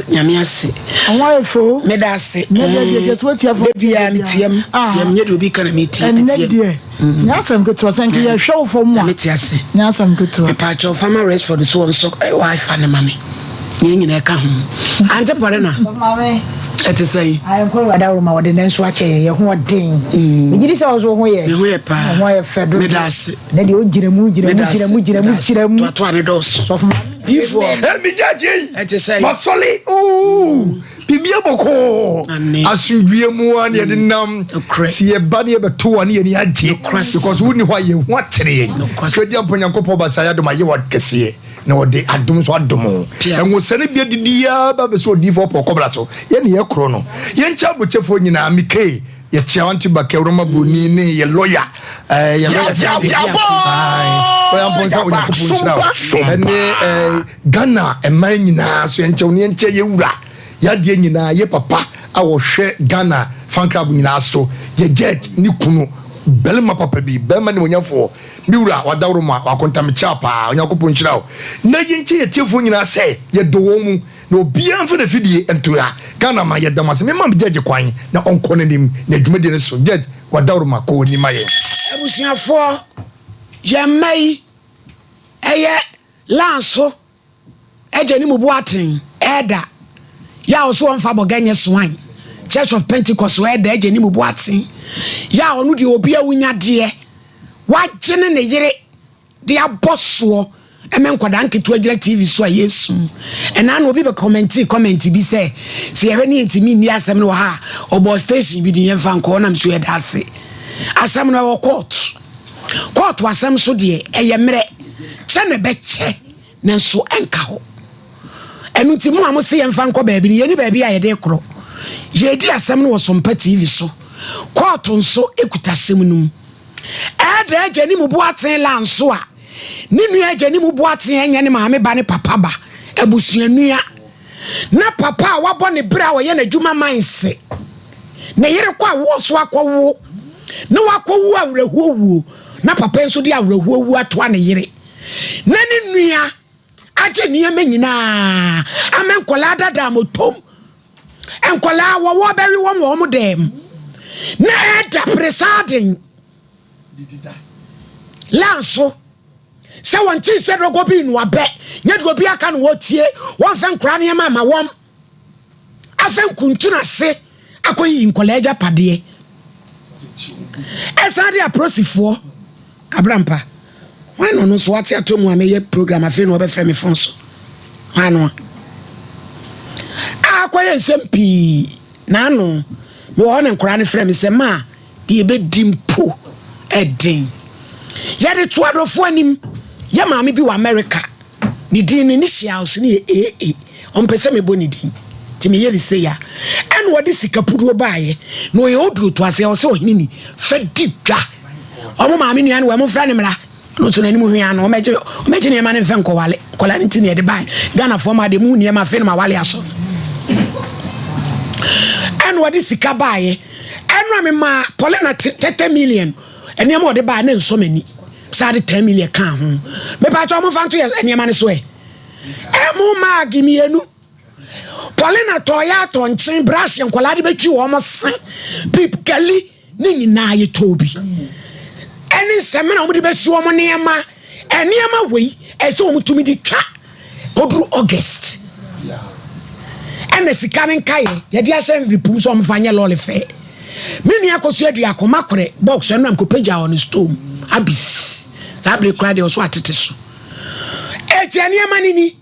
Nyame ase. Ɔho ayɛ fɛ o. Meda ase. Nyɛ deɛ deɛ deɛ sɛ woatie afɔ. Da biara metiam, tiam, nyɛ deɛ obi ka na metie, Ɛnnɛ metiam. deɛ, nyɛ asɛm ketewa, sɛ nka yɛhwɛ wo fam a. Nyame te ase. Nyɛ asɛm ketewa. Mepaakyɛw fa ma Rexford so ɔnsɔ wifi no ma me. Yɛn nyinaa ɛka ho. Ante Pɔrena, ɛte sɛn? Ayɛ nkɔ Awurade aworo ma wɔde nanso akyɛ yɛn, yɛn ho ɔden. Megye di sɛ wo nso wo ho yɛ. Me ho yɛ paa. Wo ho ayɛ fɛ dodo. Meda ase. Ɛnɛ deɛ wogyina mu, gyina mu, gyina mu, gyina mu, gyina mu. Toatoa ne dɔɔso. Sɔfo maame. Diifoɔ. Ɛ mi gyagye yi. Ɛte sɛn? Masɔle ooh biribi abɔkɔɔ. Amen. Asomdwie mu a ne yɛde nam. Nokorɛ. Sɛ yɛba ne yɛbɛto a ne yɛni agye. Nokorɛ. Because wonni hɔ a yɛn ho akyere yɛn. Nokorɛ. Twɛdi ampa Onyankopɔn basa yɛ adom ayɛ wɔ kɛseɛ na ɔde adom nso adom wo. Pia. Nwosane bi adidi ara ba bɛsɛ odiyifoɔ pɔ kɔbra so. Yɛn ne yɛkorɔ no. Yɛnkyɛ abokyɛfoɔ nyinaa. Mekee. Yɛkyea Auntie Bakɛ, Roma Broni ne yɛ lɔya, eh, yɛ lɔya kɛseɛ. Ae, lɔya Mpɔnsa, Onyankopɔn nhyira wo. Ɛne eh, Ghana mman nyinaa so yɛnkyɛ wo ne yɛnkyɛ yɛ wura, yɛadeɛ nyinaa, yɛ papa a wɔhwɛ Ghana fan club nyinaa so, yɛ judge ne kunu, barima papa bi, barima nimonyamfoɔ, me wura, wadaworo ma, wakontamekyea paa, Onyankopɔn nhyira wo. Na yɛnkyɛ yɛ tiefoɔ nyinaa sɛ yɛdɔ wɔn mu. Na obiara mfa n'afidie nto ha. Ghana man yɛda mo ase. Mema me judge kwan na ɔnkɔ n'anim na dwumadie no so. Judge Wadaworoma kɔ w'anim ma yɛn. Abusuafoɔ, yɛn mma yi ɛyɛ Lanso agya ne mu Boateng ɛɛda yɛ a ɔso ɔmfa bɔga nyɛ soan Church of Pentecost ɛɛda agya ne mu Boateng yɛ a ɔno deɛ obi awunyadeɛ wagye ne ne yere de abɔ soɔ ɛmɛ nkwadaa nketewa gyina TV so a yɛsu. Ɛnaa na obi bɛ kɔmɛnti kɔmɛnti bi sɛ sɛ yɛhwɛ ne yɛntumi nni asɛm no wɔ ha a ɔbɔ station bi din yɛmfa nkɔ ɔnam so yɛda ase. Asɛm no ɛwɔ court. Court asɛm so deɛ ɛyɛ mmerɛ kyɛ na ɛbɛkyɛ nanso ɛnka hɔ. Ɛno nti mo a mo se yɛmfa nkɔ baabi no yɛni baabi a yɛde korɔ. Yɛdi asɛm no wɔ Sompa TV so. Court nso ekuta asɛm no mu. Ɛda agya ne mu boatee la nso a, ne nua agya ne mu boatee ɛnyɛ ne maame ba ne papa ba, abusuanua. Na papa a wabɔ ne bere a ɔyɛ n'adwuma manse. Ne yere kɔ awoɔ so akɔwo, na wakɔwu awerɛhoɔ wuo, na papa nso de awerɛhoɔ wuo atoa ne yere. Na ne nua agye nneɛma nyinaa ama nkwadaa dada motom. Nkwadaa wɔwɔ bɛwe wɔn wɔ wɔn dan mu na ɛda pere saa den lanso sɛ wɔn ti sɛ dɔgɔ bi nua bɛ nyɛ deɛ obi aka no wɔtie wɔn fɛ nkwadaa nneɛma ama wɔn afɛ nkuntun ase akɔyiyi nkwadaa agyapadeɛ ɛsan de apolisifoɔ Abrampa, hwan na ɔno nso wate ato mu a meyɛ program afei na ɔbɛfrɛ me fon so? Hwan no a? A akɔyɛ nsɛm pii na ano mewɔ hɔ na nkwadaa no frɛ me sɛ ma deɛ ɛbɛdi mpo ɛden. Yɛde to adɔfoɔ anim yɛ maame bi wɔ America ne din no initials no yɛ AA ɔmpɛ sɛ mebɔ ne din nti meyɛ ne sei a ɛna ɔde sika puduo baeɛ na ɔyɛ oduro to aseɛ ɔsɛ ɔhene ni fa di dwa ɔmo maame nua no wɔ ɛmo mfra ne mmra ɔno nso n'anim hwea no ɔmɛgye ɔmɛgye nneɛma no mfɛ nkɔwale nkɔla no ti na ɛde bae Ghanafoɔ ma de mu nneɛma afei no ma wale aso ɛna ɔde sika baeɛ ɛna mema Paulina 30 million nneɛma ɔde baeɛ ne nsɔ m'ani saa de 10 million kaa ho mepaakyɛ ɔmo mfa nto yɛ nneɛma no so ɛ ɛmo maagi mmienu Paulina tɔɔ yɛ atɔ nkyen brush nkɔla de bɛtwi wɔn se pip gali Ne nyinaa yɛtɔɔ bi. Ɛne nsɛmina a wɔde bɛsi wɔn nneɛma. Nneɛma wei ɛsɛ wɔn tumi de twa kɔduru August. Ɛna sika no nkaeɛ yɛde ahyɛ mfiri pum sɛ wɔmfa nyɛ lɔɔre fɛ. Me nua kɔso adua akoma korɛ box ɛno nam kɔpagya wɔ ne store mu abis. Saa bere koraa deɛ ɔso atete so. Eti nneɛma no ni.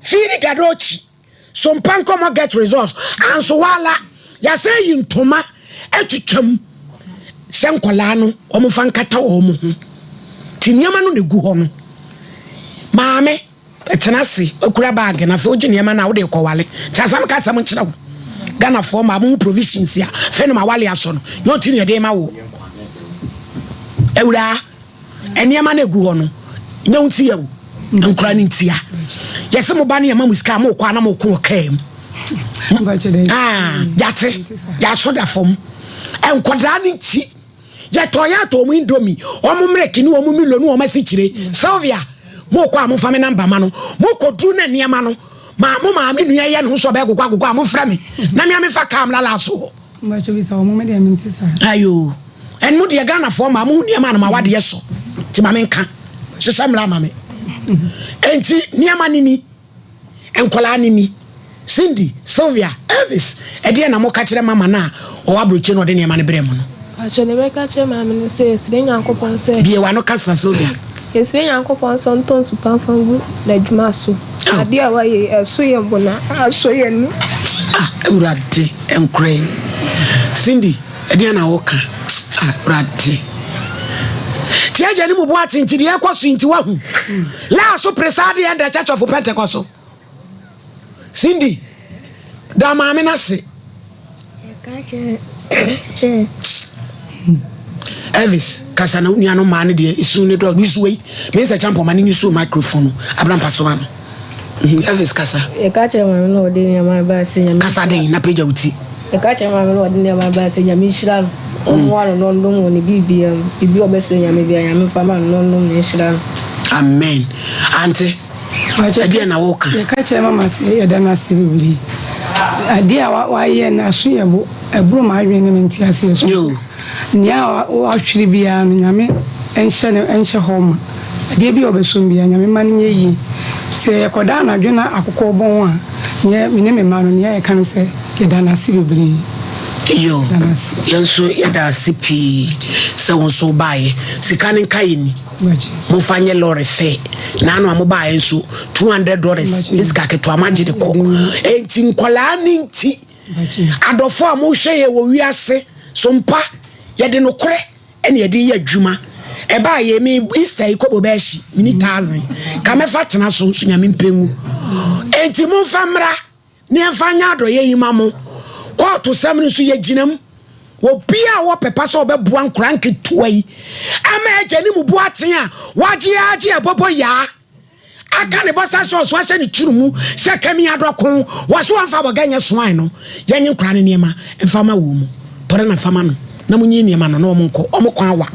Fiiri gadokyi. So mpa nkɔmɔ get results anso wala yasan yi ntoma atwitwa mu sɛ nkɔlaa no wɔn fa nkata wɔn ho ti nneɛma no na egu hɔ no maame tena ase ekura baage na afei ogye nneɛma no a wode kɔwale nti asam ka asɛm nkyerɛ wo Ghanafoɔ maa mo ho provisions a fɛ no ma wale asɔ no nyɛ ɔti ne ɛde ma wo awuraa Nneɛma no egu hɔ no, nyɛ wo ntia o, nkora no ntia. Yɛse mo ba no yɛma mo sika a mokɔ a na moko wɔ kaa mu. Ah, yɛate, yɛaso da fam. Nkwadaa no nti, yɛtɔ yɛ atɔ wɔn indomie, wɔn mmerɛki ne wɔn milo ne wɔn asikyire. Sylvia, mokɔ a momfa me namba ma no. Mokɔduru na nneɛma no, Ma mo maame nua yɛ ne ho sɛ ɔbɛyɛ gogoagogo a, momfrɛ me na me a memfa kaa mmra last hɔ. Mpakyɛ bisa wɔn, me deɛ mente saa. Ayoo, ɛn mo deɛ Ghanafoɔ mmaa mo ho nneɛma no ma wadeɛ so, nti ma menka, hyehyɛ mmra ma me. Enti nneɛma no ni. Nkwadaa no ni, Cindy, Sylvia, Elvis, ɛdeɛn na moka kyerɛ mama no a ɔwɔ aburokyire na ɔde nneɛma no brɛɛ mo no? Mpakyɛ deɛ mɛka akyerɛ maame ne sɛ yɛsrɛ Nyankopɔn sɛ. Bue w'ano kasa Sylvia. Yɛsrɛ Nyankopɔn sɛ ɔntɔ nsu pa mfa ngu n'adwuma so. Adeɛ a wayɛ yi ɛso yɛn bo na asɔ yɛn ani. Ah Awurade nkorɛ yi. Cindy ɛdeɛn na woka ah Awurade. Ti agya ne mu bo ate nti deɛ ɛkɔ so yi nti wahu. Laa so pere saa adeɛ ɛndɛ Church of Pentecost so. Cindy, da maame no ase. Elvis, kasa na wo nuanom maa no deɛ esu ne dɔ. Yusu wei, me nsɛ kyampɔn ma ne nyusu microphone no. Abena mpa so ma no. Mhm, Elvis kasa. Yɛka kyerɛ maame na ɔde nneɛma baa sɛ nyame. Kasa den na pagya wo ti. Yɛka kyerɛ maame na ɔde nneɛma baa sɛ nyame nhyira no. Ɔmmoa no na ɔndom wɔ ne biribiara mu. Biribi a ɔbɛsrɛ nyame biara nyame mfa ma no na ɔndom no nhyira no. Amen. Ante, ɛdeɛn na woka? Yɛka kyerɛ mama sɛ yɛda no ase bebree. Adeɛ a wayɛ no aso yɛ bo. Ɛboro m'adwene ne me nteaseɛ so. Nea wahwere biara no Nyame nhyɛ no nhyɛ hɔ ma. Adeɛ biara a ɔbɛsom biara Nyame mma no nyɛ yie. Sɛ yɛkɔda anadwo na akokɔ rebɔn a, neɛ me ne me mma no nea yɛka ne sɛ yɛda no ase bebree. Yoo, Yɛda no ase. yɛn nso yɛda ase pii sɛ wo nso wobaeɛ. Sika no nka yɛn ni. Momfa nyɛ lɔre fɛ. Naano a mobaeɛ nso, $200 ne sika ketewa moagye de kɔ. Enti nkwadaa no nti. Adɔfo a mohwɛ yɛn wɔ wiase so mpa, yɛde nokorɛ na yɛde yɛ adwuma. Ɛbaa yɛ me Easter yi kɔbɔ bɛɛ hyi, mini thousand. Ka mɛfa tena so nso nyame mpɛ ngu. Enti momfa mmra na yɛmfa nyɛ adɔyɛ yi ma mo. Kɔɔto sɛm no nso yɛgyina mu. Obiara a ɔwɔ pɛ pa sɛ ɔbɛboa nkoraa nketewa yi ama agya ne mu boaten a wagye agye ɛbɔbɔ yaa. Aka ne bɔsa sɛ ɔso ahyɛ ne tiri mu sɛ kami adɔko wɔ so wɔmfa abɔga nyɛ soan no yɛnye nkora no nneɛma mfa ma wɔn mu pɔre na fa ma no na monyi nneɛma no na wɔn nkɔ wɔn kwan awa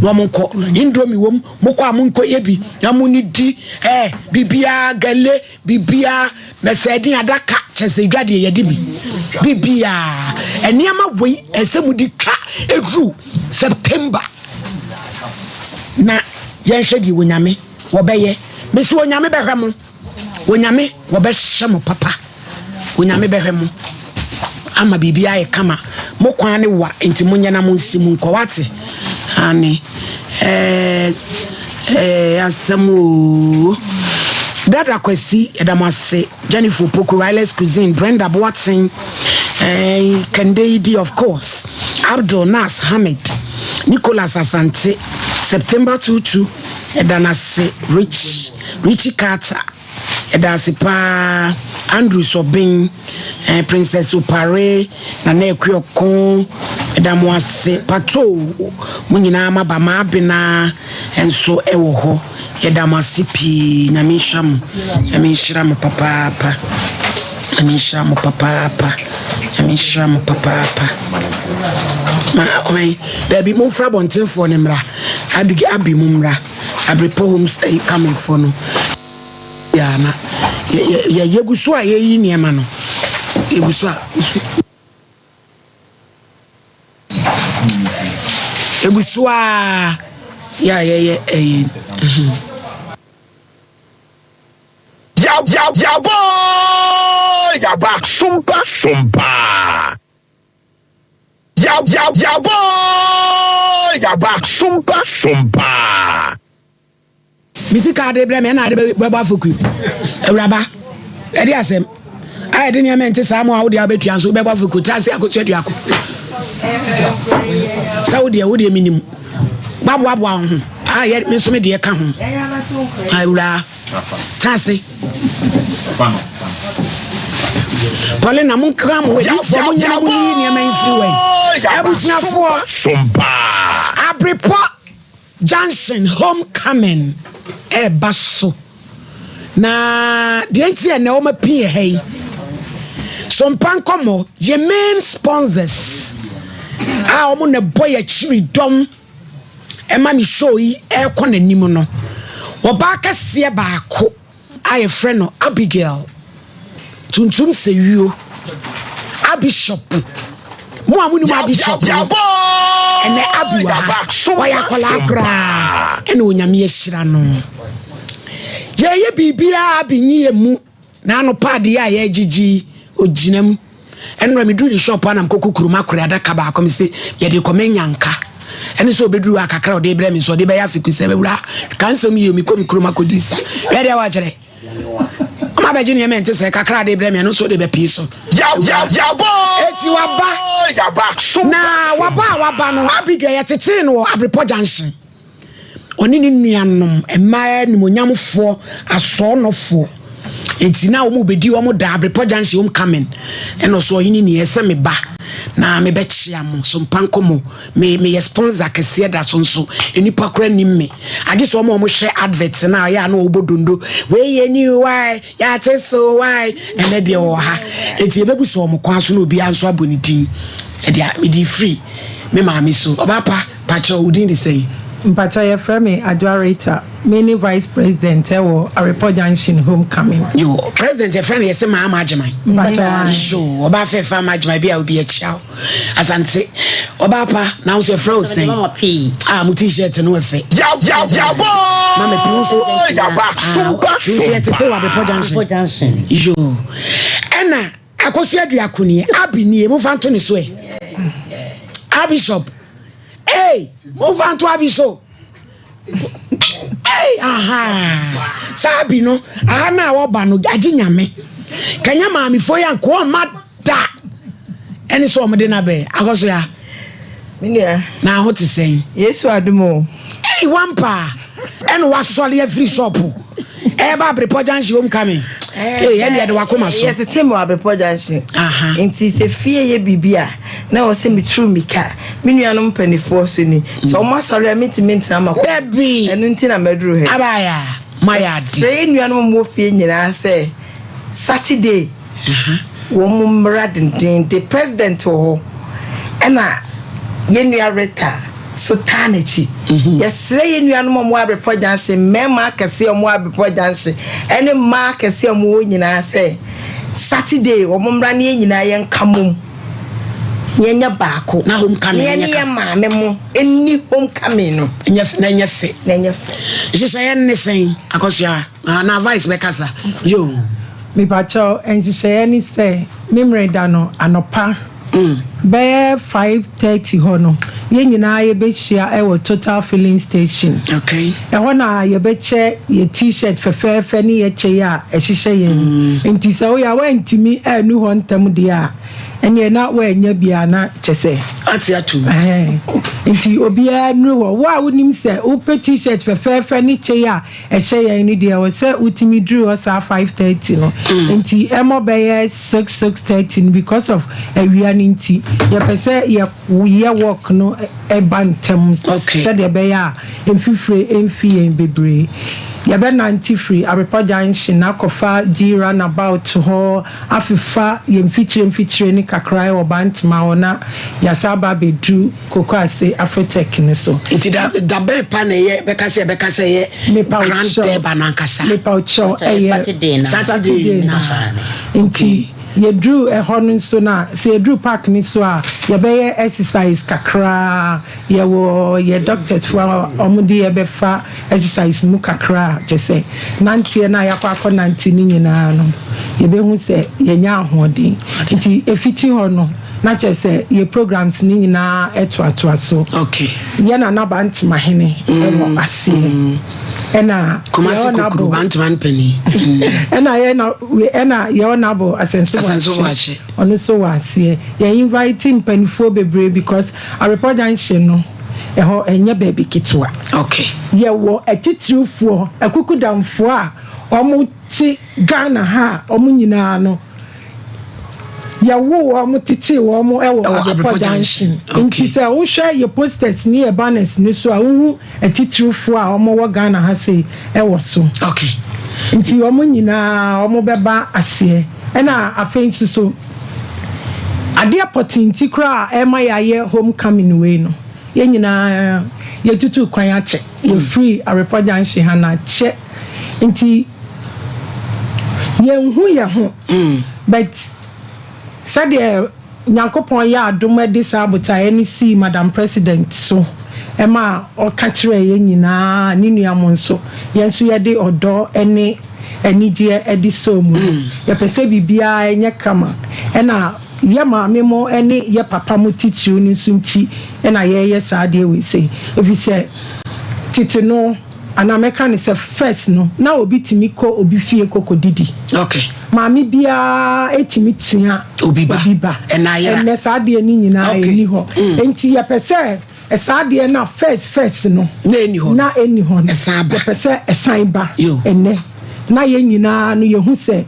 na wɔn nkɔ indomie wɔm mokɔ a monkɔ yɛ bi na monidi ɛɛ biribiara gale biribiara na sɛ ɛde adaka kyɛ sɛ dwa deɛ yɛde bi biribiara nneɛma wei ɛsɛ mode twa ɛduru September na yɛnhwɛ deɛ Onyame wɔbɛyɛ. Mese Onyame bɛhwɛ mo. Onyame wɔbɛhwɛ mo papa. Onyame bɛhwɛ mo ama biribi ayɛ kama. Mo kwan ne wa nti monyɛ na monsi mu nkɔ wate. Ane ɛɛ ɛɛ asɛm oo. Dada Kwasi yɛda mo ase. Jennifer Opoku, Riley's Cuisine, Brenda Boateng, eh, Kende of course, Abdul Nas Hamid, Nicholas Asante, September 22, Yɛda no ase Rich Richie Carter yɛda ase paa Andrews Obeng eh, Princess Opare Nana Akuoko yɛda mo ase Pato mo nyinaa maba Maabena nso wɔ hɔ yɛda mo ase pii Nyame nhyira mo Nyame nhyira mo papaapa Nyame nhyira mo papaapa Nyame nhyira mo papaapa ma ɔbɛn daabi momfra abɔntenfoɔ no mmra Abig Abi mo mmra Abrepɔ homes ɛyi coming foɔ no yɛ na yɛ yɛ yɛ yɛgu so a yɛyi nneɛma no yɛgu so a yɛgu so a yɛ a yɛyɛ ɛyi. Yabɔ yaba sompa sompa. Yabɔ yaba sompa sompa. Me sika ade brɛ me ɛna ade bɛbɔ afɔkuo awuraba ɛde asɛm a yɛde nneɛma nte saa mu a wode abɛtua nso wobɛbɔ afɔkuo tra ase akɔsua aduako sɛ wodeɛ wodeɛ menim waboaboa wo ho a yɛ me nso me deɛ ka ho awuraa tra ase Paulina monka mo adiyifoɔ monyɛ na monyiyi nneɛma yi mfiri wɔ yi abusuafoɔ abrepɔ junction homecoming ɛreba so na deɛ nti ɛnɛ wɔn api yɛ ha yi sompa nkɔmɔ yɛ main sponsors a wɔn na ɛbɔ yɛ akyiri dɔm ɛma me show yi ɛrekɔ n'anim no, ɔbaa kɛseɛ baako a yɛfrɛ no Abigail. Tuntum sɛ wuo. Abishop. Mo a monim Abishop no, ɛnɛ Abi wɔ ha. Ɔyɛ akwadaa koraa ɛna Onyame ahyira no. Yɛyɛ biribiara Abi nyi yɛ mu. N'ano paade yi a yɛregyegye yi, ogyina mu. Ɛnora meduru ne shop a na mekɔkɔ kurom akɔre adaka baako mese yɛde kɔma nyanka. Ɛne sɛ ɔbɛduru hɔ a kakra a ɔde brɛ me nso ɔde bɛyɛ afekusɛm. Awura ka nsɛm yie mekɔ me kurom akɔdi nsa. Hwɛ deɛ wakyerɛ. Ɔma bɛgye nneɛma ɛnte sɛ kakra ade brɛ me ɛno nso de bɛpii so. Eti waba na waba a waba no Abigail yɛtetee no wɔ Abrepɔ Junction. Ɔne ne nuanom mmaa animuonyamfoɔ asɔɔnɔfoɔ. Enti na wɔn bɛdi wɔn da Abrepɔ Junction home coming. Ɛna ɔso ɔhene ni ɛsɛ me ba na mebɛkyea mo so mpa nkɔmmɔ. Me meyɛ sponsor kɛseɛ da so nso nnipa koraa nim me. Agye sɛ wɔn a wɔhwɛ advert no a ɔyɛ a na wɔbɔ dondo. Wei yɛ new why yɛate so why ɛnɛ deɛ wɔwɔ ha. Enti yɛbɛbu sɛ wɔn kwan so na obiara nso abɔ ne din. Ɛde a mede firi me maame so. Ɔbaa pa. Pakyɛw wo din de sɛn? Mpakyɛw yɛfrɛ me Adwoa Rita, me ne vice president ɛwɔ Arepɔ junction home coming. Yoo president yɛfrɛ no yɛse Maama Agyeman. Mpakyɛw ae. Yoo ɔbaa fɛɛfɛ Ama Agyeman bi a obi akyia wo Asante ɔbaa pa na wo nso yɛfrɛ wo sɛn? Mama Pii. Ah mo t-shirt no ɛfɛ. Mama Pii wo nso ah wo nso yɛtete wɔ Abrepɔ junction. Abrepɔ junction. Yoo ɛna Akosua Duako nie Abi nie momfa nto ne so ɛ Abishop. Hey, momfa nto abi so. Hey, aha. Saa abi no, aha na wɔba no, agye nyame. Kanya maamefo yi anka ɔmma da. Ɛne sɛ wɔde no abɛn. Akɔso ya. Menua. Na ho te sɛn? Yesu adom o. Hey, wampa. Ɛna wasɔre afiri sɔpo. Ɛba Abrepɔ Junction home coming. Ee, ɛne ɛde wakoma so. Yɛtete mu Abrepɔ Junction. Nti sɛ fie yɛ biribi a, na ɛwɔ sɛ meturu mmirika. Me nuanom mpanimfoɔ so ni. Sɛ wɔn asɔre a, mentumi ntena m'akoma. Dabi. Ɛno nti na maduru ha yi. Abaya, moayɛ ade. Mesrɛ yɛn nuanom a wɔwɔ fie nyinaa sɛ Saturday wɔn mmra dendeenden. President wɔ hɔ, ɛna yɛn nua Rita so taa n'akyi. Yɛsrɛ yɛn nuanom a wɔwɔ Abrepɔ Junction, mmarima akɛseɛ a wɔwɔ Abrepɔ Junction, ɛne mmaa akɛseɛ a wɔwɔ nyinaa sɛ Saturday wɔn mmra na yɛn nyinaa yɛnka mmom. Na yɛnyɛ baako. Na homecoming Na yɛne nyɛ ka. yɛn maame mo nni homecoming no. Nyɛ na ɛnyɛ fɛ. Na ɛnyɛ fɛ. Nhyehyɛeɛ no ne sɛn, Akosua? Ah, na Vice bɛkasa. Yoo. Mepakyɛw, nhyehyɛeɛ ne sɛ, Memereda da no anɔpa bɛyɛ 5:30 hɔ no, yɛn nyinaa yɛbɛhyia wɔ Total Filling Station. Okay. Ɛhɔ na yɛbɛkyɛ yɛ T-shirt fɛfɛɛfɛ ne yɛ kyɛ yi a ɛhyehyɛ yɛn yi. Nti sɛ woyɛ a woantumi annu hɔ ntɛm deɛ a, ɛneɛ na woannya bi a na kyɛ sɛ. Ate atom. Ɛhɛn. Nti obiara nnuru hɔ. Wo a wonim sɛ wopɛ T-shirt fɛfɛɛfɛ ne kyɛ yi a ɛhyɛ yɛn no deɛ, ɛwɔ sɛ wotumi duru hɔ saa 5:30 no. Nti ɛmmɔ bɛyɛ 6, 6:30 no because of awia no nti, yɛpɛ sɛ yɛ yɛ work no ba ntɛm sɛdeɛ ɛbɛyɛ a mfifire mfi yɛn bebree. Yɛbɛnante firi Abrepɔ Junction akɔfa G Runabout hɔ afefa yɛn mfikyire mfikyire no kakra wɔ Bantama hɔ na yɛasan aba abɛduru Kokoase Afrotech no so. Nti da da bɛn pa na ɛyɛ bɛka sɛ yɛbɛka sɛ ɛyɛ Grand Durbar no ankasa? Mepa wo kyɛw, ɛyɛ Saturday no. Saturday no. Nti yɛduru ɛhɔ no nso no a, sɛ yɛduru park no so a, yɛbɛyɛ exercise kakra. Yɛwɔ yɛ doctors foɔ a wɔde yɛbɛfa exercise mu kakra a, kyerɛ sɛ nanteɛ no a yɛakɔ akɔ nante no nyinaa no, yɛbɛhu sɛ yɛnya ahoɔden. Nti ɛfiti hɔ no, na kyerɛ sɛ yɛ programs no nyinaa toatoa so. Okay. Yɛ Nana Bantama Hene wɔ aseɛ. Ɛna Kumasi yɛ Kokuru Honourable Bantama no panin. ɛna yɛ na ɛna yɛ Honourable Asɛnso Asɛnso Boakye Boakye. ɔno nso wɔ aseɛ. Yɛ invite mpanimfoɔ bebree because Abrepɔ Junction no ɛhɔ ɛnyɛ baabi ketewa. Okay. Yɛwɔ atitirifoɔ, akukudamfoɔ a wɔte Ghana ha a wɔn nyinaa no yɛwoo wɔn tetee wɔn wɔ Abrepɔ Junction. Nti sɛ wohwɛ yɛ posters ne yɛ banners no so a, wohu atitirifoɔ a wɔwɔ Ghana ha sei wɔ so. Okay. Nti wɔn nyinaa wɔbɛba aseɛ. Ɛna afei nso so, adeɛ pɔtee nti koraa a ɛma yɛayɛ home coming wei no, yɛn nyinaa yɛtutu kwan akyɛ. Yɛfiri Abrepɔ Junction ha no akyɛ. Nti. Yɛnhu yɛn ho but sɛdeɛ Nyankopɔn yɛɛ adom de saa botaeɛ no sii Madam President so ma ɔka kyerɛɛ yɛn nyinaa, ne nua mo nso, yɛn nso yɛde ɔdɔ ne anigyeɛ de sɔɔ mu no, yɛpɛ sɛ biribiara nyɛ kama. Ɛna yɛ maame mo ne yɛ papa mo titiriw no nso nti na yɛreyɛ saa adeɛ wei sei, ɛfiri sɛ tete no, anaa mɛka no sɛ first no na obi tumi kɔ obi fie kɔ kɔdidi. Okay. Maame biara tumi tea obi ba. Obi ba. Ɛnna ayera. Ɛnnɛ saa adeɛ no nyinaa Okay. ɛnni hɔ. Nti yɛpɛ sɛ saa adeɛ no a first first no Na ɛnni hɔ no. na ɛnni hɔ no, Ɛsan ba. yɛpɛ sɛ ɛsan ba Yo. ɛnnɛ na yɛn nyinaa no yɛhu sɛ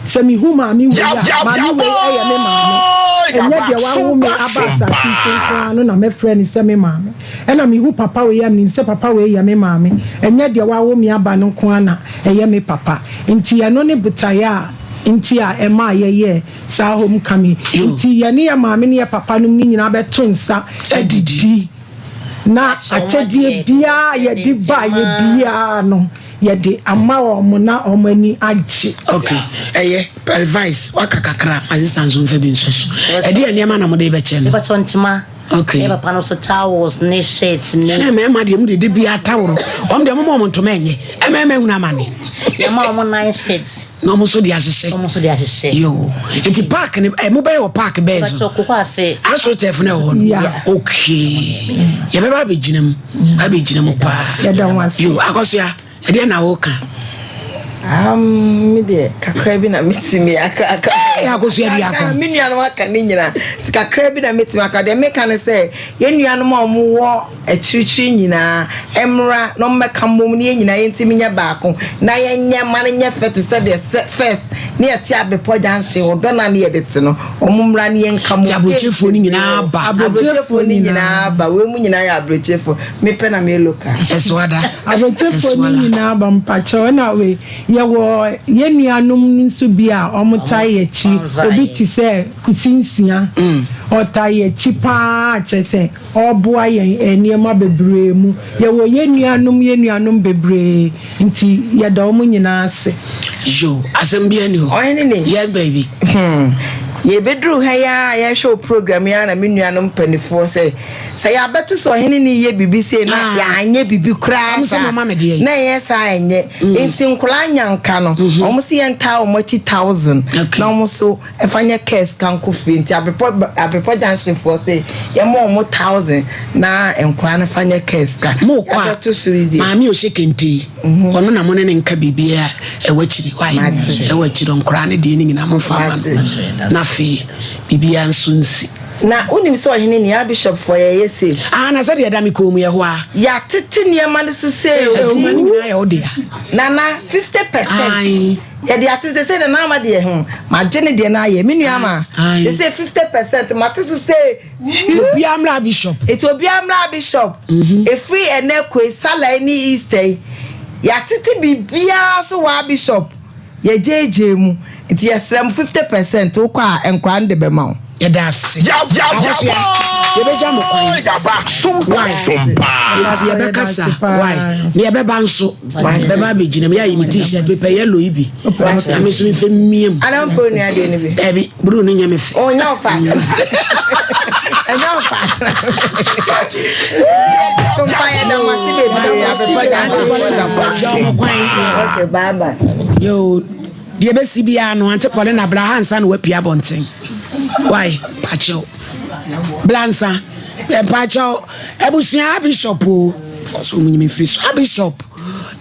sɛ mehu maame wei a, maame wei yɛ me maame. Ɛnyɛ deɛ wawo me aba asase yi so nko ara no na mɛfrɛ no sɛ me maame. Ɛna mehu papa wei a, menim sɛ papa wei yɛ me maame. Ɛnyɛ deɛ wawo me aba no nko ara na ɛyɛ me papa. Nti ɛno ne botaeɛ a nti a ɛmaa yɛyɛɛ saa homecoming. Nti yɛne yɛn maame ne yɛn papa nom no nyinaa bɛto nsa adidi. Na akyɛdeɛ biara a yɛde baeɛ biara no, yɛde ama wɔn na wɔn ani agye. Ok, ɛyɛ advice waka kakra ma sista nso nfa bi nso so. Ɛdeɛ nneɛma na mode bɛkyɛ no? Mepakyɛw ntoma. Ok. Ne papa no so towels ne shirt ne. Ɛna mmarima deɛ mu de de bia taworo. Wɔn deɛ moma wɔn ntoma ɛnyɛ. Mmarima ehunu amane. Yɛma wɔn nine shirt. Na wɔn nso de ahyehyɛ. Wɔn nso de ahyehyɛ. Yoo. Nti park ne ɛ mo bɛyɛ wɔ park bɛɛ so. Mepakyɛw koko ase. Astroturf na ɛwɔ hɔ no. Yeah. Ok. Yɛbɛba abɛgyina mu. Abɛgyina mu paa. Yɛda wo ase. Yoo Akosua, ɛdeɛ na woka? Um, me deɛ kakra bi na metumi aka aka. Ee Akosua di akɔ. Me nuanom aka ne nyinaa. Nti kakra bi na metumi aka. Deɛ meka ne sɛ yɛn nuanom a wɔwɔ akyirikyiri nyinaa mmra na wɔmmɛka mmom na yɛn nyinaa yɛntumi nyɛ baako na yɛnyɛ ma no nyɛ fɛ te sɛ deɛ sɛ first ne yɛte Abrepɔ junction ɔdɔ no a ne yɛde te no. Wɔn mmra ne yɛnka mmom. Nti aburokyefoɔ no nyinaa ba. Aburokyefoɔ no nyinaa ba. Wei mu nyinaa yɛ aburokyefoɔ. Me pɛ na meyɛ local. Ɛsoada. Aburokyefoɔ no nyinaa ba mpakyɛw. Ɛna wei yɛwɔ yɛn nuanom no nso bi a wɔn taa yɛ akyi. Obi te sɛ Kusi Nsia. Ɔtaa yɛ akyi paa kyerɛ sɛ ɔreboa yɛn nneɛma bebree mu. Yɛwɔ yɛn nuanom yɛn nuanom bebree nti yɛda wɔn nyinaa ase. Yoo, asɛm biara nni hɔ. Ɔhene ni. Yes baby. Hmm. Yɛbɛduru ha yi ara a yɛrehwɛ wo program yi ara na me nuanom mpanifoɔ sɛ, sɛ yɛabɛto sɛ ɔhene ni reyɛ biribi sei na Ah. yɛanyɛ biribi koraa Wɔn sɛ saa mama me deɛ yi. na ɛnyɛ saa ɛnyɛ. Nti nkwadaa nyanka no, wɔn se yɛntaa wɔn akyi thousand Okay. na wɔn nso Ɛfa nyɛ car sika nkɔ fie nti abrepɔ abrepɔ junction foɔ se yɛma ɔmo thousand na nkwadaa no fa nyɛ car sika. Mo kɔ a Yɛabɛto so yi deɛ. maame ɔhyɛ kente yi ɔno na mo ne no nka biribiara ɛwɔ akyiri wai Mate. ɛwɔ akyiri nkwadaa no deɛ no nyinaa mo nfa ma no Mate. na afei biribiara nso nsi. Na wonim sɛ ɔhene ni Archbishop foɔ yɛyɛ sei. Ah na sɛdeɛ ɛda me kɔn mu yɛ hɔ a. Yɛatete nneɛma no so sei o. Adwuma no nyinaa yɛ wo dea. Nana 50 percent. Ae. Yɛde ato sɛ sɛ nana ama deɛ ho magye ne deɛ no ayɛ me nua ama sɛ sɛ 50% mate so sɛ obiara mmra bishop eti obiara mmra bishop efiri ɛnɛ koe sala ne easter yi yɛatete biribiara so wɔ bishop yɛgyeegyee mu nti yɛsrɛ mo 50% wokɔ a nkora no de bɛma wo. Yɛda ase. Akosua, yɛbɛgya mo kwan. Why? Nti yɛbɛkasa. Why? Na yɛbɛba nso. Bɛba abɛgyina mu. Yɛayi me t-shirt mepɛ yellow yi bi. Na me nso mefɛ mmia mu. Ana mpɛ onua deɛ no bi? Dabi, blue no nyɛ me fɛ. Oh, nyɛ wo fa. Ɛnyɛ wo fa. Sompa yɛda mo ase bebree abɛpɔ gya Gya mo kwan. Okay, bye bye. Yo, deɛ ɛbɛsi biara no, Auntie Paulina bra ha ansa na wapue abɔnten. Why? Pakyɛw. Bra nsa. Mpakyɛw, abusua bishop o. So mo nyimi firi so. Bishop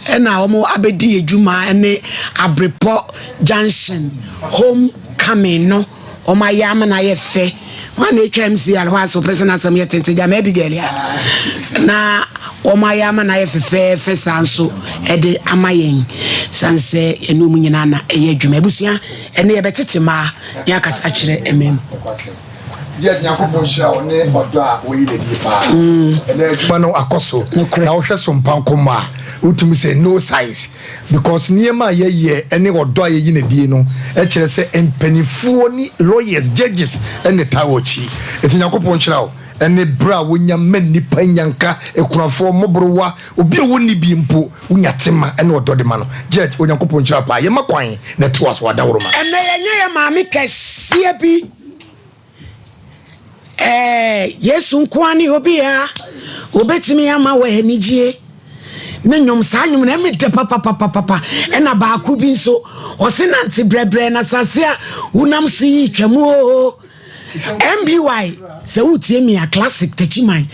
ɛna wɔn abɛdi adwuma ne Abrepɔ Junction home coming no. Wɔn ayɛ ama no ayɛ fɛ. Wɔn na atwa MCR hɔ asɛ ɔpɛ sɛ n'asɛm yɛ tenten gyama Abigail a. Na wɔn ayɛ ama no ayɛ fɛfɛɛfɛ saa nso ɛde ama yɛn. San sɛ yɛne wɔn nyinaa na ɛyɛ adwuma. Abusua ɛne yɛbɛtete mmaa ne akasa kyerɛ mmam. Deɛ Nyankopɔn nhyira wo ne ɔdɔ a woyi n'adie paa. Ɛnɛ adwuma no akɔ so na wohwɛ so mpa nkɔmmɔ a wotumi sɛ no size because nneɛma a yɛyɛ ne ɔdɔ a yɛyi n'adie no kyerɛ sɛ mpanimfoɔ ne lawyers, judges ne taa wɔ akyi. Nti Nyankopɔn nhyira wo. ne berɛ a wonya ma nnipa nyanka, akunafoɔ, mmɔborowa, obi a wɔnni bi mpo, wonya tema ne ɔdɔ de ma no. Judge, Onyankopɔn nhyira paa. Yɛma kwan na ɛtoa so adaworoma. Ɛnnɛ yɛnyɛ yɛn maame kɛseɛ bi Ɛɛ Yesu nkoa ne obi a obetumi ama wɔ anigyie ne nnwom saa nnwom no ɛmi dɛ papapapapa ɛna baako bi nso ɔse nante brɛbrɛ na sase a wonam so yi twam oo MBY sɛ wotie mi a classic takyiman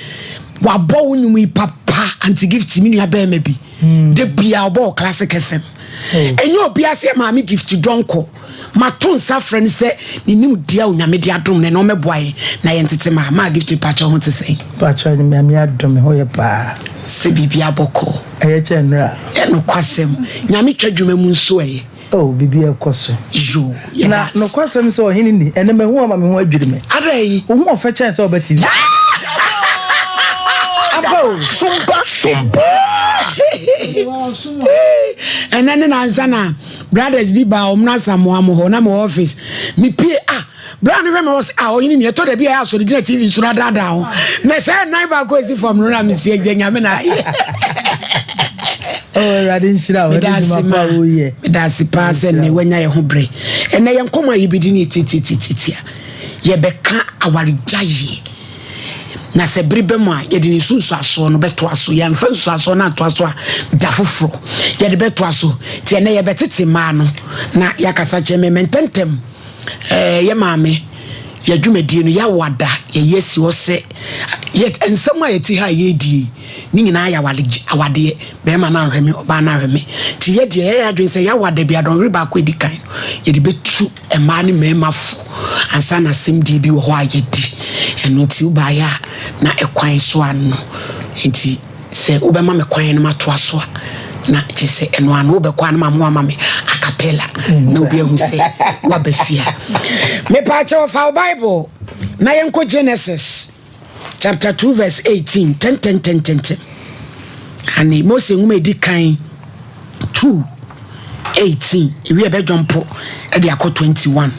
wabɔ wo nnwom yi papa anti gift mi nua bɛrima bi da bia ɔbɔ wɔ classic fm ɛnyɛ obi ase maame gift dɔnkɔ Mato nsa afrɛ no sɛ ne nimdeɛ a Onyame de adom no ɛno ɔmmɛboa yɛn na yɛn tete ma. Maa Gift mpakyɛw ho te sɛn? Mpakyɛw Nyame adom me ho yɛ paa. Sɛ biribiara bɔkɔɔ. Ɛyɛ kyɛn nnora. Nokwasɛm, Nyame twa dwuma mu nso ɛyɛ. Oh biribiara kɔ so. Yoo, yɛda Na ase. nokwasɛm sɛ ɔhene ni, ɛnɛ mahu ama me ho adwiri me. Adɛn? Wo ho ɔfɛ kyɛn sɛ ɔba TV. Ampa o. Sompa sompa. Ɛnɛ ne nansa na Brothers bi baa wɔn Asamoah mo hɔ na mewɔ office mepie ah bra no hwɛ me ɔsɛ ah ɔhene ni ɛtɔ da bi a ɛyɛ asɔre gyina TV so na daadaa ho na sɛ nan baako esi fam no na mesi agya nyame na ayɛ. Oh, Awurade nhyira wo. Meda ase ma meda ase paa sɛ nnɛ wanya yɛ ho berɛ. Ɛnɛ yɛn nkɔmmɔ a yɛbɛdi no yɛ tiatiatiatia. Yɛbɛka awaregyaeɛ. Na sɛ bere ba mu a, yɛde ne nsunsuansoɔ no bɛtoa so. Yɛamfa nsunsuansoɔ no antoa so a, da foforɔ yɛde bɛtoa so. Nti ɛnɛ yɛbɛtete mmaa no na yɛakasa kyerɛ mmɛmɛ ntɛntɛm. Ɛɛ yɛ maame, yɛ dwumadie no yɛawo ada, yɛyi asi hɔ sɛ yɛ nsɛm a yɛte ha a yɛredie yi, ne nyinaa yɛ awadeɛ. Bɛrima no anhwɛ me, ɔbaa no anhwɛ me. Nti yɛ deɛ yɛyɛ adwene sɛ yɛawo ada bi adɔnhwere baako a ɛdi kan no, yɛde bɛtu Mmaa ne mmarima fo ansa na asɛmdie bi wɔ hɔ a yɛdi. Ɛno nti wobaeɛ a na ɛkwan so ano. Nti sɛ wobɛma me kwan na matoa so a, na kyerɛ sɛ ɛno ano wobɛkɔ a na mama woama me acapella na obi ahu sɛ woaba fie a. Mepaakyɛw fa wo Bible na yɛnkɔ Genesis. chapter 2 verse 18 tɛntɛntɛntɛntɛm ane Mose nwoma edi kan 2 18 ewi ɛbɛdwɔ mpo ɛde akɔ 21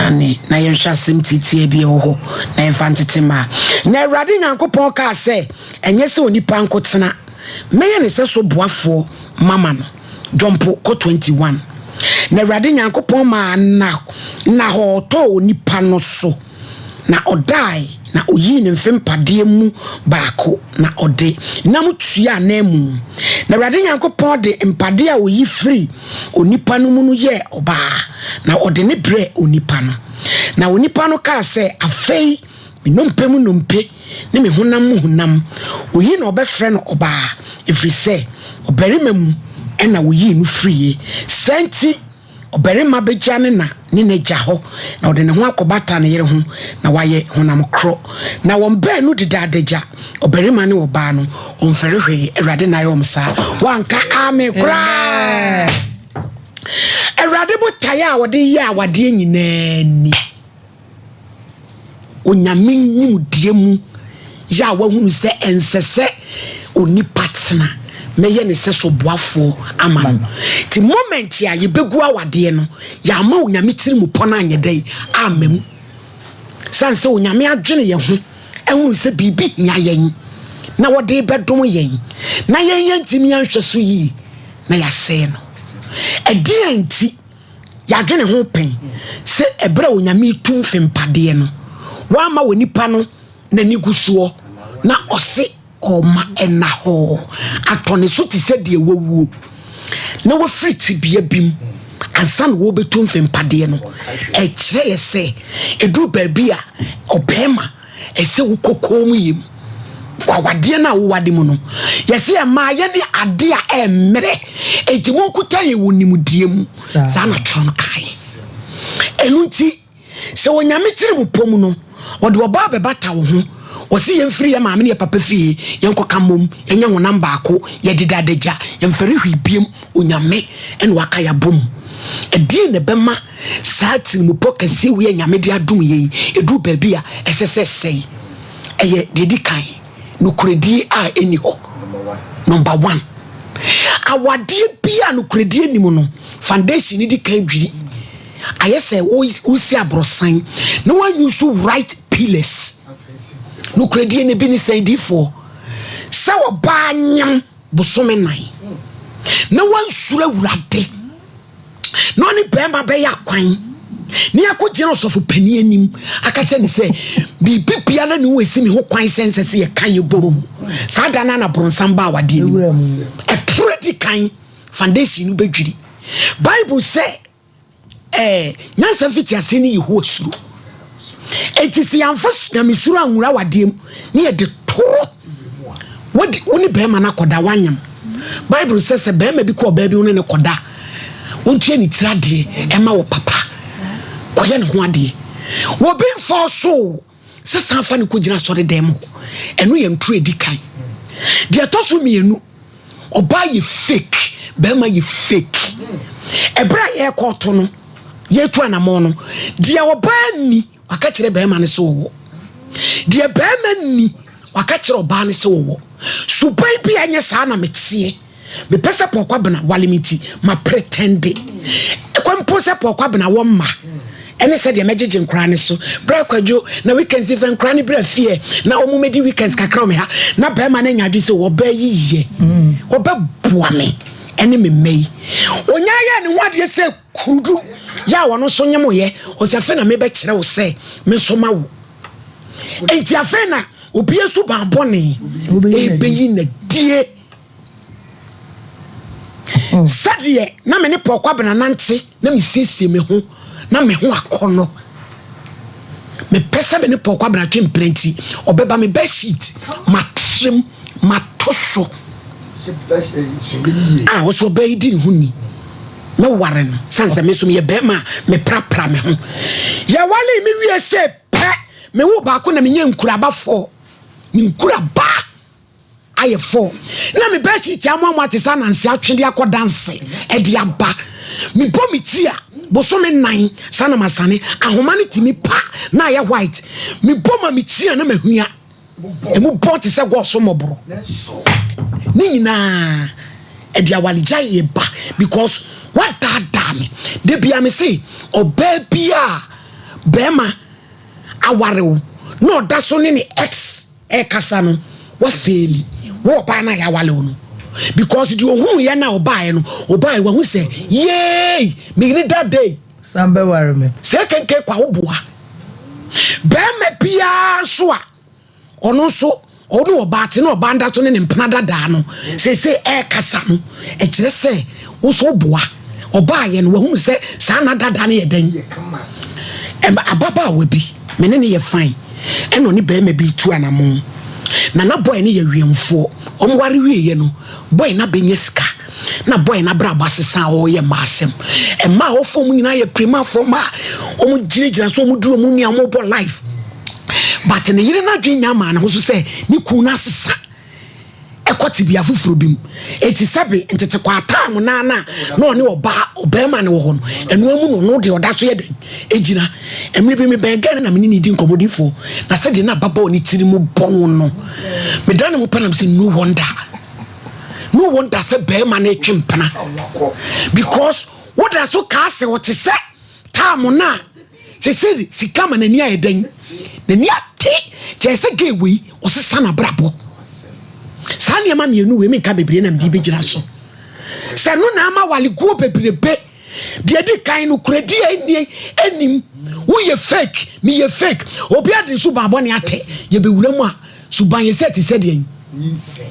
ane na yɛnhwɛ asɛm tietia bi ɛwɔ hɔ na yɛmfa ntete mmaa. Na Awurade Nyankopɔn kaa sɛ, ɛnyɛ sɛ onipa nko tena, mɛyɛ ne sɛ so boafoɔ mama no. Dwɔmpo kɔ 21 Na Awurade Nyankopɔn maa nna nnahɔɔ tɔɔ onipa no so. Na ɔdae, na oyii ne mfe mpadeɛ mu baako, na ɔde nam tuaa ananmu. Na Awurade Nyankopɔn de mpadeɛ a oyi firii onipa no mu no yɛɛ ɔbaa, na ɔde no brɛɛ onipa no. Na onipa no kaa sɛ, Afei me nnompe mu nnompe ne me honam mu honam, oyi na wɔbɛfrɛ no ɔbaa, ɛfiri sɛ ɔbarima mu na wɔyii no firiiɛ. Saa nti, Ɔbarima bɛgya ne na ne n'agya hɔ na ɔde ne ho akɔbata ne yere ho na wɔayɛ honam korɔ. Na wɔn baanu deda adagya, ɔbarima ne ɔbaa no, wɔmfɛre hwee. Awurade na ayɛ wɔn saa. Woanka amen koraa. Awurade botaeɛ a ɔde yɛ awadeɛ nyinaa ni. Onyame nimdeɛ mu yɛ a wahunu sɛ ɛnsɛ sɛ onipa tena, mɛyɛ ne sɛ so boafoɔ ama no. Nti moment a yɛbɛgu awadeɛ no, yɛama Onyame tiri mu pɔ no anyɛ dɛn amma mu. Sane sɛ Onyame adwene yɛn ho ahunu sɛ biribi hia yɛn na wɔde bɛdom yɛn na yɛn yɛntumi anhwɛ so yie na yɛasɛe no. Ɛdeɛn nti? Yɛadwene ho pɛn sɛ ɛberɛ a Onyame retu mfempadeɛ no, wamma onipa no n'ani gu soɔ na ɔse ɔma ɛnahɔɔ atɔ ne so te sɛ deɛ wawuo na wafiri tebea bi mu ansa na wɔrebɛtu mfempadeɛ no. Ɛkyerɛ yɛ sɛ ɛduru baabi a ɔbarima Ɛsɛ wo kɔkɔɔ mu yam. Kɔ awadeɛ no a wowade mu no. Yɛse ɛmaa yɛ ne ade a ɛmmerɛ. Enti monkuta yɛn wɔ nimdeɛ mu. Saa na twerɛ no kaeɛ. Ɛno nti, sɛ Onyame tiri mu pɔ mu no, ɔde ɔbaa bɛbata wo ho. Ɔse yɛmfiri yɛ maame ne yɛ papa fie, yɛnkɔka mmom, yɛnyɛ honam baako, yɛdeda adagya, yɛmfɛre hwee biam. Onyame na waka yɛn abom. Ɛdeɛn na ɛbɛma saa tirimupɔ kɛseɛ wei a Nyame de adom yɛn yi, ɛduru baabi a ɛsɛ sɛ ɛsɛe? Ɛyɛ deɛ ɛdi kan, nokorɛdie a ɛnni hɔ. Number one, awadeɛ bi a nokorɛdie nni mu no, foundation no di kan dwiri. Ayɛ sɛ wosi aborosan na woanyusu right pillars. Nokorɛdie no bi ne sɛn difoɔ? Sɛ ɔbaa nyem bosome nan na wansuro Awurade na ɔne barima bɛyɛ akwan ne akɔgyina ɔsɔfo panin anim aka kyerɛ ne sɛ biribi biara ne ho ɛsi me ho kwan sɛ nsɛ sɛ yɛka yɛ bɔ mu saa da no na borɔnsam ba awadeɛ no mu ɛtoro di kan foundation no bɛdwiri Bible sɛ Ɛɛ, nyansa mfitiaseɛ ne Yehowa suro. Enti sɛ yɛamfa nyamesuro anwura awadeɛ mu ne yɛde toro, wode wo ne bɛrima no akɔda wanyam. Bible sɛ sɛ bɛrima bi kɔ ɔbaa bi ho ne ne kɔda a, ɔntua ne tiri adeɛ ɛma wɔ papa kɔyɛ ne ho adeɛ. Wɔbi mfa so sɛ san fa no kɔgyina asɔredan mu hɔ. Ɛno yɛ ntoro edi kan. Deɛ ɛtɔ so mmienu, ɔbaa yɛ fake, bɛrima yɛ fake. Ɛberɛ a yɛrekɔto no, yɛretu anamɔn no, deɛ ɔbaa nni, waka kyerɛ bɛrima no sɛ ɔwɔ. Deɛ bɛrima nni, waka kyerɛ ɔbaa no sɛ ɔwɔ. Suban bi a ɛnyɛ saa na meteɛ. Mepɛ sɛ Paul Kwabena wale me nti ma pretende. Ɛkɔ mpo sɛ Paul Kwabena wɔ mma ɛne sɛdeɛ mɛgyegye nkoraa no so. Bra Kwadwo na weekends yi fa nkoraa no bra fie na wɔn mɛdi weekends kakra wɔ me ha na bɛrima no anya adwene sɛ ɔbaa yi yɛ ɔbɛboa me ɛne me mma yi. Ɔnya yɛɛ ne ho adeɛ sɛ kurudu yɛ a ɔno nso nyemoyɛ ɔsɛ afei na mebɛkyerɛ wo sɛ me nso ma wo. Enti afei na obi suban bɔne ɛbɛyi n'adie. Sɛdeɛ na me ne Paul Kwabena nante na mesiesie me ho na me ho akɔnnɔ. Mepɛ sɛ me ne Paul Kwabena twe mpena nti, ɔbɛba me bed sheet matrem mato so. A ɔsɛ ɔbaa yi di ne ho ni. Mɛware no sane sɛ me nso meyɛ bɛrima a meprapra me ho. Yɛwaree me wie sɛ pɛ, mewo baako na menya nkuraba fɔ. Me nkuraba. ayɛ fɔ na me bedsheet amoamoa te sɛ ananse atwe de akɔ danse ɛde aba mebɔ me ti a bosome nnan saa na masane ahoma no tumi pa na ayɛ white mebɔ ma me ti a na mahua emu bɔn te sɛ gɔɔso mmɔborɔ ne nyinaa ɛde awaregyaeɛ ba because wadaadaa me da bia me se ɔbaa bi a bɛrima aware wo na ɔda so ne ne ex ɛkasa no wafeeli wo ɔbaa no a yɛawale wo no because deɛ ohuu yɛ no a ɔbaeɛ no ɔbaeɛ wahu sɛ yeei me yere that day san bɛware me sɛ kenke kwa wo boa bɛrima biara nso a ɔno nso ɔne ɔbaa te na ɔbaa nda so ne ne mpena dadaa no seesei ɛrekasa no ɛkyerɛ sɛ wo nso woboa Ɔbaeɛ no, wahunu sɛ saa nna dada no yɛ dɛn? Ɛma ababaawa bi, me ne no yɛ fine, ɛna ɔne barima bi retu anamon. Na na boy no yɛ wiɛmfoɔ. Wɔware wieeɛ no, boy no abɛnya sika. Na boy no abrabɔ asesa a ɔreyɛ mmaa asɛm. Mmaa a ɔfa wɔn nyinaa yɛ pirimafoɔ mmaa a wɔgyinagyina so, wɔduru wɔn nua, wɔbɔ life. But ne yere no adwene nya maa ne ho so sɛ ne kunu no asesa. kɔ tebea foforɔ bi mu. Enti sɛbe ntetekwaataa no naa no a na ɔne ɔbaa ɔbarima no wɔ hɔ no, ɛno amu no ɔno deɛ ɔda so yɛ dɛn? Ɛgyina. Mmerɛ bi mebɛn gɛɛ no na mene ne di nkɔmmɔdifoɔ, na sɛdeɛ na ababaawa no tiri mu bɔn no, meda ne ho pɛ na mesɛ no wonder, no wonder sɛ barima no retwe mpena because woda so kaa sɛ ɔte sɛ Tam no a sese sika ma n'ani ayɛ dɛn? N'ani ate. Kyerɛ sɛ gay wei ɔsesa n'abrabɔ. Saa nneɛma mmienu wei menka bebree na mede bɛgyina so. Sɛ no na ama waleguo bebrebe. Deɛ di kan no kuradi a ɛnni anim. Woyɛ fake, meyɛ fake. Obi ade ne suban bɔne atɛ. Yɛbɛwura mu a Suban yɛ sɛ te sɛ deɛn?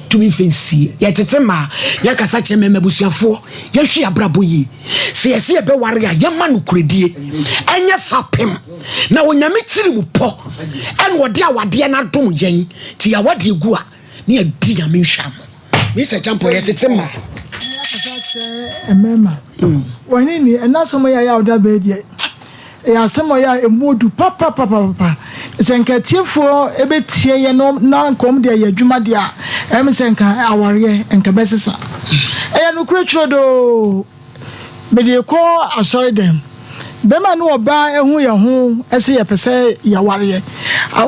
Tumi mfa nsie. Yɛtete mmaa, yɛkasa kyerɛ mmarima abusuafoɔ, yɛhwɛ yɛn abrabɔ yie. Sɛ yɛse yɛbɛware a, yɛma nokorɛdie ɛnyɛ fapem. Na Onyame tiri mu pɔ ɛna ɔde awadeɛ no adom yɛn. Nti yɛawadeɛ gu a, ne yɛdi Nyame nhwɛamo. Mister Acheampong, yɛtete mmaa. Yɛkasa kyerɛ mmarima. Wɔne ni, ɛna asɛm a ɔyɛ a ɔda bɛyɛ deɛ. Ɛyɛ asɛm a ɔyɛ a ɛmu ɔdu papapapapa. Sɛ nka atiefoɔ bɛtie yɛn na nka wɔn de ayɛ adwuma deɛ a, ɛyɛ me sɛ nka awareɛ nka ɛbɛsesa. Ɛyɛ nokorɛ trodoo. Mede rekɔ asɔre dɛm. Bɛrima ne ɔbaa ahu yɛn ho sɛ yɛpɛ sɛ yɛwareɛ.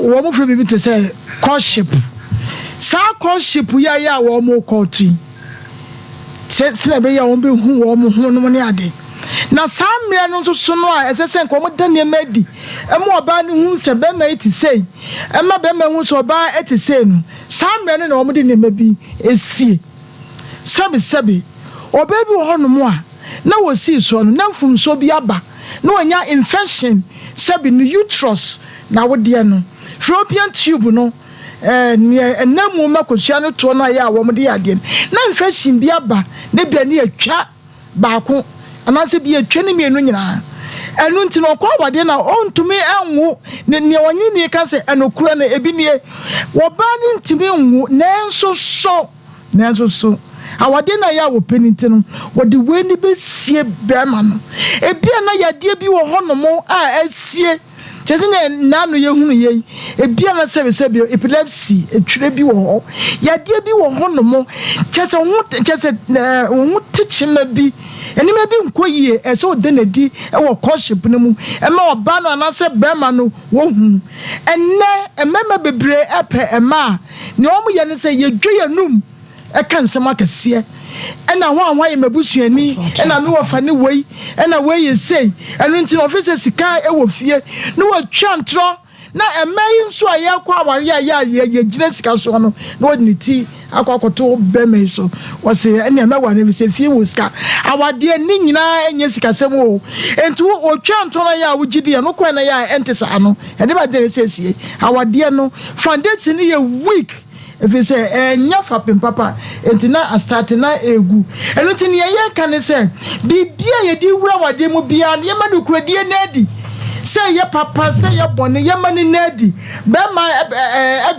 Wɔn frɛ biribi te sɛ courtship. Saa courtship yi a yɛ a wɔn rekɔɔto yi, sɛ sɛdeɛ ɛbɛyɛ a wɔbɛhu wɔn ho nom ne ade. Na saa mmerɛ no nso so no a ɛsɛ sɛ nka wɔda nneɛma adi ma ɔbaa no hu sɛ barima yi te sei, ɛma barima hu sɛ ɔbaa te sei no, saa mmerɛ no na wɔde nneɛma bi sie. Sɛbesɛbe, ɔbaa bi wɔ hɔnom a na wɔsii soɔ no, na mfomsoɔ bi aba, na wanya infection, sɛbe ne uterus, n'awodeɛ no, fallopian tube no, ɛɛ, nea ɛnam mu ma kosua no toɔ no a ɛyɛ a wɔde yɛ adeɛ no, na infection bi aba, na ebia ne atwa baako, anaasɛ bi atwa ne mmienu nyinaa. Ɛno nti no, ɔkɔ awadeɛ na ɔntumi nwo. Ne, nea ɔnye nie ka sɛ, ɛnokorɛ no, ebi nie, ɔbaa no ntumi nwo, nanso so, nanso so, awadeɛ no a ɛyɛ a wɔpɛ no nti no, wɔde wei no bɛsie barima no. Ebia na yadeɛ bi wɔ hɔnom a asie. Kyerɛ sɛ nea nnaano yɛhunu yɛ yi, ebia na sɛbesɛbe epilepsy, etwire bi wɔ hɔ, yadeɛ bi wɔ hɔnom, kyerɛ sɛ wo ho, kyerɛ sɛ ɛɛ wo ho te kyema bi, nneɛma bi nkɔ yie, ɛsɛ sɛ ɔda no adi wɔ courtship no mu ma ɔbaa no anaasɛ barima no wɔhu. Ɛnnɛ mmarima bebree pɛ mmaa a, nea wɔyɛ ne sɛ yɛdwa yɛn anum. ɛka nsɛm akɛseɛ, ɛna hwan hwan yɛ m'abusuani, ɛna me wɔfa ne wei, ɛna wei yɛ sei, ɛno nti na ɔfiri sɛ sika wɔ fie na watwa ntorɔ, na ɛmɛ yi nso a yɛkɔ awareɛ a yɛ a yɛgyina sika soɔ no, na wɔde ne ti akɔ akɔto bɛrima yi so, wɔse ɛnea mɛware no ɛfiri sɛ fie wɔ sika, awadeɛ ne nyinaa ɛnyɛ sikasɛm o, nti wo ɔtwa ntorɔ no yɛ a wogye di, ɛno kɔɛ na yɛ a ɛnte saa no, ɛde ba deɛ ɛsiesie awadeɛ no foundation no yɛ weak. Ɛfiri sɛ ɛnyɛ fapem papa nti na astate na ɛregu. Ɛno nti nea yɛreka ne sɛ, biribiara a yɛde wura awadeɛ mu biara no, yɛma nokorɛdie no adi. Sɛ ɛyɛ papa, sɛ ɛyɛ bɔne, yɛma no nna adi. Barima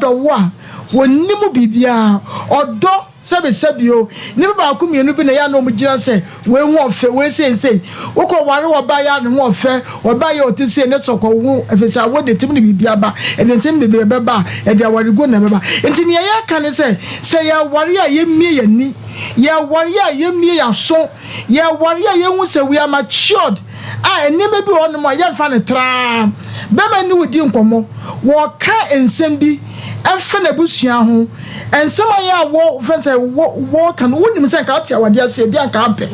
dɔ wo a, ɔnni mu biribiara. Ɔdɔ, sɛbesɛbe o, nnipa baako mmienu bi na ɛyɛ a na wɔgyina sɛ Wei ho ɔfɛ, wei sei sei. Wokɔ ware ɔbaa yi a ne ho ɔfɛ, ɔbaa yi a ɔte sei ne sɛ ɔkɔ wo, ɛfiri sɛ awo de tumi de biribi aba, ɛde nsɛm bebree bɛba a, ɛde awareguo na ɛbɛba. Nti nea yɛreka ne sɛ, sɛ yɛware a yɛmmie yɛn ani, yɛware a yɛmmie yɛn aso, yɛware a yɛnhu sɛ we are matured a nneɛma bi wɔ hɔnom a yɛmfa no traa. Bɛrima ne wo di nkɔmmɔ, wɔka nsɛm bi ɛfa n'abusua ho, Nsɛm a ɛyɛ a wɔ fɛn sɛ wɔ wɔka no, wonim sɛ nka wote awadeɛ ase ebi anka ampɛ.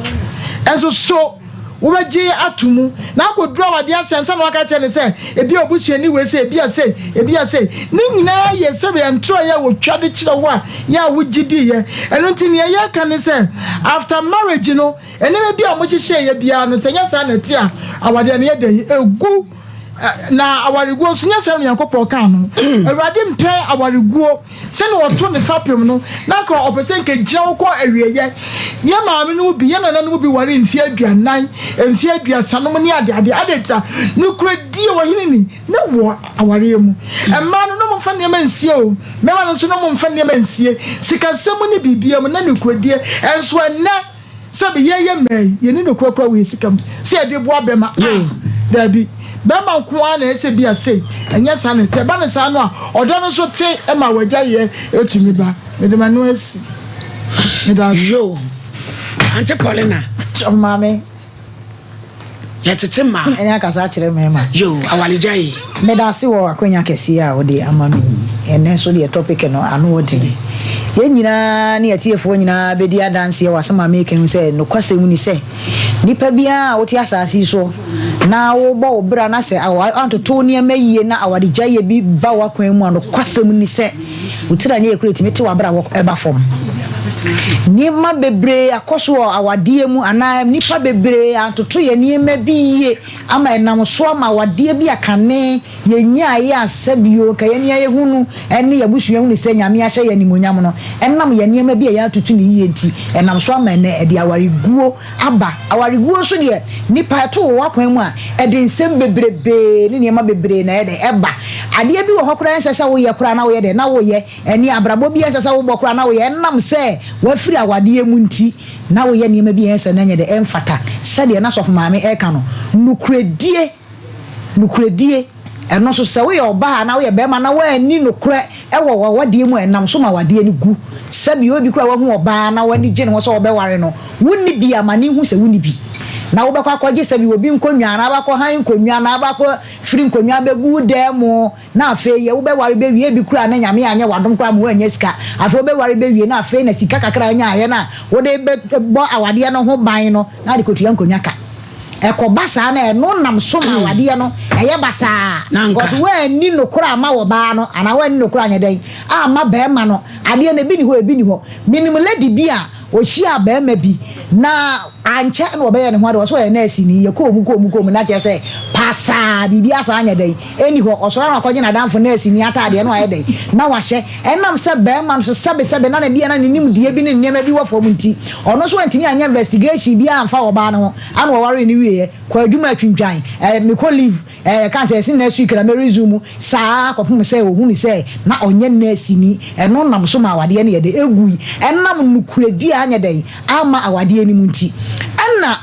Nso so wobɛgye ato mu na akɔduru awadeɛ ase ansa na waka kyerɛ no sɛ ebi a obusuani wei sɛ ebi a sei, ebi a sei. Ne nyinaa yɛ sɛdeɛ ntorɔ yɛ a wɔtwa de kyerɛ wo a yɛ a wogye diiɛ. Ɛno nti nea yɛka ne sɛ after marriage no nneɛma bi a wɔhyehyɛeɛ biara no sɛ ɛnyɛ saa na ɛte a awadeɛ no yɛ dɛn? Ɛgu. Na awareguo nso, nyɛ sɛ Onyankopɔn kaa no. Awurade mpɛ awareguo. Sɛnea ɔto ne fapem no, na anka ɔpɛ sɛ nka gyina hɔ kɔ awieeɛ. Yɛn maame no mu bi, yɛn nananom mu bi waree mfeɛ aduanan, mfeɛ aduasa nom ne adeade. Adɛn ntia? Nokorɛdie, ɔhene ni, na wɔ awareɛ mu. Mmaa no, na wɔmfa nneɛma nsie o. Mmarima no nso, na wɔmfa nneɛma nsie. Sikasɛm mu ne biribiara mu, na nokorɛdie. Nso ɛnnɛ. Sɛbi yɛyɛ mmaa yi, yɛnni nokorɛ koraa wɔ yɛn sika mu sɛ yɛde boa bɛma a, daabi. Bɛma nko ara na ɛsɛ bi a sei, ɛnyɛ saa na ɛte. Ɛba no saa no a, ɔdɔ no nso te ma w'agyaeɛ tumi ba. Mede m'ano asi. Meda ase. Yoo, Auntie Paulina. Maame. Yɛtete mmaa. Ɛne akasa akyerɛ mmarima. Yoo, awaregya yi. Medase wɔ akwanya kɛseɛ a wode ama me yi. Ɛnnɛ nso deɛ topic no ano wɔ den. Yɛn nyinaa ne atiefoɔ nyinaa bɛdi adanseɛ wɔ asɛm a mereka yi ho sɛ nokwasɛm ni sɛ nipa biara a wote asaase yi soɔ na wobɔ wo bra na sɛ woantoto wo nneɛma yie na awaregyaeɛ bi ba w'akwan mu a nokwasɛm ni sɛ Wo tiri anyɛ yie koraa ɛtumi te w'abrabɔ ba fam. Nneɛma bebree akɔ so wɔ awadeɛ mu anaa nnipa bebree antoto yɛn nneɛma bi yie ama ɛnam so ama awadeɛ bi a kane yɛnyaeɛ a sɛbio nka yɛn ani ahunu ne yɛn abusua hunu sɛ Nyame ahyɛ yɛn animuonyam no, ɛnam yɛn nneɛma bi a yɛantoto no yie nti ɛnam so ama ɛnnɛ ɛde awareguo aba. Awareguo nso deɛ, nnipa ɛto wɔ w'akwan mu a, ɛde nsɛm bebrebee ne nneɛma bebree na ɛyɛ dɛn? Ɛba. Adeɛ bi wɔ hɔ koraa a ɛnsɛ sɛ woyɛ koraa na woyɛ dɛn? Na woyɛ. Ɛne abrabɔ bi a ɛnsɛ sɛ wobɔ koraa na woyɛ. Ɛnam sɛ woafiri awadeɛ mu nti, na woyɛ nneɛma bi a ɛnsɛ na ɛnyɛ dɛn? Ɛmfata. Sɛdeɛ na sɔfo maame reka no, nokorɛdie. Nokorɛdie, ɛno nso sɛ woyɛ ɔbaa anaa woyɛ barima na woanni nokorɛ wɔ w'awadeɛ mu a, ɛnam so ma awadeɛ no gu. Sɛbi obi koraa a wahu ɔbaa na w'ani gye ne ho sɛ ɔbɛware no, wonni bi a, ma no nhu sɛ wonni bi. Na wobɛkɔ akɔgye sɛbi obi nkonnwa anaa wobɛkɔ han nkonnwa anaa wobɛkɔ firi nkonnwa abɛgu wo dan mu na afei yɛ wobɛware bɛwie, ebi koraa na Nyame anyɛ w'adom koraa ma woannya sika. Afei wobɛware bɛwie na afei na sika kakra a wonyaeɛ no a wode bɛbɔ awadeɛ no ho ban no na wode kɔtua nkonnwa ka. Ɛkɔba saa no a, ɛno nam so ma awadeɛ no ɛyɛ basaa. Because woanni nokorɛ amma ɔbaa no anaa woanni nokorɛ anyɛ dɛn amma barima no. Adeɛ no ebi ni hɔ ebi ni hɔ. Menim lady bi a ɔhyiaa barima bi na ankyɛ na ɔbɛyɛɛ ne ho adeɛ, ɔse ɔyɛ nɛɛseni. Yɛkɔɔ mu kɔɔ mu kɔɔ mu na kyerɛ sɛ pasaa biribiara saa anyɛ dɛn ɛnni hɔ. Ɔsɔre a na wakɔgye n'adamfo nɛɛseni ataadeɛ na wayɛ dɛn na wahyɛ. Ɛnam sɛ barima no so sɛbesɛbe na ebia na ne nimdeɛ bi ne nneɛma bi wɔ fam nti, ɔno nso antumi anyɛ investigation biara amfa ɔbaa no ho. Ana ɔwaree no wieɛ, kɔ adwuma atwintwan, eh, mekɔ leave, eh, yɛka sɛ ɛse next week na mɛ resume, saa ara kɔpem sɛ ɔhunu sɛ na ɔnyɛ nɛɛseni. Ɛno nam so ma awadeɛ no yɛ dɛn? Ɛgui. Ɛnam nokorɛdie a anyɛ dɛn? Amma awadeɛ no mu nti. Ɛna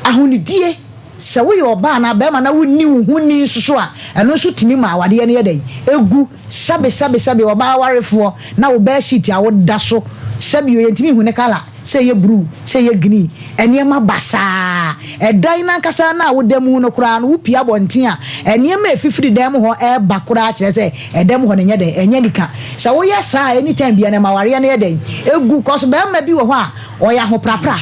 ahonidie. Sɛ woyɛ ɔbaa anaa barima na wonni wo ho ni nso so a, ɛno nso tumi ma awadeɛ no yɛ dɛn? Ɛgu. Sɛbe sɛbe sɛbe ɔbaa awarefoɔ na wo bed sheet a woda so, sɛbe o, yɛntumi nhu ne colour, sɛ ɛyɛ bruu, sɛ ɛyɛ green, nneɛma basaa. Ɛdan no ankasa no a woda mu no koraa no, wopue abɔnten a, nneɛma a ɛfifiri dan mu hɔ reba koraa kyerɛ sɛ ɛdan mu hɔ no nyɛ dɛn? Ɛnyɛ anika. Sɛ woyɛ saa a, anytime biara no ɛma awareɛ no yɛ dɛn? Ɛgu. Cause barima bi wɔ hɔ a, Ɔyɛ ahoprapra.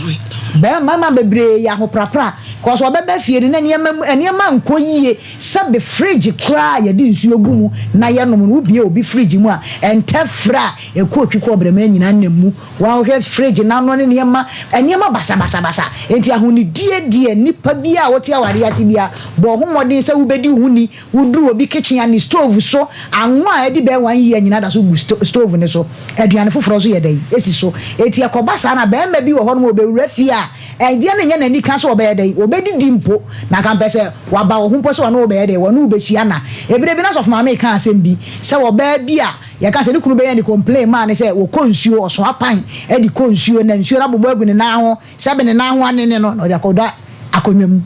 Bɛrima bebree yɛ ahoprapra cause ɔbɛba fie no na nneɛma mu nneɛma nkɔ yie. Sɛbe fridge koraa a yɛde nsuo gu mu na yɛnom no, wobue obi fridge mu a, ntɛfrɛ a ɛkɔ otwi kɔ ɔbrɛmaa nyinaa nam mu. Woahwɛ fridge no ano ne nneɛma nneɛma basabasabasa. Enti ahonidie deɛ nipa biara a wote awareɛ ase biara, bɔ wo ho mmɔden sɛ wobɛdi wo ho ni. Woduru obi kitchen a ne stove so anwa a adi bɛyɛ one year nyinaa da so gu stove no so. Aduane foforɔ nso yɛ dɛn? Esi so. Enti ɛkɔba saa na barima bi wɔ hɔnom a ɔbɛwura fie a, ɛdeɛ no nyɛ n'anika sɛ ɔbɛyɛ dɛn? Ɔbɛdidi mpo. Na anka mpɛ sɛ waba wo ho mpo sɛ ɔne wo bɛyɛ dɛn? Ɔne wo bɛhyia nna. Ɛberɛ bi na sɔfo maame reka asɛm bi sɛ ɔbaa bi a yɛka sɛ ne kunu bɛyɛ ne complain maa no sɛ ɔkɔ nsuo, ɔsoa pan de kɔ nsuo na nsuo no abobɔ agu ne nan ho, sɛbe ne nan ho anene no na ɔde akɔda akonnwa mu.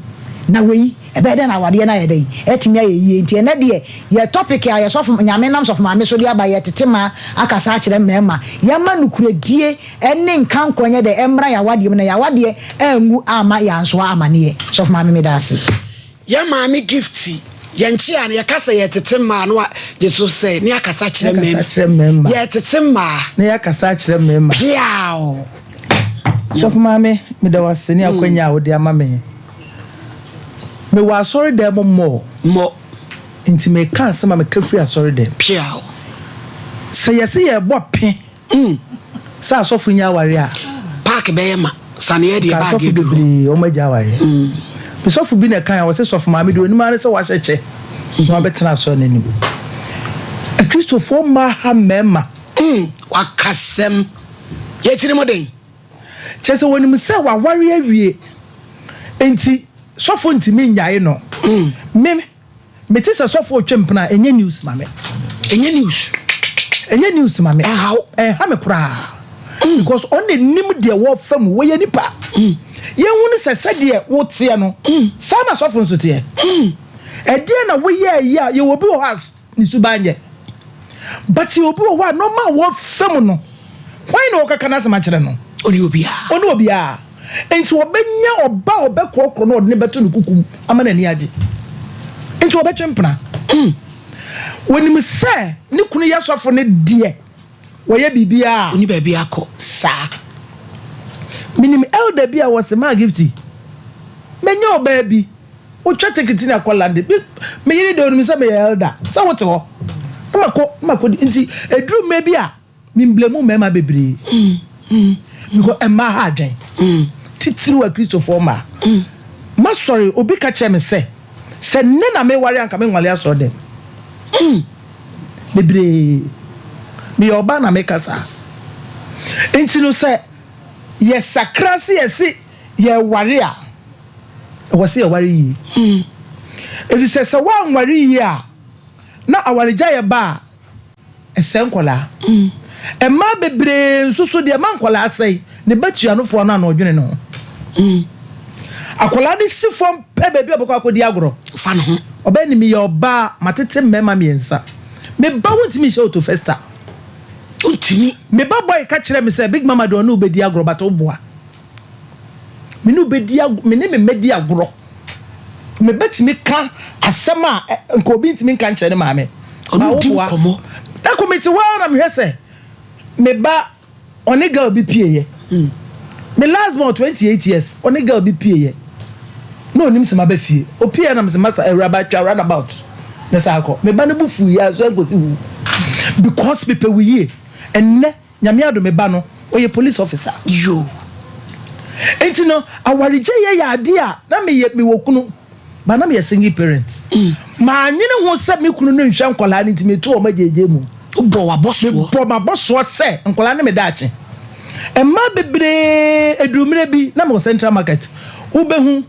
Na wei. Ɛbɛyɛ dɛn na awadeɛ no ayɛ dɛn? Atumi ayɛ yie. Nti ɛnnɛ deɛ, yɛ topic a yɛ sɔfo, Nyame nam sɔfo maame so de aba, yɛ tete mmaa akasa akyerɛ mmarima. Yɛmma nokorɛdie ne nkankɔ nyɛ dɛn? Ɛmmra yɛn awadeɛ mu na yɛn awadeɛ anwu amma yɛansoa amaneɛ. Sɔfo maame meda ase. Yɛ maame Gifty, yɛn kyea no yɛka sɛ yɛtete mmaa no a gye so sɛ ne akasa kyerɛ mmarima. Yɛtete mmaa. Na yɛakasa akyerɛ mmarima. Piaw! Sɔfo maame, meda wo ase ne akwanya a wode ama me. Mewɔ asɔredan mu mmɔ. Mmɔ. Nti meka asɛm a meka firi asɔredan mu. Piaw. Sɛ yɛse yɛrebɔ pe sɛ asɔfo nnya aware a. Park bɛyɛ ma. Saneɛ deɛ Nka bag asɔfo aduru hɔ. bebree wɔn agya awareɛ. Me sɔfo bi na ɛkae a ɔse sɔfo maame deɛ onim ara ne sɛ wahyɛ kyɛ na wabɛtena asɔre no anim. Akristofoɔ mmaa ha mmarima. Wakasɛm. Yɛ tirim den. Kyerɛ sɛ wɔnim sɛ waware awie nti sɔfo ntumi nnyae no. Me mete sɛ sɔfo retwe mpena a, ɛnyɛ news ma me. Ɛnyɛ news. Ɛnyɛ news ma me. Ɛnha wo. Ɛnha me koraa. Because ɔno na nim deɛ wɔfa mu. Wɔyɛ nipa. Yɛnhu no sɛ sɛdeɛ woteɛ no, saa na sɔfo nso teɛ. Ɛdeɛn na woyɛeɛ a, yɛwɔ obi wɔ hɔ a Ne suban nyɛ. But obi wɔ hɔ a nneɛma a wɔfa mu no, hwan na ɔkaka n'asɛm akyerɛ no? Ɔne obiara. Ɔne obiara. Nti ɔbɛnya ɔba a ɔbɛkorɔkorɔ no ɔde no bɛto ne kuku mu ama n'ani agye. Nti ɔbɛtwe mpena. Wɔnim sɛ ne kunu yɛ sɔfo no deɛ, wɔyɛ biribiara a. Ɔni baabi akɔ. Saa. Menim elder bi a wɔse, Maa Gifty, manya ɔbaa bi. Wotwa tekiti na kɔ London. Me me yere deɛ onim sɛ meyɛ elder. Sɛ wote hɔ na makɔ na makɔ di nti eduru mmerɛ bi a me mblemu mmarima bebree because mmaa ha adwɛn titiriw akristofoɔ mmaa. Masɔre obi ka kyerɛ me sɛ sɛ nnɛ na meware anka menwale asɔre dɛm bebree. Meyɛ ɔbaa na meka saa. Nti no sɛ yɛsakra se yɛse yɛware a Ɛwɔ sɛ yɛware yie. Efisɛ sɛ woanware yie a, na awaregyaeɛ ba a, ɛsɛe nkwadaa. Mmaa bebree nso so deɛ ɛma nkwadaa sɛe, ne ba tua no foɔ no a na ɔdwene ne ho. Akwadaa no si fam pɛ baabi a ɔbɛkɔ akɔdi agorɔ. Fa ne ho. Ɔbaa ni meyɛ ɔbaa, matete mmarima mmiɛnsa. Me ba wontumi nhyɛ otofesta. Wontumi. Me ba boy ka kyerɛɛ me sɛ, Big mama deɛ ɔne wo bɛdi agorɔ but woboa. Me ne wo bɛdi ag me ne me mma di agorɔ. Me ba tumi ka asɛm a nka obi ntumi nka nkyerɛ ne maame. Ɔne wo di Woboa. nkɔmmɔ. Da ko mete hɔ ara na mehwɛ sɛ me ba ɔne girl bi pieeɛ. Me last born 28 years ɔne girl bi pieeɛ. Na ɔnim sɛ maba fie. Ɔpieeɛ na mese, Masa, awuraba, twa run about na san kɔ. Me ba no bo fuiɛ a, so ɛnkɔsi wu. Because mepɛ wo yie. Ɛnnɛ, Nyame adom, me ba no, ɔyɛ police officer. Yoo. Nti no, awaregyaeɛ yɛ adeɛ a, na meyɛ, mewɔ kunu, but na meyɛ single parent. Mannwene ho sɛ me kunu no nhwɛ nkwadaa no nti meto wɔn agyaagyaa mu. Wobɔ w'abɔsoɔ. Mebɔ m'abɔsoɔ sɛ nkwadaa no me daakye. Mmaa bebree, ɛduru mmerɛ bi, na mewɔ Central Market, wobɛhu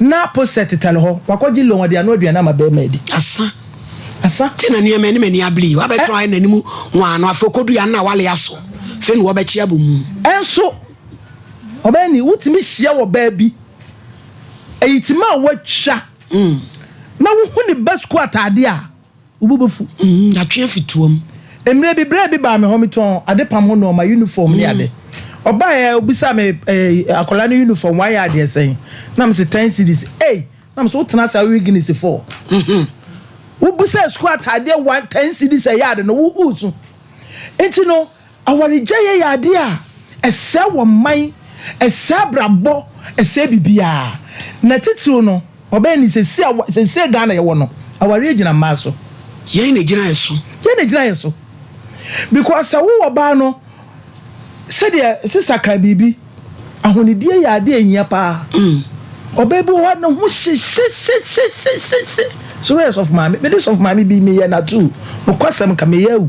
na poster tetare hɔ, wakɔgye loan, ɔde anoa aduane ama barima adi. Asa. Asa. Ti na nneɛma anim ani abere yi, wabɛtena ayɛ n'anim nwaa no, afei ɔkɔdu ya no na wale aso, afei na wɔbɛkye abɔ mu. Ɛnso, ɔbaa ni, wotumi hyia wɔ baa bi, ayitima a watwa, na wohu ne ba sukuu ataadeɛ a, Wo bo bɛfu. Yɛatwe afi toa mu. Mmerɛ bi, braa bi baa me hɔ, metɔn adepam ho nnoɔma, uniform ne ade. Ɔbaeɛ, ɔbisaa me eh, akwadaa no uniform, one yard yɛ sɛn? Na mese ten cedis. Ei! Na mese wotena ase a wowe Guinness four. Wobisaa sukuu ataadeɛ one, ten cedis a yard no, wo, woresu. Nti no, Awaregyaeɛ yɛ adeɛ a ɛsɛe wɔ man, ɛsɛe abrabɔ, ɛsɛe biribiara. Na titiriw no, ɔbɛyɛ ne seesei a seesei Ghana yɛwɔ no, awareɛ gyina mmaa so. Yɛn na ɛgyina yɛ so. Yɛn na ɛgyina yɛ so. Because sɛ wo ɔbaa no, sɛdeɛ sister kaa biribi, Ahonidie yɛ adeɛ a ɛhia paa. Ɔbaa bi wɔ hɔ a ne ho hyehyehyehyehyehye. So woyɛ sɔfo maame? Mede sɔfo maame bi meyɛ no atuu. Nokwasɛm nka meyɛ awu.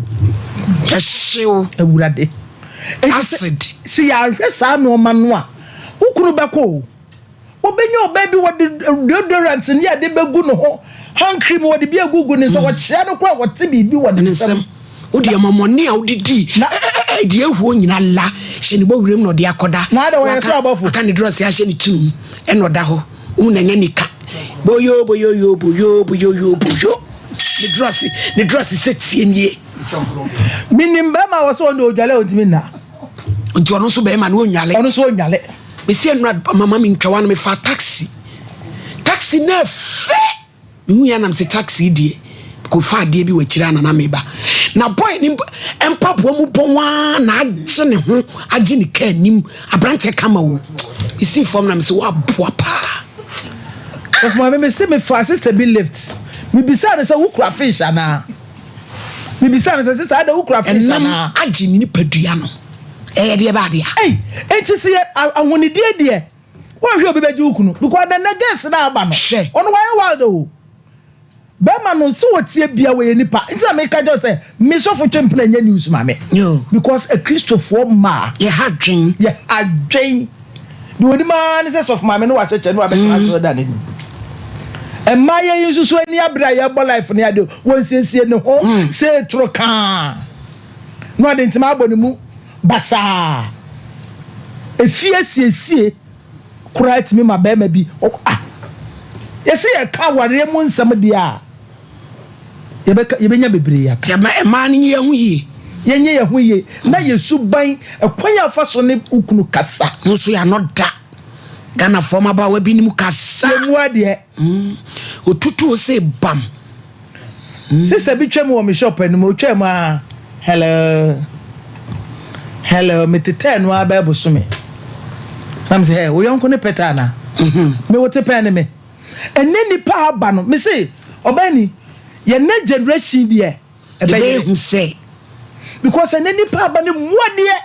Ɛhyew. Awurade. Acid. Sɛ yɛanhwɛ saa nnoɔma no a, wo kunu bɛkɔ o. Wobɛnya ɔbaa bi wɔde deodorant ne ade bɛgu ne ho, hand cream wɔde bi agugu ne nsa, wɔkyea no koraa wɔte biribi wɔ ne nsam. Wode amamɔne a wode dii deɛ ɛhuo nyina la hyɛ ne bɔwerɛm na ɔde akɔda. Na adɛ wɔyɛ soro abɔfo. Aka ne drɔse ahyɛ ne tirim ɛna ɔda hɔ. Wohu na ɛnyɛ nika. Boyo boyoyo boyo boyoyo boyo. Ne drɔse ne drɔse sɛ tie nie. Menim bɛrima a wɔsɛ ɔno deɛ ɔdwale a ɔntumi nna. Nti ɔno nso bɛrima no ɔnnwale. Ɔno nso ɔnnwale. Mesi nnora mama me ntwawa no mefaa taxi. Taxi no ɛfɛ. Mehu yɛ nam se taxi deɛ kɔfa adeɛ bi wɔ akyire ana na meba. Na boy ne mpaboa mu bɔn waa na agye ne ho agye ne kaa nim. Aberanteɛ kama o. Mesi fam na mese waboa paa. Sɔfo maame mese mefaa sister bi lift. Mebisaa no sɛ wokura fish anaa? Mebisaa no sɛ sister adɛn wokura fish anaa? Ɛnam agye ne nipadua no. Ɛyɛ deɛ bɛade a. Ei enti sɛ yɛ ahonidie deɛ woanhwɛ obi bɛgye wo kunu because ɛnɛ girls no a aba no Hwɛ. ɔno wayɛ wild o bɛrima no sɛ ɔteɛ bia wɔyɛ nipa nti na meka kyerɛ wo sɛ me sɔfo twe mpena nyɛ news ma me Yo. because akristofoɔ mmaa Yɛ ha dwen. yɛ ha dwen deɛ onim ara ne sɛ sɔfo maame no wahyɛ kyɛ no wabɛtena asɔre da n'anim mmaa yɛ yi nso so ani abere a yɛbɔ life ne adeɛ wɔnsiesie ne ho sɛ toro kaa na ɔde ntoma abɔ ne mu basaa. Efie asiesie koraa tumi ma barima bi ɔkɔ ah yɛsɛ yɛka awareɛ mu nsɛm deɛ a yɛbɛka yɛbɛnya bebree aka. Yɛma mmaa no nyɛ yɛn ho yie. Yɛnyɛ yɛn ho yie na yɛ suban ɛkwan a fa so ne wo kunu kasa. Mo nso yɛ ano da. Ghanafoɔ mmabaawa binom kasa. Yɛn mu adeɛ. Otutuo se bam. Sister bi twam wɔ me shop anim, otwaa mu aa, hello, hello, me tetɛɛ no ara bɛyɛ bosome. Na me se, hey, wo yɔnko ne pɛtɛ anaa? Me wo te pɛn ne me. Ɛnɛ nipa aba no, me se, ɔbaa ni, yɛ next generation deɛ, ɛbɛyɛ. Ɛbɛyɛ hu sɛ. Because ɛnɛ nipa aba no mmoa deɛ.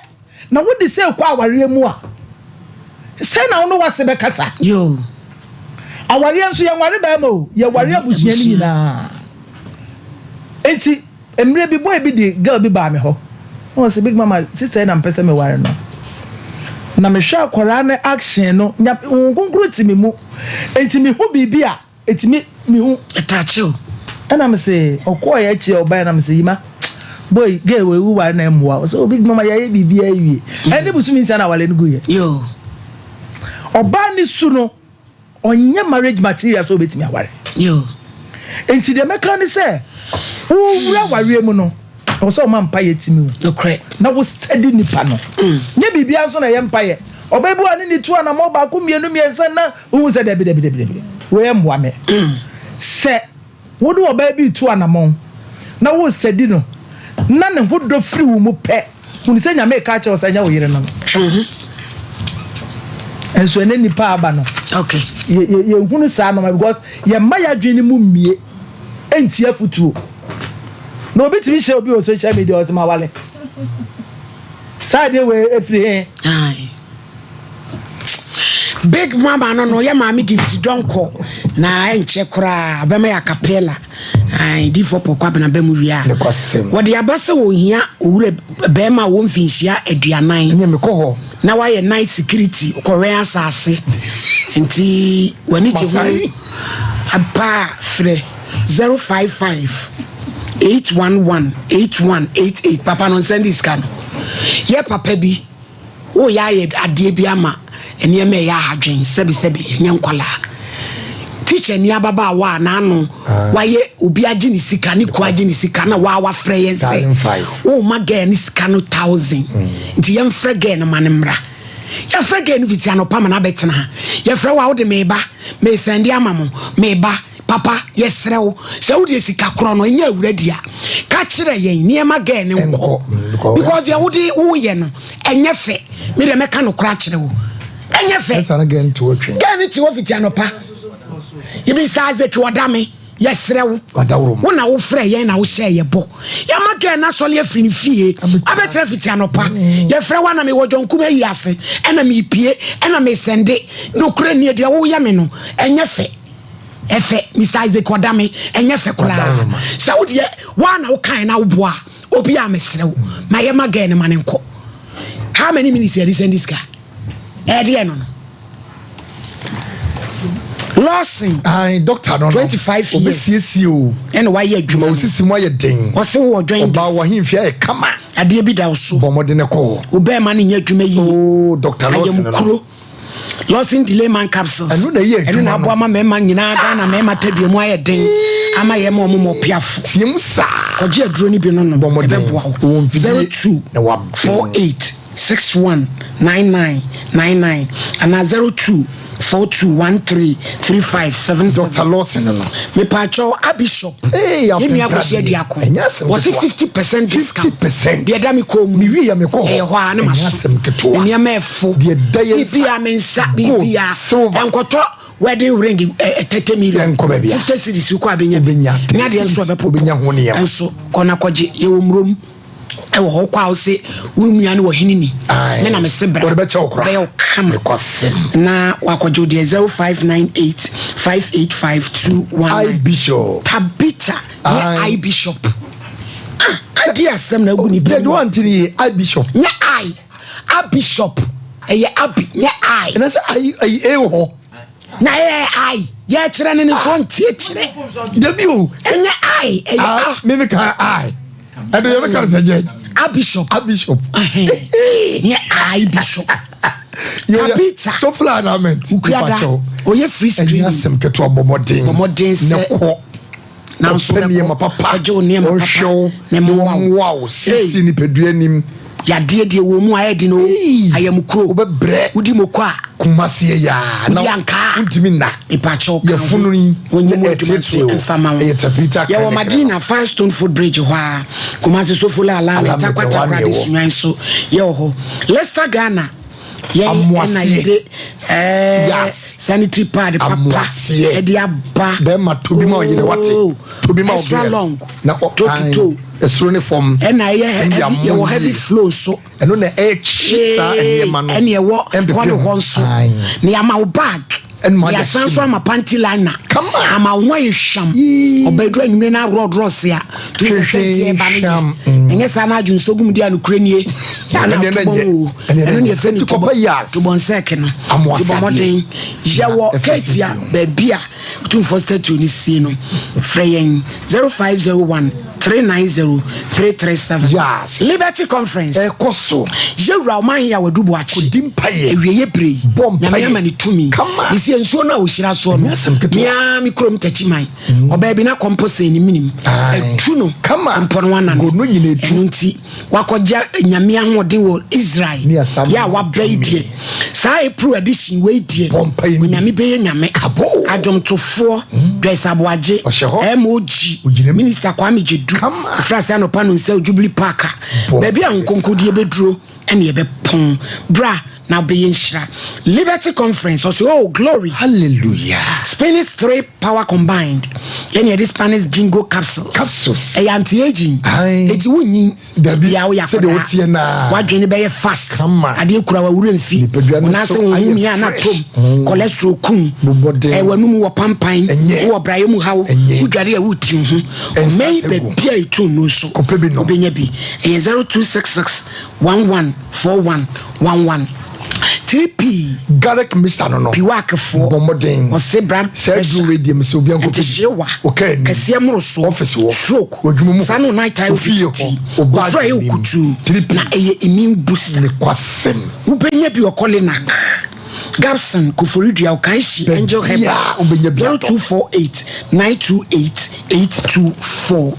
Na wode sɛ rekɔ awareɛ mu a, sɛn na wo ne w'ase bɛkasa? Yoo. Awareɛ nso yɛnware barima o, yɛware abusua no nyinaa. Enti mmerɛ bi boy bi de girl bi baa me hɔ. Na ɔse big mama sister yi na mepɛ sɛ meware no. Na mehwɛ akwadaa no action no, nya Honhom Kronkron te me mu. Enti mehu biribi a. Eti me me hu. Ɛtaakye o. Ɛna me se ɔkɔɔ yɛ akyi a ɔbaɛ na me se yima boy girl wei wo ware na ɛmmoa ɔsɛ oh big mama yɛayɛ biribiara awie ɛne bosome nsia na aware no gu yɛ. Yoo. Ɔbaa ne su no ɔnyɛ marriage material sɛ ɔbɛtumi aware. Yoo. Enti deɛ mɛka ne sɛ wowura awareɛ mu no ɛwɔ sɛ ɔma mpaeɛ timi wo. Nokorɛ. Na wo study nipa no. Nyɛ biribiara nso na ɛyɛ mpaeɛ. Ɔbaa bi wɔ hɔ a ne ne tu anamɔ baako mmienu mmiɛnsa na Wohu sɛ dabi, dabi, dabi, dabi, wei mmoa me. Sɛ wo ne ɔbaa bi retu anamɔn na woresɛdi no na ne ho dɔ firi wo mu pɛ, hunu sɛ Nyame reka akyerɛ wo sɛ ɛnyɛ wo yere no no. Twe wo ho. Nso ɛnɛ nnipa a aba no. Okay. Yɛ yɛ yɛnhunu saa nnoɔma because yɛmma yɛadwene no mu mmie ntie afotuo. Na obi tumi hyɛ obi wɔ social media ɔsɛ mawale. Saa adeɛ wei ɛfiri he? Aye. Big mama no no yɛ maame gift dɔnkɔ na ɛnkyɛ koraa ɔbɛma yɛ acapella. Ae difoɔ pɔkɔ abena ba mu wie a wɔde aba sɛ wɔhia owura bɛrima a wɔ mfinhyia 40 na wayɛ night security kɔwɛn asase nti w'ani gye ho paa frɛ 055 811 8188 papa no nsɛnde sika no yɛ papa bi Woreyɛ ayɛ adeɛ bi ama nneɛma ɛyɛ ahadwen sɛbisɛbi ɛnyɛ nkwadaa. Tikyani ababaawa a n'ano wayɛ obi agye ne sika ne kunu agye ne sika na waa wafrɛ yɛn sɛ woma girl ne sika no thousand nti yɛmfrɛ girl no ma no mmra. Yɛfrɛ girl no fiti anɔpa ma no abɛtena ha. Yɛfrɛ wo a wode meba mesɛnde ama mo meba. Papa yɛsrɛ wo sɛ wodeɛ sika korɔ no ɛnyɛ awura dea ka kyerɛ yɛn nneɛma girl no nkɔ because deɛ wode woyɛ no ɛnyɛ fɛ me deɛ mɛka nokorɛ akyerɛ wo ɛnyɛ fɛ girl no te hɔ fiti anɔpa yɛbisa Isaac ɔda me yɛsrɛ wo wo na wofrɛ yɛn na wohyɛ yɛ bɔ yɛama girl no asɔle afiri ne fie abɛtena fiti anɔpa yɛfrɛ wo ana mewɔ John Kuma ayi ase ɛna mepie ɛna mesɛnde nokorɛ nie deɛ woyɛ me no ɛnyɛ fɛ Ɛfɛ Mister Isaac Ɔdame ɛnyɛ fɛ koraa sɛ wo deɛ woa na wokae na woboa obi a mesrɛ wo ma yɛ ma girl no ma no nkɔ how many minutes yɛde sɛnde sika ɛdeɛ no no Lawson Ayi doctor no no 25 years obesiesie o ɛna wayɛ adwuma ma osisi mu ayɛ den ɔse wɔ join ɔbaa wɔ ahemfie ayɛ kama adeɛ bi da wo so bɔ mmɔden kɔ hɔ wo bɛɛma no nyɛ adwuma yie oh doctor Lawson no ayamukuro Lawson Delay Man Capsules. Ɛno na ɛyɛ adwuma no. Ɛno na aboa ma mmarima nyinaa Ghana mmarima tadua mu ayɛ den ama yɛn ma wɔn mɔ piafo. Tie mu saa. Kɔgye aduro no bi no nom. Bɔ mmɔden. Ɛbɛboa wo. Wɔ mfidie 02 na wabɛn. 48 61 99 99 anaa 02 42 13 35 77. Doctor Lawson no no. Mepaakyɛw Abishop. Ee Yɛn nua apempra Kwesi deɛ. Aduako. Ɛnyɛ asɛm Wɔse ketewa. 50% discount. 50%. Deɛ ɛda me kɔn mu. Mewie yɛ mekɔ hɔ. Ɛyɛ hɔ a na Ɛnyɛ maso. asɛm ketewa. Nneɛma ɛfo. Deɛ ɛda yɛn nsa. Biribiara me nsa Gold, biribiara. silver. Ɛnkɔtɔ wedding ring ɛ ɛ 30 million. Yɛnkɔ baabi a. 50 cedis kɔ a bɛnya bi. Wobɛnya. Ne adeɛ nso cedis, ɛbɛpopo. wobɛnya ho nneɛma. Nso kɔ na kɔgye. Yɛwɔ Murom. Ɛwɔ hɔ kɔ a wose wo nua no wɔ hene ni. Ae. Me na mese bra. Wɔde bɛkyɛ wo koraa. Ɔbɛyɛ wo kama. Nokwasɛm. Na wakɔgye wo deɛ 0598 585 219. I Bishop. Tabitha nyɛ Ae. I Bishop. Ah, adi asɛm na agu ne Deɛ bi mu. wante ne yie, I Bishop. Nyɛ I, A Bishop. Ɛyɛ Abi, nyɛ I. Ɛna sɛ I, ayi A wɔ hɔ. Na ɛyɛ I. Yɛkyerɛ no ne so ɔnte akyerɛ. Dabi o. Ɛnyɛ I, ɛyɛ A. Me me ka I. Ɛno yɛ bɛka no sɛ judge. A Bishop. A Bishop. Nyɛ I Bishop. Tabitha. Sofla annulment. Wukuada. Ɔyɛ free screening. Ɛnyɛ asɛm ketewa bɔ mmɔden. Bɔ mmɔden sɛ. Ne kɔ. Nanso Ɔpɛ nneɛma papa. Ɔgye wo nneɛma papa. Ɔnhwɛ wo. Ne mmoa wo. Mmoa wo. Siesie nipadua anim. Yadeɛ deɛ wɔ mu ayɛ den o. Ayamukuro. Wobɛbrɛ. Wodi moko a. Kumasi yɛ yaa. Wodi ankaa. Wontumi nna. Mepakyɛw ka ho. Yɛfunu yi. Wɔnyɛ mu adwuma nso mfa ma wo. Ɛyɛ tapita Yɛwɔ Madina Firestone Footbridge hɔ a. Kumasi Sofola Alame Alame Tarkwa hɔ a Tarkwa na de yɛwɔ. Sunyani nso yɛwɔ hɔ. Leicester Ghana yɛn ɛna Amoaseɛ. yɛde ɛɛ Yes. sanitary pad papa Amoaseɛ. ɛde aba. Bɛrima tobi ma ɔyere wate. Oh, Tobi ma extra ɔbea. long. Na ɔ Toe to toe. Ɛsoro ne fam. Ɛna ɛyɛ Ɛne heavy amoa yɛwɔ heavy yie. flow nso. Ɛno na ɛrekyi saa nneɛma no. Ɛne ɛwɔ Ɛmpepe hɔ ne ho. hɔ nso. Ae. Na yɛama wo bag. Ɛne ma Na ade yɛasan ahyɛ nso mu. ama panty liner. Kama. Ama wo ho ayɛ hwam. Yee. Ɔbɛduru anwummerɛ no aworɔworɔ se a. Tumi sɛ sɛ nteɛ ba no yɛ. Hwam. Ɛnyɛ saa na adwo nsuo gu mu deɛ a nokorɛ nie. Yɛ a na Ɛneɛ na atobɔn nyɛ. o. Ɛneɛ na Ɛno ne nyɛ. yɛfrɛ no Nti kɔpɛ yas. tobɔnsɛk no. Amoaseadeɛ. Nti bɔ mmɔden. Yɛwɔ Na ɛfɛ Ketia sisi o. baabi a Otumfoɔ statue no sie no. Frɛ yɛn 0501 390 337. Yas. Liberty Conference. Ɛkɔ so. Yɛwura ɔman yɛ awadu boakye. Kɔdi mpaeɛ. Awieeɛ berɛ yi. Bɔ mpaeɛ. Nyame ama ne tumi. Kama. Mesi nsuo no a ɔhyira soɔ no. Ɛnyɛ asɛm ketewa. Me ara me kurom Takyiman. Ɔbaa bi na kɔmpɔ sɛn ne menim. Ae. Atu no. Kama. Kɔmpɔ no anane. Gono nyina etu. Ɛno nti wakɔgye Nyame ahoɔden wɔ Israel. Ne asam Yɛ a waba yi tumi. deɛ. Saa April edition wei deɛ. Bɔ mpaeɛ no bi. Onyame bɛyɛ Nyame. Kabo. Adwomtofoɔ. Joyce Aboagye. Ɔhyɛ hɔ. MOG. Ogyina mu. Minister Kwame Gyedu. Kama. Ɛfiri ase anɔpa no nsɛ Jubilee Park a. Bɔ Baabi a mpaeɛ nkonkodie bɛduro ɛne yɛbɛpɔn. Bra. Na wobɛyɛ nhyira. Liberty Conference, ɔse oh glory. Hallelujah. Spanish 3 power combined. Yɛne yɛde Spanish jingo capsules. Capsules. Ɛyɛ anti-aging. Aye. Eti wonyin. Dabi, Bia woyɛ sɛdeɛ akwadaa. woteɛ naa. W'adwene bɛyɛ fast. Kama. Adeɛ kura w'awura mfi. Nipadua no Wo nan ase so honhom ayɛ yɛ ana fresh. tom. Cholesterol kum. Bobɔden. Ɛwɔ anum wɔ pampan. Ɛnyɛ. Wowɔ brayɛ mu haw. Ɛnyɛ. Wodware a woti wo ho. Ɛnsa Ɔmɛn sɛ gu. baabi a ɛtu no nso. Kɔpɛ bi nom. Wobɛnya bi. Ɛyɛ 0266 11 41 11 3P. Garlic mixture no no. Piwakfoɔ. Bɔ mmɔden. Ɔse blood Saa pressure. aduro wei deɛ mesɛ obiara nkɔpɛ bi. Ntehyewa. Wo kaa anim. Kɛseɛ mmorosoɔ. Office hɔ. Stroke. W'adwuma mu hɔ. Saa no night time Wo fie wotiti. hɔ. Wo bag Ofura yɛ anim. okutu. 3P. Na ɛyɛ immune booster. Nokwasɛm. Wobɛnya bi wɔ Kolinak, Gabson, Koforidua, Okaishie, Angel Baabiara Herbal, wobɛnya bi atɔ. 0248 928 824.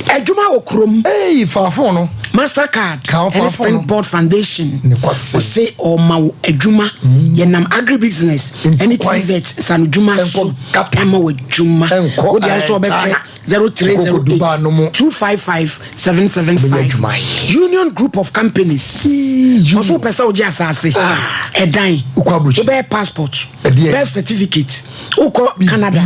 Adwuma wɔ kurom. Ei, fa phone no. Mastercard Ka wo fa ɛne phone no. Springboard Foundation. Nokwasɛm. Ɔse ɔma wo adwuma. Yɛnam agribusiness ɛne Nkwan. TVET nsanodwuma Ɛnkɔ so Gata. ɛma wo adwuma. Ɛnkɔ, Wo deɛ nso eh, ɔbɛfrɛ China. 0308 255 775. Union Group of Companies. Ɔso wopɛ sɛ wogye asase, ɛdan, wobɛyɛ passport, birth certificate, wokɔ Canada,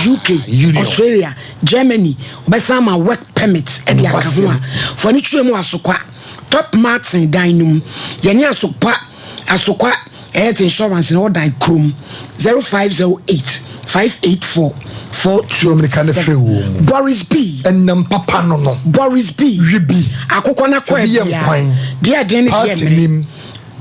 UK, Australia, Germany, wobɛsan ma work permit ɛde aka ho a, fa no twerɛ mu Asokwa, Top Martin dan no mu. Yɛne Asokwa Asokwa Health Insurance na ɔdan kurom 0508 584 427. Boris B. Ɛnam papa no no. Boris B. Wi bi. Akokɔ na kɔ Ebi yɛ ɛbia. nkwan. Deɛ ɛden ne deɛ Party mmere. nim.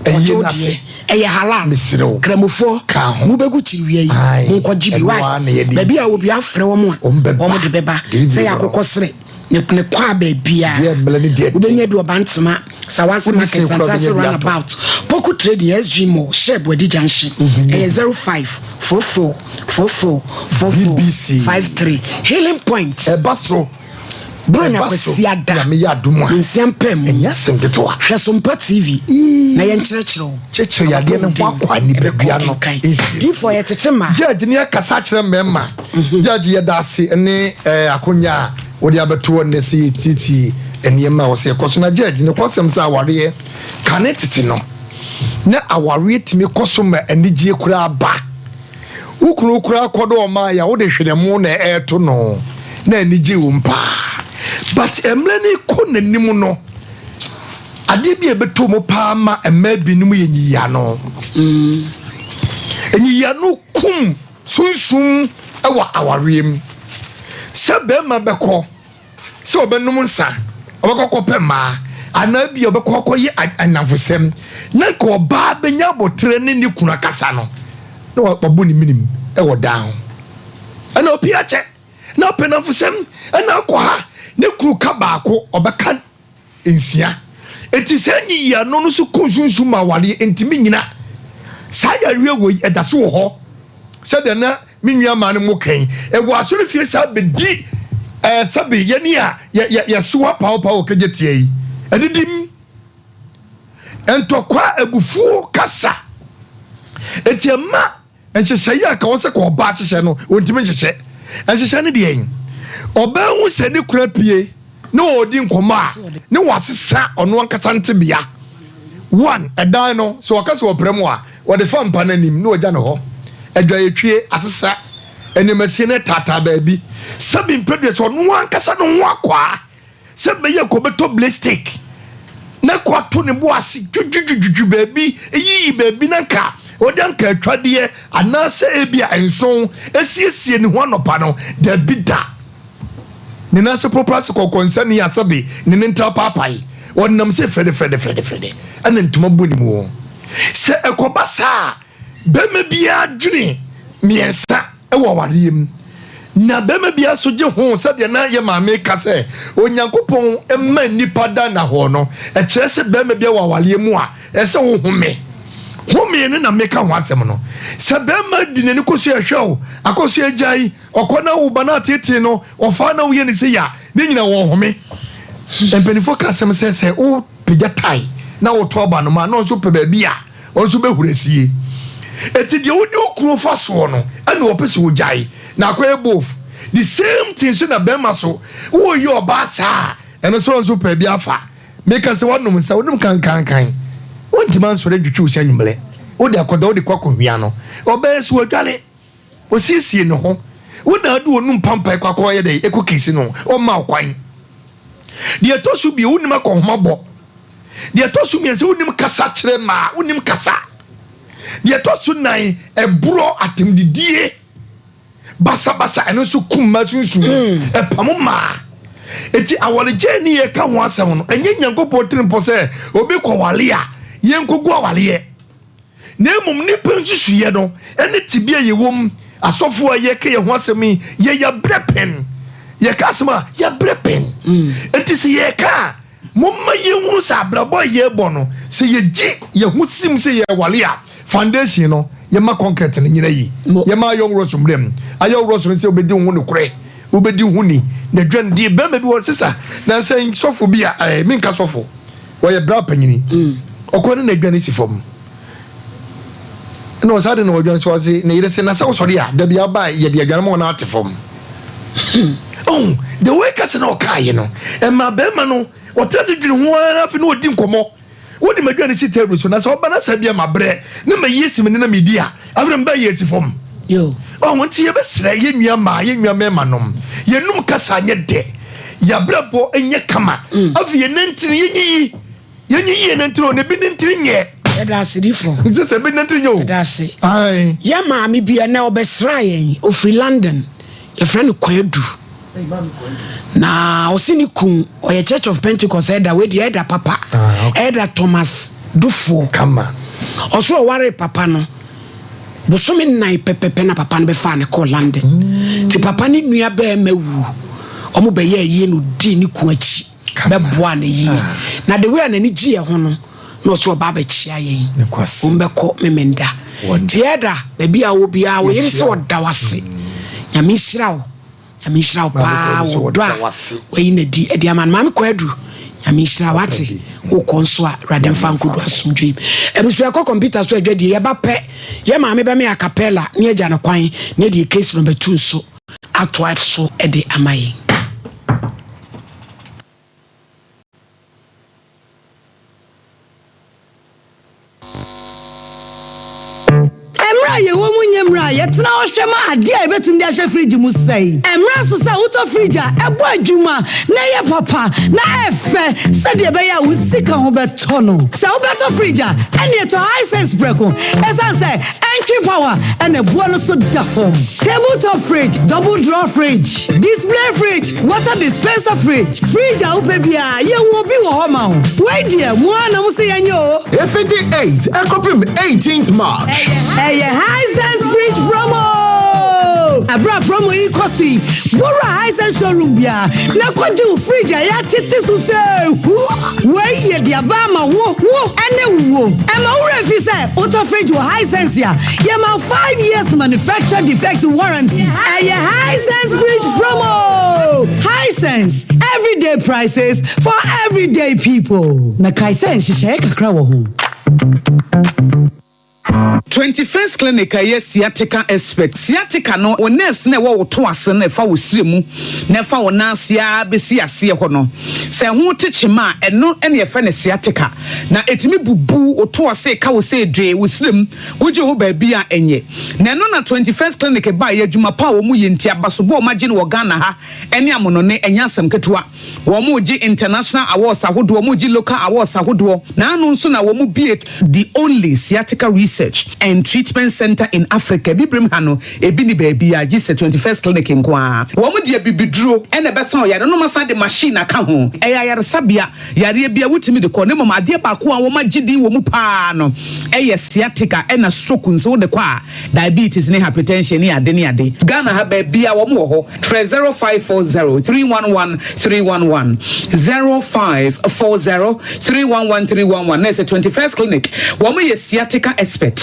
Ɔgye Ɛyie wo n'ase. deɛ. Ɛyɛ halal. Mesrɛ wo. Kramofoɔ. Ka ho. Mobɛgu kyiriwia yi. Ae. Monkɔgye bi. Ɛno Why? ara na yɛde. Baabi a obi afrɛ wɔn a. Wɔn bɛba. Wɔn de bɛba. Delivery Sɛ yɛ no. akokɔ srɛ. Ne ne kɔ a baabiara. Deɛ mmere ne deɛ den. Wobɛnya bi wɔ Bantama, Sawase Wodi Market, sɛn koraa Santase wobɛnya bi atɔ. Runabout, Poku Trading, SG Mall, Shell Boadi Junction. Wobɛnya Ɛyɛ bi. 05 44 44 44 BBC. 53. Healing Point. Ɛba so. Buronya Ɛba so. Kwasiada. Nyame yɛ adom a. Nsia mpɛ mu. Ɛnyɛ asɛm ketewa. Hwɛ Sompa TV na yɛnkyerɛkyerɛ wo. Kyerɛkyerɛ yadeɛ no ho akwa nipadua no. Ɛbɛkɔ nkan. Nsiesie. Difoɔ yɛtete ma. Judge ne akasa akyerɛ mmarima. Judge yɛda ase ne eh, akonya a wode abɛto hɔ nnɛ sɛ yɛtietie nneɛma a ɛwɔ sɛ yɛkɔ so. Na Judge, nokwasɛm sɛ awareɛ kane tete no, na awareɛ tumi kɔ so ma anigyeɛ koraa ba. Wo kunu koraa kɔdɔ ɔmaa yɛ a wode hwerɛmo na ɛreto no na anigye wom paa. But mmerɛ no rekɔ n'anim no, adeɛ bi a ɛbɛtɔ mu paa ma mmaa binom yɛ nyiyiano. Nyiyiano kum sunsum wɔ awareɛ mu. Sɛ barima bɛkɔ sɛ ɔbɛnom nsa, ɔbɛkɔ akɔpɛ mmaa, anaa ebia ɔbɛkɔ akɔyɛ nnamfosɛm, na nka ɔbaa bɛnya aboterɛ ne ne kunu akasa no, na wabɔ ne menem wɔ dan ho. Ɛna obi akyɛ, na ɔpɛ nnamfosɛm, ɛna akɔ ha, ne kunu ka baako, ɔbɛka nsia. Enti saa nyiyiano no so ku sunsum ma awareɛ ntumi nnyina. Saa yareɛ wei ɛda so wɔ hɔ sɛdeɛ na me nua maa no mo kan ɛwɔ asɔrefie saa bɛdi ɛɛ sɛbe yɛne a yɛ yɛ yɛsoa paopao wɔ kagya tia yi ɛdidim ntɔkwa abufuo kasa eti ɛma Nhyehyɛe a anka ɛwɔ sɛ ka ɔbaa hyehyɛ no, ontumi nhyehyɛ. Nhyehyɛ ne deɛn? Ɔbaa hu sɛ ne kunu apue na ɔredi nkɔmmɔ a, ne wasesa ɔno ankasa ne tebea. One, ɛdan no, sɛ ɔka sɛ ɔpra mu a, ɔde fa mpa no anim na wagya no hɔ. Adwayɛtwie, asesa nneɛmasie no taataa baabi. Sɛbi mprɛ deɛ sɛ ɔno ankasa ne ho akwaa. Sɛ ɛbɛyɛ kɔ bɛtɔ blistik na kɔ ato ne bo ase twitwitwitwi baabi, yiyi baabi na nka ɔde anka atwadeɛ anaasɛ ebi a nson asiesie ne ho anɔpa no, dabi da. Ne nan ase poroporo ase kɔkɔnsani a sɛbe ne ne ntra paapae, ɔnam sɛ frɛdefrɛdefrɛdefrɛde ɛna ntoma bɔ ne mu. Sɛ ɛkɔba saa a, bɛrima biara dwene mmiɛnsa. wɔ awareɛ mu. Na barima biara nso gye ho sɛdeɛ na yɛ maame ka sɛ Onyankopɔn mma nnipa da nnahɔɔ no, ɛkyerɛ sɛ barima biara wɔ awareɛ mu a, ɛsɛ sɛ wohome. Home no na meka ho asɛm no. Sɛ barima di n'ani kosua hwɛ wo, akosua gyae, ɔkɔ na wo ba no ateetee no, ɔfaa na woyɛ ne sei a, ne nyina wɔhome. Mpanimfoɔ ka asɛm sɛ sɛ wopagya tae na woto aba no ma na ɔnso pɛ baabi a Ɔno nso bɛhuri asie. Enti deɛ wode wo kunu fa soɔ no ɛna ɔpɛ sɛ ɔgyae. Na akɔyɛ both. The same thing nso na bɛrima so woyɛ ɔbaa saa a ɛno nso ɔno nso pɛ bi afa. Meka sɛ woanom nsa, wonom kankankan. Wontumi ansɔre antwitwi wo se anwummerɛ. Wode akɔda, wode kɔ akɔhwia no. Ɔbaa yi so wadwale. Ɔsiesie ne ho. Wo na ade w'anum pampae kɔ akɔyɛ dɛn? Ɛkɔ kisi no. Ɔmma wo kwan. Deɛ ɛtɔ so bio, wonnim akɔnhoma bɔ. Deɛ ɛtɔ so mmiɛnsa, wonnim kasa kyerɛ mmaa. Wonnim kasa. Deɛ ɛtɔ so nan, ɛborɔ, atɛmdidie, basabasa, ɛno nso kum mmaa sunsum, ɛpamo mmaa. Eti awaregyae ne yɛka ho asɛm no, ɛnyɛ Nyankopɔn tirimpɔ sɛ obi kɔwale a, yɛnkɔgu awaleɛ. Na mmom nnipa nsusuiɛ no ne tebea a yɛwɔ mu, asɔfoɔ a yɛreka yɛn ho asɛm yi, yɛ yɛabrɛ pɛn. Yɛka asɛm a, yɛabrɛ pɛn. Enti sɛ yɛreka a, momma yɛnhunu sɛ abrabɔ a yɛrebɔ no, sɛ yɛgye yɛn ho sim sɛ yɛreware a, foundation no, yɛma concrete no nyina yie. Yɛma ayɔ worɔso mmerɛ mu. Ayɔ worɔso no sɛ wobɛdi wo ho nokorɛ, wobɛdi wo ho ni. Na dwanidie, barima bi wɔ hɔ, sista, nansa yi sɔfo bi a, ɛɛ, menka sɔfo, Ɔyɛ bra panyini. Ɔkɔ ne n'adwane si fam. Ɛna ɔsaa de na ɔdwane so ɔse ne yere se na sɛ wosɔre a dabi aba a yɛde adwane ma wɔn ate fam. Oh, the way kasa na ɔkaeɛ no ɛma bɛrima no ɔtena se dwene ho ara afei na ɔdi nkɔmmɔ. Wode m'aduane si table so na sɛ ɔba na sɛ bia mabrɛ na mayi asi me ne na medi a afei na meba yi asi fam. Oh, nti yɛbɛsrɛ yɛn nua mmaa, yɛn nua mmarima nom, yɛnum kasa nyɛ dɛ. Y'abrabɔ nyɛ kama. Afei yɛn nantini yɛnyiyi. Yɛnyiyi yɛn nantini o, na ebi nantini nyɛ. Yɛda ase difo. Nti sɛ ebi nantini nyɛ o. Yɛda ase. Ae. Yɛn maame bi ɛnɛ ɔbɛsraa yɛn, ɔfiri London, yɛfrɛ no Kwadu. Na ɔse ne kun ɔyɛ Church of Pentecost elder, wei deɛ elder papa, Ah, okay. Elder Thomas Dufoɔ. Kama. Ɔso ɔwaree papa no. Bosome nnan pɛpɛpɛ na papa no bɛfaa no kɔɔ London. Nti papa no nua barima wu, wɔn bɛyɛɛ ayie na ɔdii ne kun akyi bɛboaa no ayie. Na the way a n'ani gyeeɛ ho no, na ɔsɛ ɔba abɛkyea yɛn. Wɔn bɛkɔ Memenda. Nti Elder, baabi a wowɔ biara, wo yere sɛ ɔda wo ase. Nyame nhyira wo. Nyame nhyira wo paa wɔ dɔ a wayi no adi de ama no. Maame Kwadu, Nyame nhyira wo ate. Wokɔ nso a, Awurade mfa nkodu asomdwoe mu. Abusua kɔ kɔmputa so adwadie, yɛba pɛ, yɛ maame bɛme acapella ne agya no kwan ne deɛ case number two nso atoa so de ama yɛn. Mmerɛ a yɛwɔ mu nyɛ mmerɛ a yɛtena hɔ hwɛ ma adeɛ a yɛbɛtumi de ahyɛ fridge mu sɛe. Ɛmmra so sɛ wotɔ fridge a ɛbɔ adwuma na ɛyɛ papa na ɛyɛ fɛ sɛdeɛ ɛbɛyɛ a wo sika ho bɛtɔ no. Sɛ wobɛtɔ fridge a, ɛnneɛ tɔ Hisense prɛko ɛsiane sɛ ɛntwe power ɛna ɛboɔ no so da fam. Table top fridge, double drawer fridge, display fridge, water dispenser fridge, fridge a wopɛ biara yɛwɔ bi wɔ hɔ ma wo. Wei deɛ mo ara na mo se yɛnyɛ o. Efiti eighth ɛkɔpem eighteenth March. Ɛyɛ Hisense fridge promo! Ɛberɛ a promo yi kɔ so yi, bɔwura Hisense showroom biara na kɔgye wo fridge a yɛatete so sɛ hu. Wei yɛ de aba ama wo, wo ne wo. Ɛma wo werɛ mfi sɛ wotɔ fridge wɔ Hisense a, yɛma wo 5 years manufacture defect warranty. Ɛyɛ Hisense fridge promo! Hisense, everyday prices for everyday people. Na kae sɛ nhyehyɛeɛ kakra wɔ ho. 21st Clinic a ɛyɛ sciatica expert. Sciatica no, wo nerves no a ɛwɔ wo to ase no ɛfa wo srɛ mu na ɛfa wo nan ase ara bɛsi aseɛ hɔ no, sɛ ɛho te kyema a, ɛno na yɛfrɛ no sciatica. Na ɛtumi bubu wo to ase, ɛka wo sɛ dwee, wo srɛ mu, wogye wo ho baabi a ɛnyɛ. Na ɛno na 21st Clinic baeɛ, adwuma pa a wɔyɛ nti, abasobɔ a wɔagye no wɔ Ghana ha ne amonɔne, ɛnyɛ asɛm ketewa. Wɔregye international awards ahodoɔ, wɔregye local awards ahodoɔ. Naano nso na wɔbue the only sciatica research and treatment centre in Africa. Abibirem ha no, ebi nni baabiara gye sɛ 21st Clinic nko ara. Wɔde abibiduro na ɛbɛsa ɔyare no na wɔasan de machine aka ho. Ɛyɛ ayaresabea, yareɛ biara wotumi de kɔ na mmom adeɛ baako a wɔagye din wɔ mu pa ara no yɛ sciatica ɛna stroke nso wode kɔ a, diabetes ne hypertension ne ade ne ade. Ghana ha baabiara wɔn wɔ hɔ. Frɛ 0540 311 311, 0540 311 311 na ɛsɛ 21st Clinic. Wɔn yɛ sciatica expert.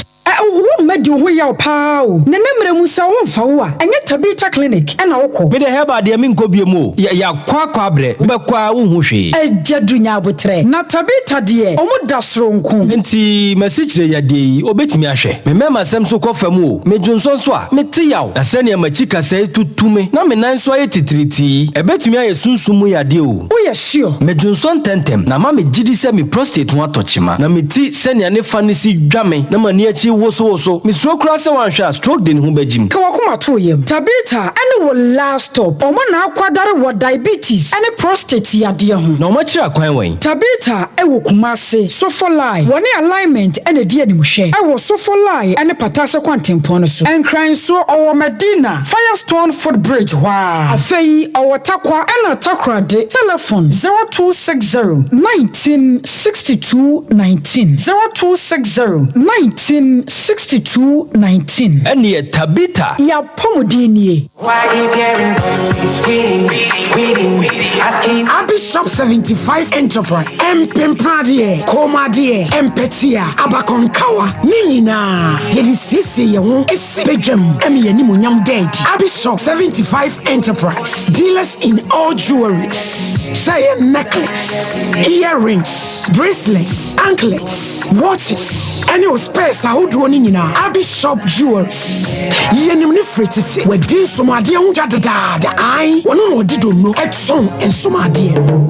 Wo mma di wo ho yaw paa o. Na nnɛ mmerɛ mu sɛ wo ho mfa wo a, ɛnyɛ Tabitha Clinic na wokɔ. Me deɛ herbal deɛ menkɔ biom o. Yɛ yɛakɔ akɔ abrɛ, wobɛkɔ ara wonhu hwee. Agya du nya aboterɛ. Na Tabitha deɛ ɔmo da soronko. Nti m'asikyire yadeɛ yi obetumi ahwɛ? Me mmarima sɛm nso kɔ fam o, me dwonsɔ nso a, mete yaw. Na sɛnea m'akyi kasɛe tutu me na me nan nso ayɛ titiritii yi, ɛbɛtumi ayɛ sunsum mu yadeɛ o. Woyɛ sure? Medwonsɔ ntɛmntɛm, na ama megye di sɛ me prostate ho atɔ kyema. Na me ti sɛnea ne fa no si dwa me na m'ani akyi wosowoso. Mesuro koraa sɛ wanhwɛ a stroke de ne ho bɛgyim. Ka w'akoma to wo yam. Tabitha ne wo last stop. Wɔn na akwadare wɔ diabetes ne prostate yadeɛ ho. Na wɔakyerɛ akwan wɛn? Tabitha wɔ Kumasi, Sofolai. Wɔne Alignment na ɛdi animhwɛ wɔ Sofolai ne Patase kwantempɔn no so. Nkran nso, ɔwɔ Madina, Firestone foot bridge hɔ ara. Afei ɔwɔ Tarkwa ɛna Takoradi. Telefon, 0260 19 62 19, 0260 19 62 19. Ɛnneɛ Tabitha. Y'apɔmuden nie. Abi Shop 75 Enterprise, Mpempradeɛ, kɔnmuadeɛ, mpɛtea, abakɔnkawa, ne nyinaa yɛde siesie yɛn ho si badwam ma yɛn animuonyam da adi. Abi Shop 75 Enterprise, dealers in all jewelries, sɛ ɛyɛ necklace, earrings, bracelets, anklets, watches, ɛne wo spares ahodoɔ no nyinaa. Abi Shop Jewelries, yɛnim no firi tete, wadi nsomadeɛ ho dwa dedaada, ae, ɔno na ɔde donno tɔn nsomadeɛ no.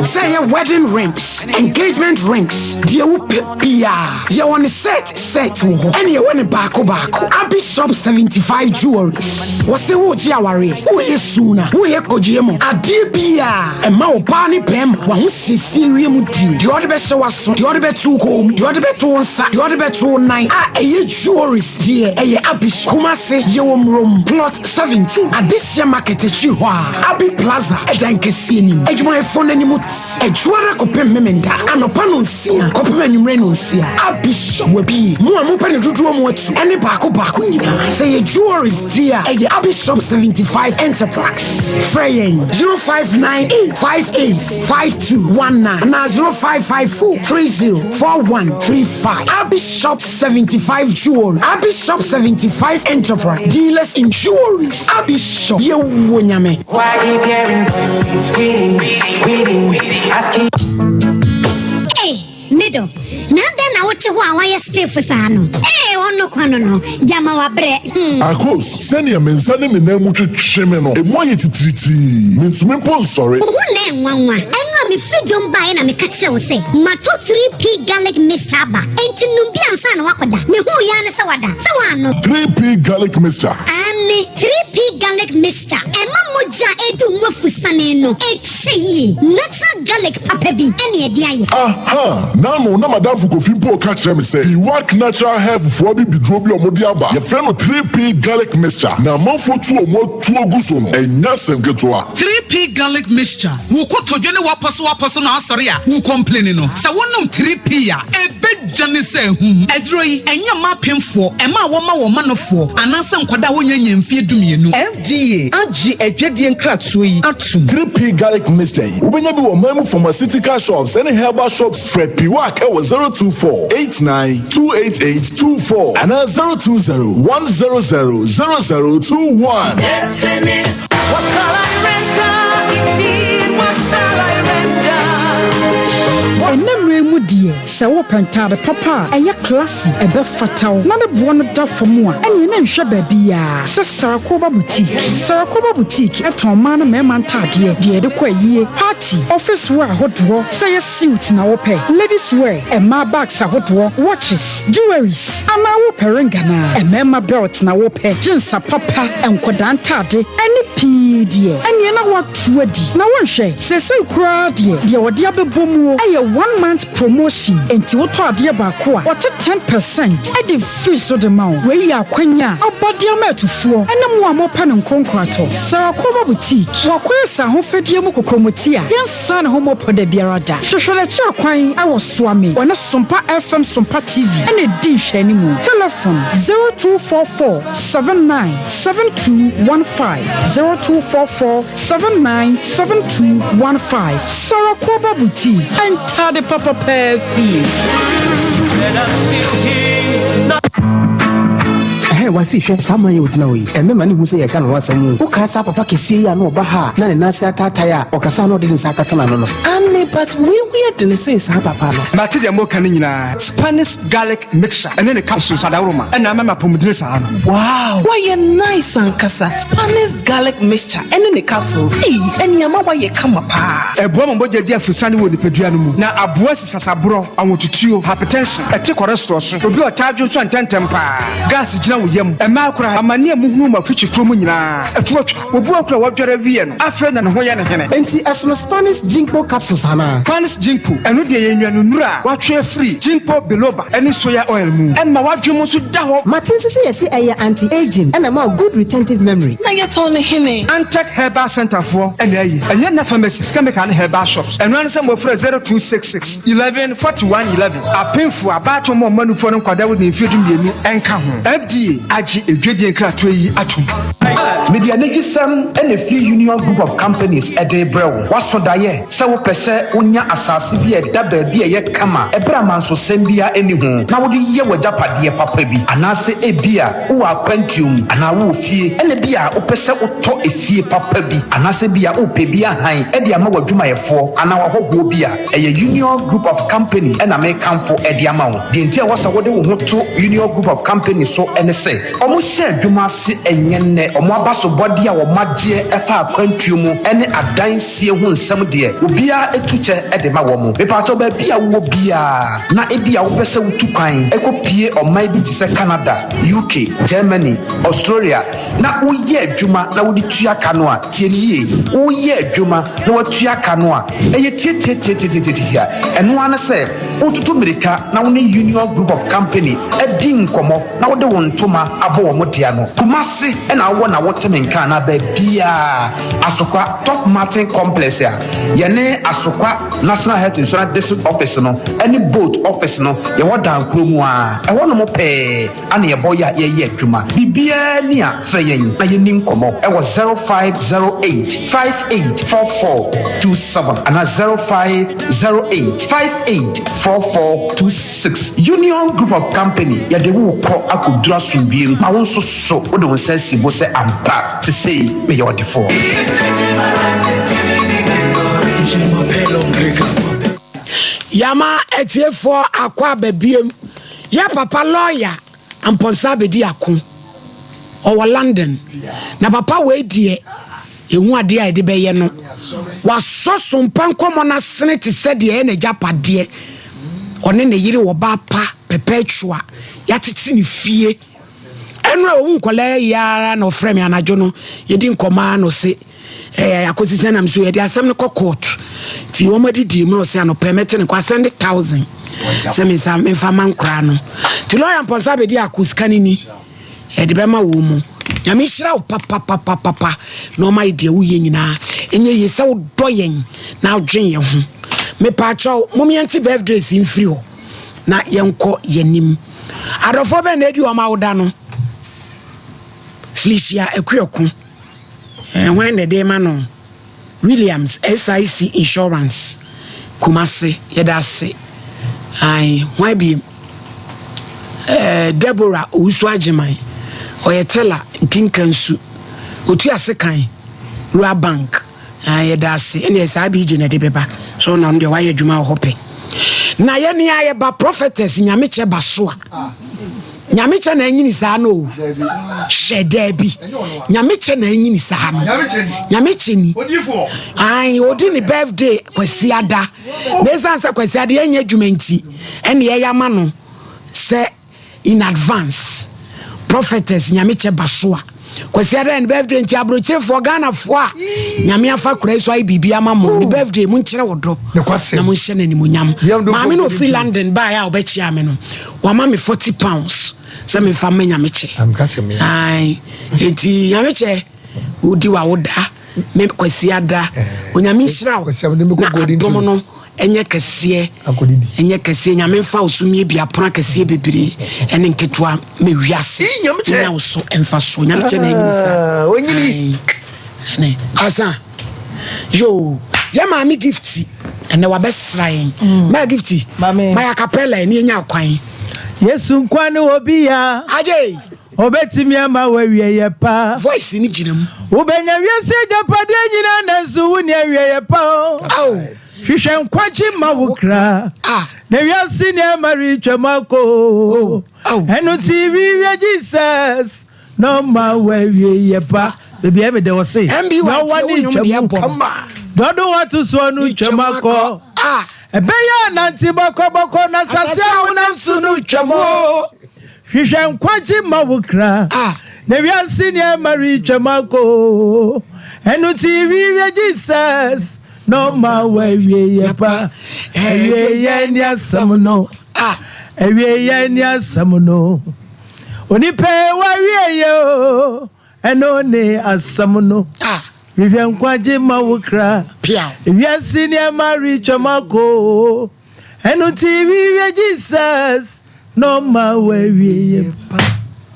Sɛ ɛyɛ wedding rings, engagement rings, deɛ wopɛ biara, yɛwɔ ne set set wɔ hɔ, ɛne yɛwɔ ne baako baako. Abi Shop 75 Jewelries, wɔse woregye awareɛ, woyɛ suna, woyɛ kogyeɛ mu, adeɛ biara ɛma ɔbaa ne bɛrima w'ahosiesie wiem die, deɛ ɔde bɛhyɛ w'aso, deɛ ɔde bɛto wo kɔn mu, deɛ ɔde bɛto wo nsa, deɛ ɔde bɛto wo nan a ɛyɛ jewelries deɛ ɛyɛ Abi Shop. Kumasi, yɛwɔ Murom, Plot 17, Adehyeɛ Market akyiri hɔ a, Abi Plaza ɛdan kɛseɛ no mu. Adwumayɛfoɔ no anim te Adwuada kɔpem Memenda, anɔpa nonsia kɔpem anwummerɛ nonsia. Abi Shop wabue. Mo a mopɛ no dodoɔ mu atu ɛne baako baako nyinaa. Sɛ ɛyɛ jewelries deɛ a, ɛyɛ Abi Shop 75 Enterprise. Frɛ yɛn 0598 58 5219 anaa 0554 30 4135. Abi Shop 75 Jewelry, Abi Shop 75 Enterprise, dealers in jewelries. Abi Shop, yɛwɔ Nyame. Ei, me dɔ, na adɛn na wote hɔ a woayɛ stiff saa no? Ei, ɔno kwa no no, gyama wabrɛ, hmm. Akos, sɛnea me nsa ne me nan mu twetwe me no, emu ayɛ titiritii. Mintumi mpo nsɔre. Wo ho na ɛnwanwa. Ɛno a mefiri dwom baeɛ na meka kyerɛɛ wo sɛ, matɔ 3P garlic mixture aba, enti nom bi ansa na woakɔda. Mehuu yi ara ne sɛ wada. Sɛ woannom. 3P garlic mixture. Aane, 3P garlic mixture. Ɛma mogya a ɛredi wo mu afusane no kyɛ yie. Natural garlic papa bi na ɛde ayɛ. Aha! N'ano na m'adamfo Kofi mpo reka kyerɛ me sɛ Iwak Natural Health foɔ abibiduro bi a wɔde aba, yɛfrɛ no 3P Garlic Mixture, na amanfoɔ tu wɔn atuo gu so no, ɛnyɛ asɛm ketewa. 3P Garlic Mixture, Wo kotodwe ne w'apɔsowapɔso na asɔre a wo complaini no, sɛ wonom 3P a, ɛbɛgya ne sɛ ahum. Aduro yi, ɛnyɛ mma apemfoɔ, mmaa a wɔma wɔn manofoɔ, anaasɛ nkwadaa a wɔnnya nnya mfeɛ dumienu. FDA agye adwadie nkratoɔ yi atom. 3P Garlic Mixture yi, wobɛnya bi wɔ ɔman mu pharmaceutical shops ne herbal shops. Frɛ Piwak wɔ 024 89 288 24 anaa 020 100 0021. What shall I render? Indeed, what shall I render? Ɛnnɛ mmerɛ yi mu deɛ, sɛ wopɛ ntaade papa a ɛyɛ classy, ɛbɛfata wo, na ne boɔ no da fam a, ɛneɛ na nhwɛ baabiara sɛ Sarakoba Boutique. Sarakoba Boutique tɔn mmaa ne mmarima ntaadeɛ, deɛ yɛde kɔ ayie, party, office wear ahodoɔ, sɛ ɛyɛ suit na wopɛ, ladies wear, mmaa bags ahodoɔ, watches, jewelries, anaa wopɛ ring anaa mmarima belt na wopɛ, jeans apapa, nkwadaa ntaade, ɛne pii deɛ, ɛneɛ na woato adi. Na wonhwɛ, seesei koraa deɛ, deɛ wɔde abɛbɔ muo yɛ one month promotion. promotion. Enti wotɔ adeɛ baako a, wɔte 10 percent de firi so de ma wo. Wei yɛ akwanya a aba de ama atufoɔ ne mo a mopɛ no nkonkoro atɔ. Sarah Koba Boutique, Wakɔyɛ sɛ ahofadie mu kokromoti a yɛnsan ne ho mmɔ pɔ da biara da. Hwehwɛ n'akyiri kwan wɔ Suame, ɔne Sompa FM Sompa TV na ɛdi nhwɛanimu. Telefon, 0244 79 7215, 0244 79 7215. Sarah Koba Boutique, ntade papa paa fie. Ɛhɛn, wifey hwɛ saa man yi a ogyina hɔ yi, ɛmmɛma no nhu sɛ yɛreka ne ho asɛm o. Wokae saa papa kɛseɛ yi a na ɔba ha a na ne nan ase ataatae a ɔkasa a na ɔde ne nsa akata n'ano no? Aane, but wei ho yɛ dene sen saa papa no. Mate deɛ moka no nyinaa. Spanish garlic mixture ɛne ne capsules adaworoma ɛna ama me apɔmudene saa no. Wow! Wayɛ nice ankasa. Spanish garlic mixture ɛne ne capsules, ei, ɛne ama wayɛ kama paa. Ɛboa ma mogya di aforosiane wɔ nipadua no mu, na aboa si sasaborɔ, ahotutuo, hypertension, ɛte cholesterol so, obi a ɔtaa dwonsɔ ntɛmntɛm paa, gas gyina wo yam, mmaa koraa, amane a muhunu wɔ afikyikuo mu nyinaa, ɛto atwa. Obi wɔ hɔ koraa a wadware awie no, afei na ne ho yɛ no hene. Enti ɛsono Spanish Ginkgo capsules anaa? Spanish Ginkgo, ɛno deɛ ɛyɛ nnuanennuro a wɔatwe afiri Ginkgo biloba ne soya oil mu. Ɛma w'adwene mu nso da hɔ. Mate nso sɛ yɛse ɛyɛ anti-aging ɛna ɛma wo good retentive memory. Na yɛtɔn no hene? Antec Herbal Centre foɔ na ayi. Ɛnyɛ nna pharmacies, chemical ne herbal shops. Ɛno ara ne sɛ mofrɛ 0266 11 41 11. Apemfoɔ, abaatan ma ɔma nufoɔ ne nkwadaa wɔ mfeɛ 12 nka ho. FDA agye edwadie nkratoɔ yi atom. Mede anigyesɛm na ɛfiri Union Group of Companies de rebrɛ wo. Woaso daeɛ sɛ wopɛ sɛ wonya asase bi a ɛda baabi a ɛyɛ kama ɛberɛ a mansosɛm biara nni ho na wode yɛ w'agyapadeɛ papa bi? Anaasɛ ebia wowɔ akwantuo mu anaa wowɔ fie ɛna ebia wopɛ sɛ wotɔ efie papa bi anaasɛ ebia wopɛ bi ahan de ama w'adwumayɛfoɔ anaa w'ahɔhoɔ bi a, ɛyɛ Union Group of Company na mekamfo de ama wo. Deɛ nti a ɛwɔ sɛ wode wo ho to Union Group of Company so ne sɛ, Wɔhyɛ adwuma ase ɛnyɛ nnɛ. Wɔn abasobɔdeɛ a wɔagyeɛ ɛfa akwantuo mu ne adansie ho nsɛm deɛ, obiara tu kyɛ de ma wɔn. Mepaakyɛw baabi a wowɔ biara na ebia wopɛ sɛ wotu kwan kɔ pue ɔman bi te sɛ Canada, UK, Germany, Australia na woyɛ adwuma na wode tua ka no a, tie no yie, woyɛ adwuma na woatua ka no a, ɛyɛ tiatiatiatiatiatia. Ɛno ara ne sɛ wotutu mmirika na wo ne Union Group of Company adi nkɔmmɔ. na wode wo ntoma abɔ wɔn dea no. Kumasi na wowɔ na wote me nka anaa baabiara, Asokwa Top Martin Complex a yɛne Asokwa National Health Insurance District Office no ne Boat Office no yɛwɔ dan koro mu ara, ɛhɔnom pɛɛ ana yɛbɔ yɛ a yɛyɛ adwuma. Biribiara ni a frɛ yɛn na yɛnni nkɔmmɔ wɔ 0508 584427 anaa 0508 584426. 6, Union Group of Company, Yɛde wo rekɔ akɔduru asomdwoeɛ mu, ma wo nso so wode wo nsa asi bo sɛ ampa sesei meyɛ ɔdefoɔ. Yama atiefoɔ akɔ aba biem. Yɛ papa lawyer Amponsah abɛdi ako. Ɔwɔ London. Na papa wei deɛ Yɛhu adeɛ a yɛde bɛyɛ no. Wasɔ sompa nkɔmmɔ no asene te sɛ deɛ ɛyɛ n'agyapadeɛ. Ɔne ne yere wɔ ba pa, Perpetua. Yɛatete ne fie. Ɛno a ɔhu nkwadaa yi ara na ɔfrɛ me anadwo no. Yɛdi nkɔmmɔ ara na ɔse, ɛɛ akɔsi sɛ nam so yɛde asɛm no kɔ court. Nti wɔn adidi mu na ɔse anɔpɛ mɛte ne kɔ asɛnde thousand sɛ me nsa memfa ma nkoraa no. Nti lɔya mpɔnsa bɛdi ako sika no ni. Yɛde bɛma wɔ mu. Nyame nhyira wo papapapapa na ɔma yɛ deɛ woyɛ nyinaa ɛnyɛ yie sɛ wodɔ yɛn na wodwen yɛn ho. Mepaakyɛw mom yɛnte birthdays yi mfiri hɔ na yɛnkɔ yɛnim. Adɔfoɔ bɛn na adi wɔn awoda no? Felicia Akuako. Eh, hwan na ɛde ma no? Williams SIC Insurance Kumasi yɛda ase ae hwan biem eh, Deborah Owusu Agyeman ɔyɛ teller Nkinkansu otua sekan Rural Bank ae yɛda ase ɛne saa BJ na ɛde bɛba so na ɔno deɛ wayɛ adwuma wɔ hɔ pɛ na yɛne a yɛba prophetess Nyamekyɛ Basoa Nyamekyɛ na anyini saa no o. Hwɛ daabi. Nyamekyɛ na anyini saa no. Nyamekyɛ ni. Ae, odi ne birthday Kwasiada. Na ɛsiane sɛ Kwasiada yɛnyɛ adwuma nti, ɛne yɛyɛ ama no sɛ in advance. Prophetess Nyamekyɛ Basoa. Kwasiada yɛ ne birthday nti aburokyerefoɔ Ghanafoɔ a Nyame afa kura yi so ayɛ biribi ama mo ne birthday mo nkyerɛ wɔ dɔ na mo nhyɛ no animuonyam. Maame no ofiri London baeɛ a ɔbɛkyea me no wama me 40 pounds sɛ memfa mma Nyame kyɛ. Ae enti Nyame kyɛ wodi w'awoda me Kwasiada Onyame nhyira wo na adom no Ɛnyɛ kɛseɛ, ɛnyɛ kɛseɛ, Nyame mfa wo so mmie bia pono akɛseɛ bebree ɛne nketewa ma wiase nya wo so mfasoɔ. Nyame kyɛ na ɛnyini saa. Ae, ɛne asa. Yoo, yɛ maame Gifty, ɛnɛ wabɛsra yɛn. Mm. Maa Gifty, ma yɛ acapella ɛne yɛnya kwan. Yesu nkwa ne obi ya. Agye. Obetumi ama w'awieeɛ pa. Voice no gyina mu. Wobɛnya wiase agyapadeɛ nyinaa nanso wonni awieeɛ pa o. Hwehwɛ nkwagye ma wo kra. Na wiase nneɛma retwam akɔ o. Ɛno nti hwehwɛ Jesus na ɔma w'awieeɛ pa. Baabi a ɛyɛ me dɛ ɔse na ɔwa ne twam. Deɛ ɔde wo ato soɔ no twam akɔ. Ɛbɛyɛ a nante bɔkɔbɔkɔ na asase a wonam so no twam o. Hwehwɛ nkwagye ma wo kra. Na wiase nneɛma retwam akɔ o. Ɛno nti hwehwɛ Jesus na ɔma w'awieeɛ pa. Awieeɛ ne asɛm no. Awieeɛ ne asɛm no. Onipa w'awieeɛ o. Ɛno ne asɛm no. Hwehwɛ nkwagye ma wo kra. Wiase nneɛma retwam akɔ o. Ɛno nti hwehwɛ Jesus na ɔma w'awieɛ pa.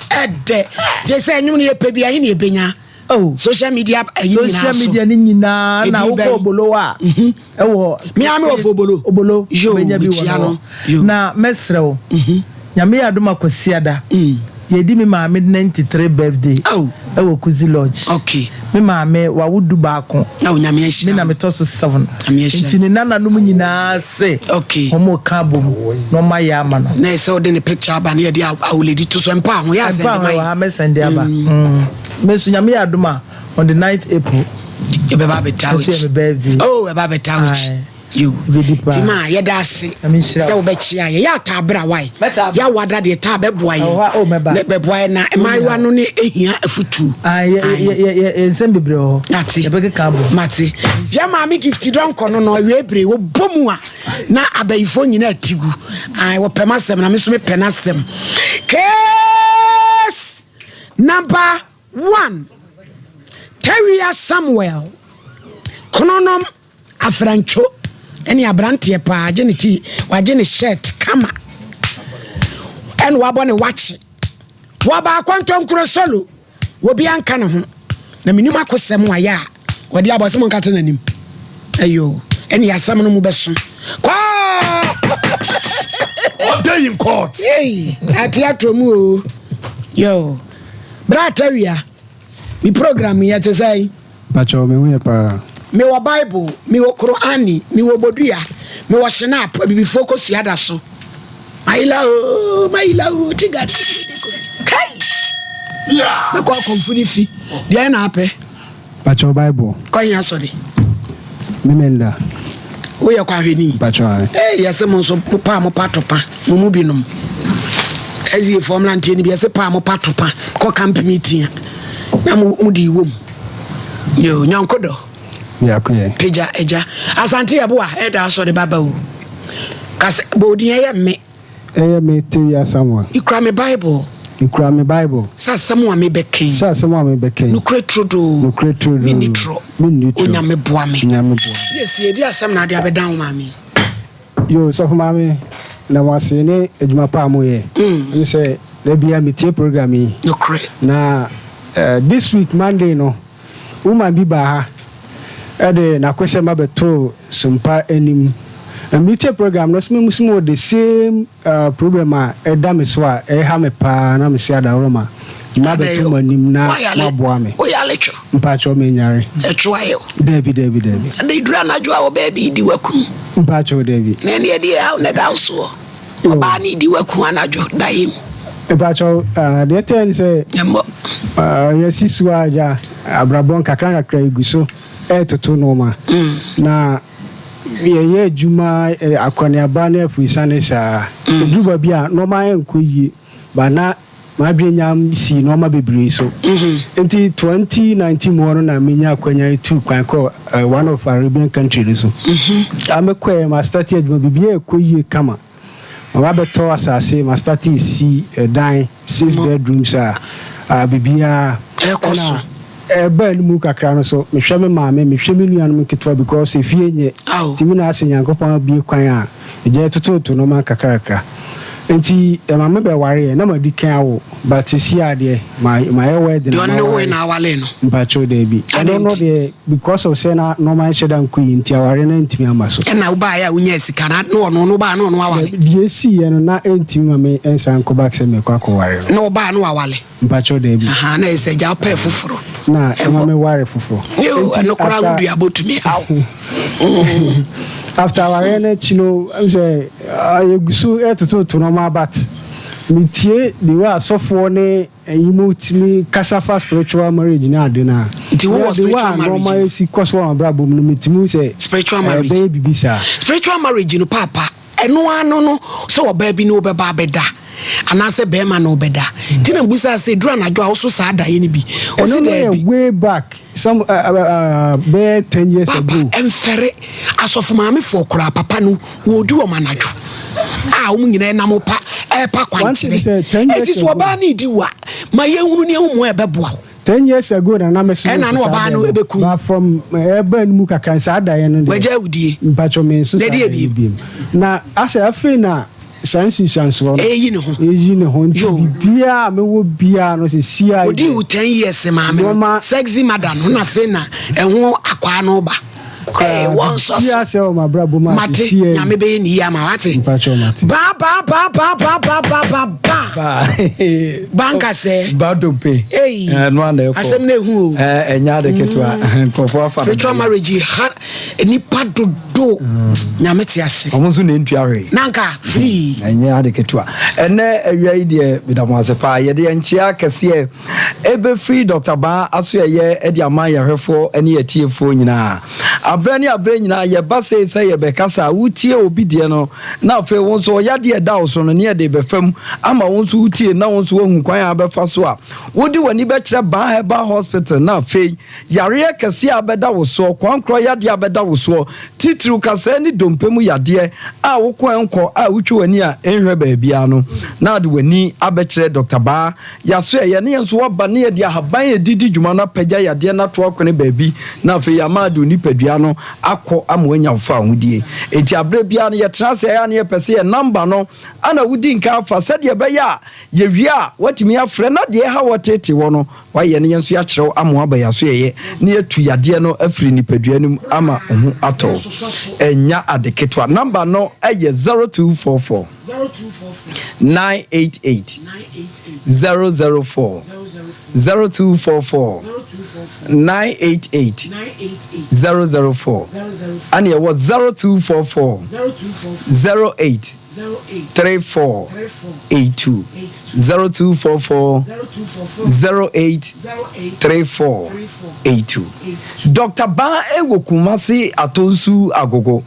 Ɛdɛ gye sɛ nnwom no yɛpɛ bi ahe na yɛbɛnya? Oh. Social media ayi nyinaa so. Social media no nyinaa na wokɔ obolo a. Mhm. Ɛwɔ. Me ara me wɔ fo obolo. Obolo. Yo, mekyia no. Yo. Na mɛsrɛ wo. Mhm. Nyame yɛ adom a Kwasiada. Mm. Yɛdi me maame 93 birthday. Oh. Ɛwɔ Kuzi Lodge. Okay. Me maame wawo du baako. Oh, Nyame ahyira. Me na metɔ so seven. Nyame ahyira. Nti ne nananom nyinaa se. Okay. Wɔn ka abom na wɔn ayɛ ama no. Na ɛsɛ ɔde ne picture aba na yɛde awoledi to so mpa ho yɛ asɛnde ma yɛ. Mpa ho wɔ ha mɛsɛnde aba. Mm. Me nso Nyame yɛ adom a on the 9th April. Yɛbɛba abɛta wekyi. Ɛnso yɛ me birthday. Oh, ɛba abɛta wekyi. Yo. Ti ma yɛda ase sɛ wobɛkyea yɛ. Yɛ ataa bra wae. Yɛ awada deɛ taa bɛboa yɛ. Oh, na bɛboa yɛ na mmaayewa no ne ehia afutuo. Ah, yɛ yɛ yɛ nsɛm bebree wɔ hɔ. Mate. Yɛbɛkeka abom. Mate. Yɛ maame gift dɔnkɔ no no awie bere wɔbɔ mu a na abayifoɔ nyinaa ti gu. Ae wɔpɛ m'asɛm na me nso mepɛ n'asɛm. Case number one. Tawia Samuel. Kronom Afrantwo ne abranteɛ paa agye ne ti wagye ne shirt kama ɛna wabɔ ne wakye wɔba akɔntɔnkuro solo obi anka ne ho na menim akosɛm ayɛ a wɔde abɔ sɛ mo nkata n'anim ayo ɛne asɛm no mu bɛso kɔɔ Order in court. Yei, ate atɔ mu o. Yo. Bra atawia. Me program yɛ te sɛ. Pakyɛw me ho yɛ paa. Me wɔ bible, me wɔ Qur'ani, me wɔ bodua, me wɔ shinap, abibifoɔ kɔ sua da so. Mayila oo, mayila oo, tiga kai. Mɛkɔ akɔmfo ne fi, deɛ na apɛ. Pakyɛw bible. Kɔ he asɔre? Memenda. Woyɛ kwahwɛni? Pakyɛw ae. Ee, yɛse mo nso mo pa a mo pa topa, mo mu binom. SDA foɔ mmeranteɛ no bi yɛse pa a mo pa topa kɔ camp meeting a na mo mo de wom. Yo, nyɔnko dɔ. Biako yɛ. Pagya agya. Asante yɛboa ɛda asɔre baba o. Kasa bɔ odin ɛyɛ mme. Ɛyɛ me Tewia Samuel. Mekura me Bible. Mekura me Bible. Sɛ asɛm a mebɛka yi. Sɛ asɛm a mebɛka yi. Nokorɛ turodoo. Nokorɛ turodoo. Menni torɔ. Menni torɔ. Onyame boa me. Onyame boa me. Yes, yɛdi asɛm na ade abɛdan wo maame. Yo, sɔfo maame, na mo ase ne adwuma pa a moyɛ. Ɛne sɛ, da biara metie program yi. Nokorɛ. Na eh, this week Monday no, woman bi baa ha ɛde n'akosɛm abɛtoo Sompa anim. Na metie program no, ɔse me nso mewɔ the same uh, problem a ɛda me so a ɛha me paa na mese adaworoma mma bɛto mo anim na moaboa me. Woyale two. Mpakyɛw menyare. Ɛtwe ayɛ wo. Dabi dabi dabi. Ɛna eduru anadwo a ɔbaa bi di w'akum. Mpakyɛw dabi. Na ɛne ɛde ɛhaw na ɛda wo soɔ. Ɔbaa no di w'akum anadwo daeɛ mu. Mpakyɛw deɛ ɛtɛɛ ne sɛ. Ɛmmɔ. Yɛsi so a gya abrabɔ nkakra nkakra egu so ɛretoto nnoɔma. Na yɛyɛ adwuma akɔneaba ne afurisane saa. Eduru baabi a nnoɔma ɛnkɔ yie ba na. M'adwene nya sii nnoɔma bebree so. Nti 2019 mu hɔ no na menya akwanya tuu kwan kɔɔ one of Arabian country no so. A mekɔɛ, ma starte adwuma, biribiara ɛkɔ yie kama. Maba bɛtɔ asase, ma starte si dan, six bedrooms a biribiara. Ɛkɔ so. Ɛna ɛbaa no mu kakra no so, mehwɛ me maame, mehwɛ me nuanom nketewa because efie nyɛ. Nti me na asɛ Nyankopɔn abue kwan a, Egya yɛtototo nnoɔma nkakrakra nti ɛma me bɛ wareɛ na madi kan awo but sisi a deɛ ma mayɛ wedding Deɛ na ɔne ne woe maware na awalee no? mpakyɛw daabi Adɛn ɛno no nti? deɛ because of sɛ na nnoɔma nhyɛ da nkɔ yie nti awareɛ no antumi amma so. Ɛna wobaeɛ a wonyaa sika no na ɔno no wobaa na ɔno aware? Dabi deɛ ɛsiiɛ no na ɛntumi ma me nsan nkɔ back sɛ merekɔ akɔware no. Na wobaa na wawale? Mpakyɛw daabi. Ahaa na ɛsɛ gya wopɛɛ foforɔ. Na ɛma me ware foforɔ. Yoo Nti ɛno koraa after wo dua bɔtumi haw. After awareɛ no akyi no ɛm sɛ yɛgu so ɛtototo nɔɔma but metie the way asɔfoɔ ne ɛyi mu tumi kasa fa spiritual marriage ne ade no a. Nti wowɔ The way spiritual a marriage nɔɔma no? ɛsi kɔ so wɔ m'abrabɔ mu no metumi hu sɛ Spiritual marriage. ɛbɛyɛ biribi saa. Spiritual marriage no paapa Ɛno ara no no sɛ ɔbaa bi ne wo bɛba abɛda anaasɛ bɛrima ne wo bɛda. Nti na mebisaa sɛ ɛduru anadwo a woso saa daeɛ no bi? Ɔse Ɛno no yɛ daabi. way back some bɛyɛ ten years Papa ago. ɛmfɛre asɔfo maamefoɔ koraa papa no wɔredi wɔn anadwo a wɔn nyinaa nam pa ɛrepa One thing kwankyerɛ. sɛ ten Enti years sɛ ago. ɔbaa no redi wo a ma yɛnhunu ne yɛhu mmoa a ɛbɛboa wo. Ten years ago na na me so Ɛna na saa ɔbaa no daeɛ no ɛbɛku. but from ɛbaa no mu kakra no saa daeɛ no deɛ Wagya awudie. mpakyɛw me nso Na saa ɛdeɛ daeɛ no biem? biem na asɛ afei na saa nsunsuansoɔ no Ɛyi ne ho. ɛyi ne ho nti Yo. biribiara a mewɔ biara no sɛ siaa Ɔdii wo ten years maame no nneɛma sexy mother no na afei na ɛho akwaa no ba. Ee, koraa wɔn nsɔ biribiara so. sɛ wɔ m'abrabɔ mu a Mate, sɛ siaa yi Nyame bɛyɛ ne yie ama wo, ate? mpakyɛw mate. Ba ba ba ba ba ba ba ba ba. Ba. Ba nkasɛɛ. Ba dompe. Ei, Ɛno ara na ɛkɔ. asɛm no ehu o. Ɛnyɛ ade ketewa. Nkurɔfoɔ afa no Spiritual dɛn. marriage ha nipa dodo. Nyame te ase. Wɔn nso na ɛntua hwee. Nanka free. Ɛnyɛ ade ketewa. Ɛnɛ awia yi deɛ meda mo ase paa. Yɛde yɛn nkyea kɛseɛ ɛbɛfiri Dɔkta Baa asoɛeɛ de ama yɛn ahwɛfoɔ ne yɛn atiefoɔ nyinaa. Aberɛ ne aberɛ nyinaa yɛba sei sɛ yɛbɛkasa a, wotie obi deɛ no na afei wo nso ɔyadeɛ a ɛda wo so no ne yɛde rebɛfa mu ama wo nso wotie na wo nso woahu kwan a wobɛfa so a wode w'ani bɛkyerɛ Baa Herbal Hospital na afei yareɛ kɛseɛ a abɛda wo soɔ, kwankorɔ yadeɛ a abɛda wo soɔ, titiriw kasɛɛ ne dompe mu yadeɛ a wokɔ ɛnkɔ a wotwi w'ani a ɛnhwɛ baabiara no na wode w'ani abɛkyerɛ Dɔkta Baa Yɛaso ɛ, yɛne yɛn nso wɔaba na yɛde ahaban a yɛde di dwuma no apagya yadeɛ no ato akɔne baabi na afei yɛama ade onipadua no akɔ ama wanya wo fawohodie. Enti aberɛ biara no yɛtena ase a ɛyɛ a na yɛpɛ sɛ yɛn namba no ana wodi nka afa sɛdeɛ ɛbɛyɛ a yɛwie a woatumi afrɛ na deɛ ɛha wo teetee wɔ no woayɛ no yɛn nso yɛakyerɛ wo ama woaba yɛn asoɛeɛ na yɛatu yadeɛ no afiri nipadua no mu ama wo ho atɔ wo. Ɛnyɛ ade ketewa. Namba no yɛ 0244. 988 004 0244 988 004 ɛne ɛwɔ 0244 08 34 82 0244 08 34 82 Dr. Baa ɛwɔ Kumasi Atonsu Agogo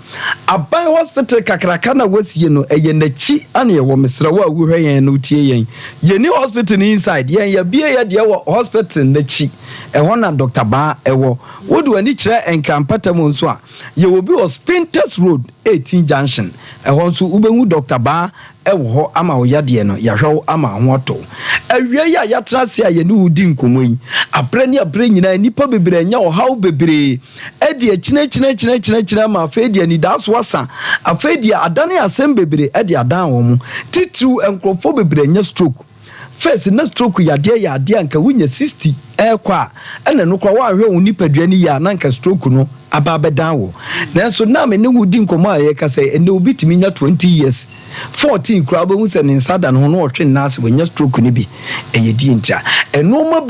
Aban hospital kakraka na wasie no ɛyɛ nakyi ana yɛwɔ mesrɛ wo a wohwɛ yɛn na wotie yɛn yɛni hospital no inside yɛn yɛbie yɛ deɛ wɔ hospital nakyi ɛhɔ na Doctor Baa ɛwɔ wode w'ani kyerɛ Nkran mpatamu nso a yɛwɔ bi wɔ Spintex road 18 junction ɛhɔ nso wobɛhu Doctor Baa wɔ hɔ ama wo yadeɛ no, yɛahwɛ wo ama ho atɔ wo. Awia yi a yɛatena ase a yɛne wo redi nkɔmmɔ yi, aberɛ ne aberɛ nyinaa nnipa bebree anya ɔhaw bebree de akyinakyinakyinakyinakyina ama afei deɛ anidaaso asa, afei deɛ adane asɛm bebree de adan wɔn. Titiriw nkurɔfoɔ bebree anya stroke. First na stroke yadeɛ yɛ adeɛ a nka wonya 60 ɛrekɔ a ɛna ɛno koraa woanhwɛ wo nipadua no yie a na nka stroke no aba abɛdan wo. Nanso na me ne wo di nkɔmmɔ a yɛkasa yi ɛnnɛ obi tumi nya 20 years, 14 koraa wobɛhu sɛ ne nsa da ne ho na ɔtwe ne nan ase wanya stroke no bi. Ɛyɛ deɛ nti a? Nnoɔma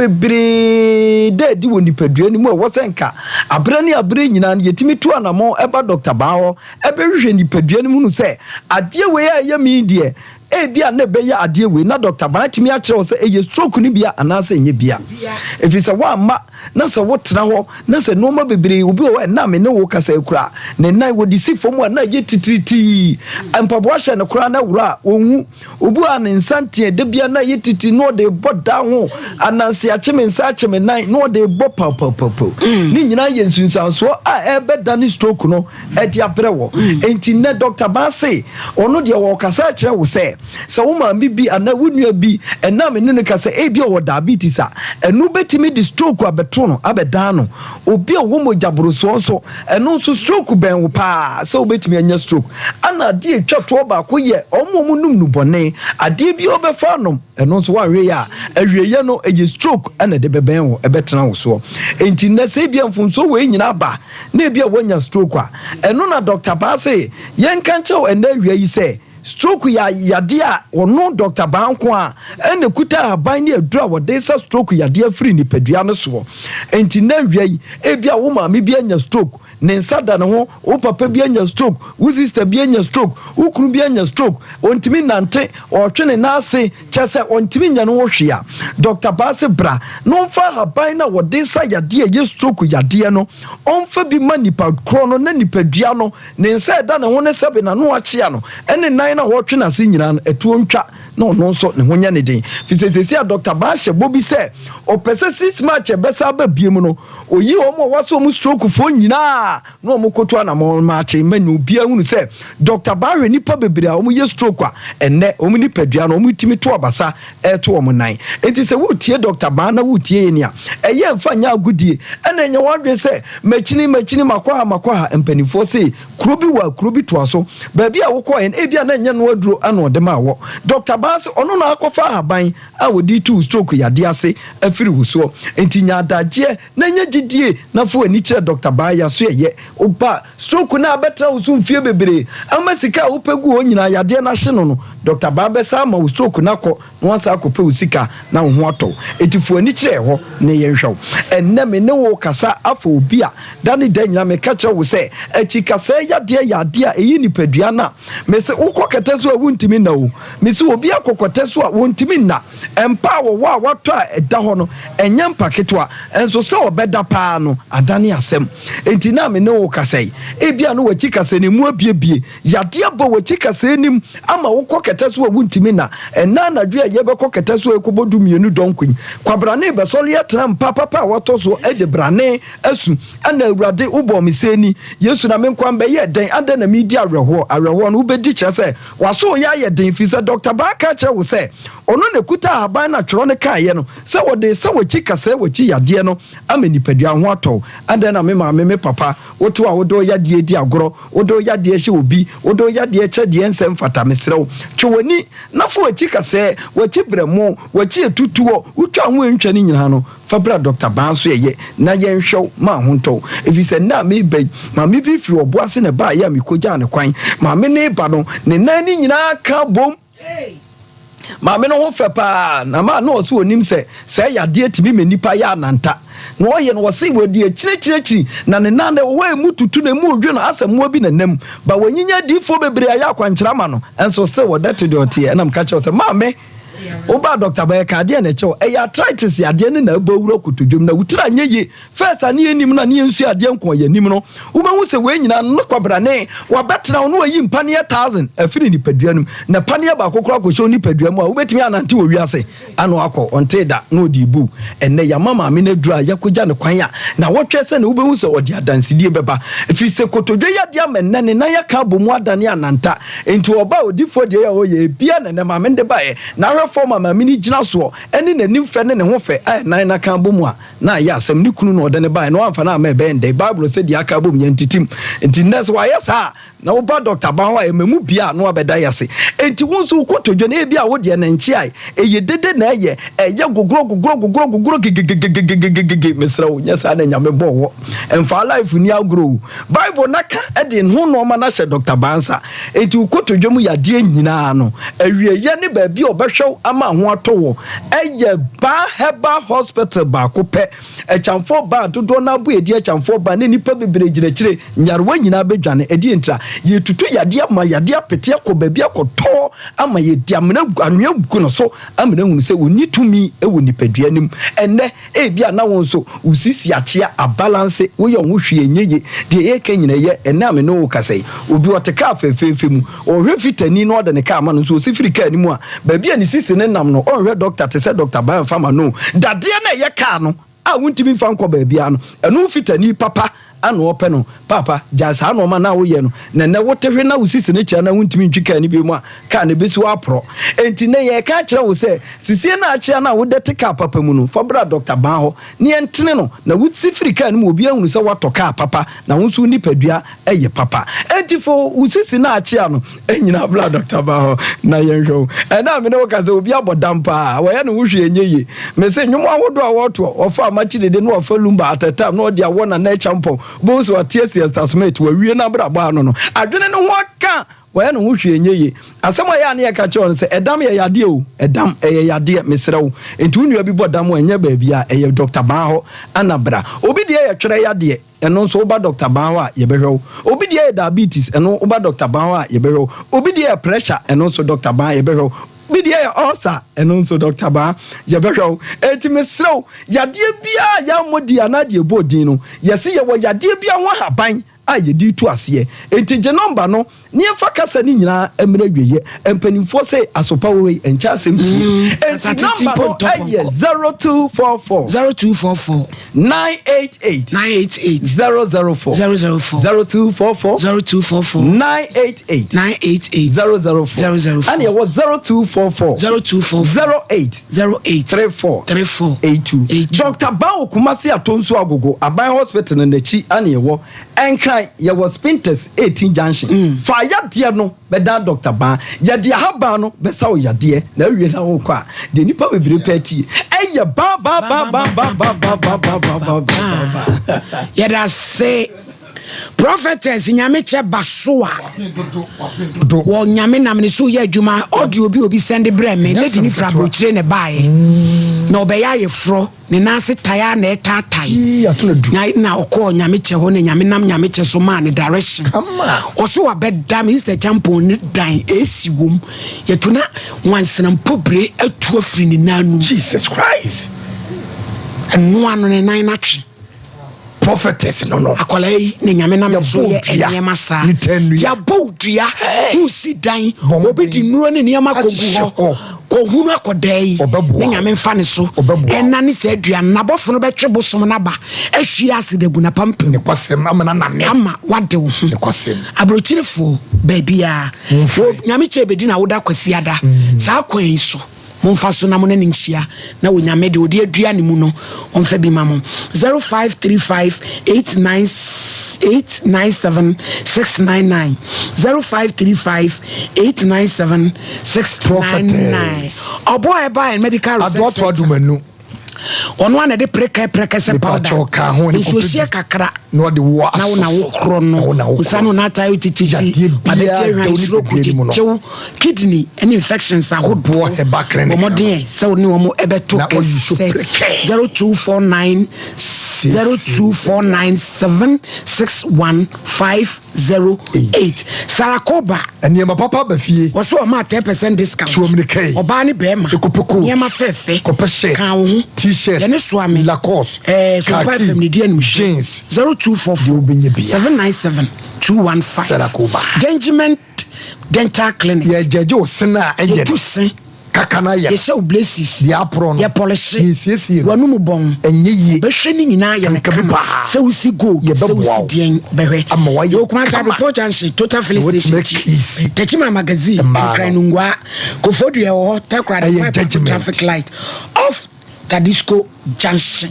bebree da adi wɔ nipadua no mu a ɛwɔ sɛ nka aberɛ ne aberɛ nyinaa no yɛtumi tu anamɔn ɛba dɔkta baa hɔ ɛbɛhwehwɛ nipadua no mu hunu sɛ adeɛ wei a ɛyɛ me yi deɛ Ebia na ɛbɛyɛ adeɛ wei na dɔkta ban atumi akyerɛ wo sɛ ɛyɛ stroke no bia anaasɛ ɛnyɛ bia. Ɛfiri sɛ woamma. na sɛ wotena hɔ na sɛ nnoɔma bebree, obi wɔ hɔ a ɛnnɛ a me ne wo rekasa yi koraa, ne nan wɔde si fam a na ayɛ titiritii, mpaboa hyɛ no koraa na ɛworɔ a ɔnhu. Obi wɔ hɔ a ne nsa nteɛ, da biara na ayɛ titiri na ɔde rebɔ dan ho, ananse akye me nsa akye me nan na ɔde rebɔ pawpawpawpaw. Ne nyinaa yɛ nsunsuansoɔ a ɛrebɛdane stroke no de abrɛ wɔ. Enti nnɛ Dɔkta Baa se ɔno deɛ ɔrekasa akyerɛ wo sɛ, sɛ wo maame bi anaa wo nua bi, ɛnnɛ a me ne no kasa, ebia ɔwɔ diabetes a, ɛno bɛtumi de stroke abɛto no, abɛdan no. Obi a ɔwɔ mogyaborosoɔ nso, ɛno nso stroke bɛn wo paa sɛ wobɛtumi anya stroke. Ɛna adeɛ a ɛtwa toɔ baako yɛ wɔn a wɔnom nnubɔne. Adeɛ biara wobɛfa anom, ɛno nso woanhwɛ yie a, awieeɛ no ɛyɛ stroke na ɛde bɛbɛn wo, ɛbɛtena wo soɔ. Enti nnɛ sɛ ebia mfomsoɔ wei nyinaa ba na ebia woanya stroke a, ɛno na Dɔkta Baa se yɛnka nkyerɛ wo ɛnnɛ awia yi sɛ, Stroke yɛ yadeɛ a wɔno dɔkta baa nko ara na ɛkuta ahaban ne aduro a wɔde sa stroke yadeɛ firi nipadua no soɔ. Enti nnɛ awia yi, ebia wo maame bi anya stroke, ne nsa da ne ho, wo papa bi anya stroke, wo sista bi anya stroke, wo kunu bi anya stroke, ɔntumi nnante, ɔretwe ne nan ase, kyerɛ sɛ ɔntumi nyɛ ne ho hwee a, dɔkta baa se bra na ɔmfa ahaban no a wɔde sa yadeɛ a ɛyɛ stroke yadeɛ no, ɔmfa bi ma nipa korɔ no na nipadua no Ne nsa a ɛda ne ho ne sɛbe n'ano akyea no ne nan no a wɔretwe n'ase nyinaa no, ɛtoɔ ntwa na ɔno nso ne ho nyɛ ne den. Firi sɛ seesei a Dɔkta Baa hyɛ bɔ bi sɛ ɔpɛ sɛ 6 March a ɛbɛsan aba biom no, ɔyi wɔn a wɔasɔ wɔn strokefoɔ nyinaa na wɔkɔtu anamɔn maakye ma nya obiara hunu sɛ Dɔkta Baa hwɛ nnipa bebree a wɔyɛ stroke a ɛnnɛ wɔn nipadua no wɔtumi to abasa reto wɔn nan. Enti sɛ woretie Dɔkta Baa na woretie yɛn a, ɛyɛ mfa nyɛ agodie ɛna ɛnyɛ w'adwene sɛ makyini makyini makɔ ha makɔ ha. Mpanimfoɔ se kuro bi wɔ a kuro bi toa so. Baabi a wokɔeɛ no ebia na ɛnyɛ no aduro na ɔde maa wɔ. Dɔkta Baa se ɔno na akɔfa ahaban a wɔde retu wo stroke yadeɛ ase afiri wo soɔ. Enti nya adagyeɛ na nya gyidie na fa w'ani kyerɛ Dɔkta Baa Yasoɛyɛ. Woba a, stroke no a abɛtena wo so mfeɛ bebree ama sika a wopɛ gu hɔ nyinaa yadeɛ no ahye no no, Dɔkta Baa bɛsan ama wo stroke no akɔ na woasan akɔpɛ wo sika na wo ho atɔ wo. Enti fa w'ani kyerɛ hɔ na yɛnhwɛ wo. Ɛnnɛ me ne wo rekasa afa obi a da ne da nyinaa meka kyerɛ wo sɛ akyikasɛɛ yadeɛ yɛ adeɛ a ɛyi nipadua no a mese wokɔ kɛtɛ so a wontumi nna o. Mese obi akɔ kɔtɛ so a wɔntumi nna. Mpa a wɔwɔ a wɔatɔ a ɛda hɔ no, ɛnyɛ mpa ketewa, nso sɛ ɔbɛda paa no, adane asɛm. Enti na me ne wo rekasa yi, ebia na w'akyi kasɛɛ no emu abuebue, yadeɛ abɔ w'akyi kasɛɛ no mu ama wokɔ kɛtɛ so a wuntumi nna. Ɛnnɛ anadwo yi a yɛrebɛkɔ kɛtɛ so a ɛrekɔbɔ dumienu dɔnko yi, kwabrane rebɛsɔre atena mpa papa a wɔatɔ so de brane asu. Ɛnna Awurade, wobɔɔ me sɛɛ ni? Yesu, na me nkoa mbɛyɛɛ dɛn? Adɛn na meredi awerɛhoɔ? Awerɛhoɔ no, wobɛdi kyerɛ sɛ w'aso reyɛ ayɛ den, ɛfiri sɛ Dɔkta Baa ka kyerɛ wo sɛ ɔno na ɛkuta ahaban no a twerɛ no kaeɛ no sɛ wɔde resa w'akyi kasɛɛ w'akyi yadeɛ no ama nipadua ho atɔ wo. Adɛn na me maame, me papa, wote hɔ a wode wo yadeɛ di agorɔ, wode wo yadeɛ hyɛ obi, wode wo yadeɛ kyɛ deɛ ɛnsɛ mfata? Mesrɛ wo, twe w'ani na fa w'akyi kasɛɛ, w'akyi berɛmo, w'akyi atutuɔ, wotwa ho a ɛntwa no nyinaa no, Fa bra Dɔkta Baa nso ɛyɛ na yɛnhwɛ wo ma ho ntɔ wo. Efisɛ nnɛ a mereba yi, maame bi firi ɔbo ase na ɛbaeɛ a mekɔgyaa no kwan. Maame no reba no, ne nan no nyinaa ka bom. Maame no ho fɛ paa, na maa na ɔse ɔnim sɛ saa yadeɛ tumi ma nnipa yɛ ananta. Na ɔyɛ no, ɔse wɔde akyirikyiriakyiri, na ne nan no ɛwɔ hɔ a ɛmu tutu na ɛmu redwo no asɛ mmoa bi na nam. Ba wanyinya adiyifoɔ bebree ayɛ akwankyerɛ ama no, nso still ɔda te deɛ ɔteɛ. Ɛna meka kyerɛ wo sɛ, maame, Wobaa dɔkta bɛyɛ ka adeɛ na ɛkyɛ wo. Ɛyɛ arthritis yadeɛ no na ɛbɔ awura kotodwam na wo tiri anyɛ yie. First a ne yɛnnim no a ne yɛnsua adeɛ nko a yɛnim no, wobɛhu sɛ wei nyinaa no kwabrane wabɛtena wo na wayi mpaneɛ thousand afiri nipadua no mu. Na paneɛ baako koraa kɔhyɛ wo nipadua mu a wobɛtumi anante wɔ wiase ano akɔ. Ɔntee da na ɔde rebu wo. Ɛnnɛ yɛama maame no aduru a yɛakɔgya no kwan a nawɔtwe sɛ na wobɛhu sɛ ɔde adansedie bɛba. Ɛfiri sɛ kotodwe yadeɛ ama nnɛ ne nan aka abɔ mu adane ananta. Enti ɔbaa odifoɔ deɛ a ɔyɛ ebia na nɛ maame no de baeɛ na ahwɛ fɔm a maame no gyina soɔ ɛne n'anim fɛ ne ne ho fɛ a ɛnan no aka abɔ mu a na ayɛ asɛm ne kunu na ɔde no baeɛ na wamfa no amma ɛbɛyɛ ndɛn Bible sɛ deɛ aka abɔ mu yɛntetem nti nnɛ sɛ wayɛ saa a na woba dɔkta ban hɔ a ɛma mu bia a na wabɛda yɛase enti wo nso wokɔtɔ dwa no ebia wo deɛ ne nkyeae ɛyɛ dede na ɛyɛ ɛyɛ gogoro gogoro gogoro gogoro gegegegegegege mesrɛ wo nyɛ saa na Nyame bɔɔ wɔ Mfa life nni agorɔ o. Bible no aka de ho nnoɔma no ahyɛ Dɔkta Baa nsa. Enti wo kotodwe mu yadeɛ nyinaa no, awieɛ ne baabi a ɔbɛhwɛ wo ama ho atɔ wɔ ɛyɛ Baa Herbal Hospital baako pɛ. Akyamfoɔ baa dodoɔ no ara bo ɛdi akyamfoɔ baa ne nnipa bebree gyina akyire. Nyarewa nyinaa bɛdwane. Ɛdeɛn ntira? Yɛtutu yadeɛ ama yadeɛ apete akɔ baabi akɔtɔ ama yɛde amena anwea gu no so ama no ahunu sɛ ɔnni tumi wɔ nipadua no mu. Ɛnnɛ, ebia na wo nso wo sisi akyea, abalanse, woyɛ wo ho hwee ɛnyɛ yie. Deɛ yɛreka nyinaa yɛ ɛnnɛ a me ne wo rekasa yi. Obi ɔte kaa fɛfɛɛfɛ mu, ɔrehwɛ fitani na ɔde ne kaa ma no nso ɔsi firi kaa no mu a, baabi a ne sisi no nam no, ɔnhwɛ dɔkta te sɛ dɔkta Ban mfa ma no o. Dadeɛ no a ɛyɛ kaa no a wontumi mfa nkɔ baabiara no, ɛno fitani papa na ɔpɛ no. Paapa, gyae saa nnoɔma no a woyɛ no, na nnɛ wote hwe na wo sisi no kyea na wontumi ntwi kaa no bio mu a, kaa no bɛsi hɔ aporɔ. Enti nnɛ yɛreka akyerɛ wo sɛ, sisie no a akyea no a wodɛ te kaa papa mu no, fa bra Dɔkta Ban hɔ na yɛntene no, na wosi firi kaa no mu obiara hunu sɛ woatɔ kaa papa na wo nso wo nipadua yɛ papa. Enti fa wo sisi no a akyea no nyina bra Dɔkta Ban hɔ na yɛnhwɛ wo. Ɛnnɛ a me ne wo kasa yi, obi abɔ dam paa, wɔyɛ ne ho hwee ɛnyɛ yie. Mese nnwom ahodoɔ a wɔtoɔ, wɔfa Amakye Dede na wɔfa Lumba at a time na wɔde awɔ Nana Acheampong, wobɛhu sɛ wate asi Esther Smith, wawie n'abrabɔ ano no, adwene no ho aka, wɔyɛ ne ho hwee ɛnyɛ yie. Asɛm a ɛyɛ a na yɛka kyerɛ wɔn ne sɛ, ɛdam yɛ yadeɛ o, ɛdam, ɛyɛ yadeɛ, mesrɛ wo. Enti wo nua bi bɔ dam a, ɛnyɛ baabiara, ɛyɛ Dɔkta Baa hɔ na bra. Obi deɛ yɛ twerɛ yadeɛ, ɛno nso woba Dɔkta Baa hɔ a, yɛbɛhwɛ wo. Obi deɛ yɛ diabetes, ɛno woba Dɔkta Baa hɔ a, yɛbɛhwɛ wo. Obi deɛ yɛ pressure, ɛno nso Dɔkta Baa, yɛbɛhwɛ wo. Obi deɛ yɛ ulcer, ɛno nso Dɔkta Baa, yɛbɛhwɛ wo. Enti mesrɛ wo, yadeɛ biara a yɛammɔ din anaa deɛ yɛbɔɔ din no, yɛse yɛwɔ yadeɛ biara ho ahaban a yɛde retu aseɛ. Enti gye nɔmba no na yɛmfa kasa no nyinaa mmra awieɛ. Mpanimfoɔ se asopa wɔ hɔ yi, ɛnkyɛ asɛm tie. Enti nɔmba no yɛ 0244. 0244. 988. 988. 004. 004. 0244. 0244. 988. 988. 004. 004. Ɛna yɛwɔ 0244. 0244. 08. 08. 34. 34. 82. Dɔkta Ban wɔ Kumasi Atonsu Agogo Aban Hospital no n'akyi ana yɛwɔ. Nkran yɛwɔ Spintex 18 Junction. Fa yadeɛ no bɛdan Dɔkta Ban. Yɛde ahaban no bɛsa wo yadeɛ na awie na wokɔ a, deɛ nnipa bebree pɛ tie ɛyɛ ban ban ban ban ban ban ban ban ban ban ban ban ban. Yɛda ase Prophetess Nyame kyɛ baso a wɔ Nyame nam ne so yɛ adwuma audio bi obi sɛnde brɛ me lady ne firi abrokyire na ɛbaeɛ na ɔbɛyɛ ayeforɔ ne nan ase tae a na ɛtaatae na na ɔkɔɔ Nyame kyɛ hɔ na Nyame nam Nyame kyɛ so maa ne direction ɔso wabɛda Mr. Champon ne dan AC wom yɛto na nwansena mpobire atu afiri ne nan no Jesus Christ ɛnoa no ne nan no atwe Prophetess no no. Akwadaa yi na nyame nam so yɛ nneɛma saa. Yɛabɔ wo dua, wosi dan, obi de nnuro ne nneɛma kɔgu hɔ. Kɔhunu akwadaa yi ne nyame mfa ne so ɛna ne saa dua no. N'abɔfo no bɛtwe bosom no aba ahwie aseda agu n'apampam ama wade wo ho. Aburokyirefoɔ baabiara, nyame kyɛ bɛdi na woda Kwasiada saa kwan yi so. Momfa so na mo ne no nhyia, na Onyame deɛ ɔde adua ne mu no, ɔmfa bi ma mo. 0535 89 897 699 0535 897 699 Ɔbɔ a ɛba Medical Research Center. Ɔno ara na ɛde prɛkɛprɛkɛ sɛ powder, nsuohyeɛ kakra, na wo na wokorɔ no, nsa no n'atae tititi, wabɛti ahwan, stroke, kyekyew, kidney ne infections ahodoɔ. Bɔ mmɔden sɛ wo ne wɔn ɛbɛto kɛsɛ. 0249 0249 761 508. Sarah Koba. Nneɛma papa ba fie. Wɔsɛ wɔmaa 10% discount. Tu amirika yi. Ɔbaa ne bɛɛma. Ekɔpɛ coat. Nneɛma fɛɛfɛ. Kɔpɛ shirt. Ka wo ho. T-shirt. Yɛne soa me. Lacoste. Ɛɛ Sompa Khaki. FM ne di animhwɛ. Jeans. 0244 Deɛ wobɛnya biara. 797 215. Sarah Koba. Gengiment Dental Clinic. Yɛgyɛgye wo sene a ɛyɛ no. Yɛtu se. Kaka no ayɛ no. Yɛhyɛ wo braces. Deɛ aporɔ no. Yɛpɔlehye. Yɛnsiesie no. W'anum bɔn. Ɛnyɛ yie. Ɔbɛhwɛ ne nyinaa ayɛ no Kanka bi kama. paa. Sɛ wosi gold, sɛ Yɛbɛboa wosi wo. deɛn, ɔbɛhwɛ. Ama wayɛ Yɛwɔ Kumasi kama. Abrepɔ Junction, Total Filling Na watumi Station akyi. akisi Techiman Magazine, mmaa Nkran no. Nungua, Koforidua yɛwɔ hɔ, Takoradi, Ɛyɛ Kwai Park judgement. Traffic Light, off Tadisco Junction.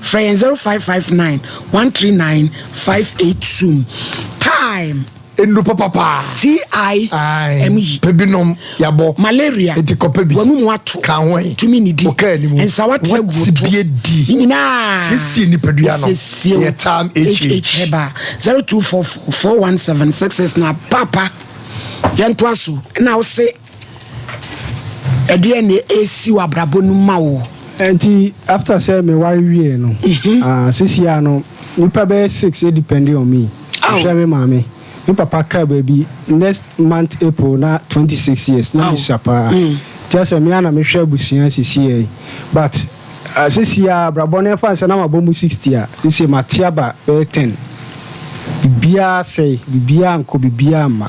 Frɛ yɛn 0559 139 582. Time. Nnuru papa paa. TIME. Pɛ bi nom, yabɔ. Malaria. Enti kɔpɛ bi. W'anum ato. Ka ho ɛ. Tumi nidi. Wo kaa anim. Nsawa te agu wo Wate to. bi adi. Ne nyinaa. Siesie nipadua no. Siesie wo. Yɛ Time HH. HH Herbal. 0244 417 66 na papa. Yɛntoa so. Ɛna wo se. Ɛdeɛn na ɛresi wɔ abrabɔ no mu ma wo? Nti after sɛ me ware wie no, ah, sisi a no nipa bɛyɛ six depending on me. Mehwɛ me maame, me papa kaa baabi next month April na 26 years na mesua paa. Nti asɛ me ara na mehwɛ abusua sisi yi but ah, sisi a abrabɔ no ɛfa nsɛ na mabɔ mu 60 a sisi mate aba bɛyɛ 10. Biribiara sɛe, biribiara nkɔ, biribiara mma.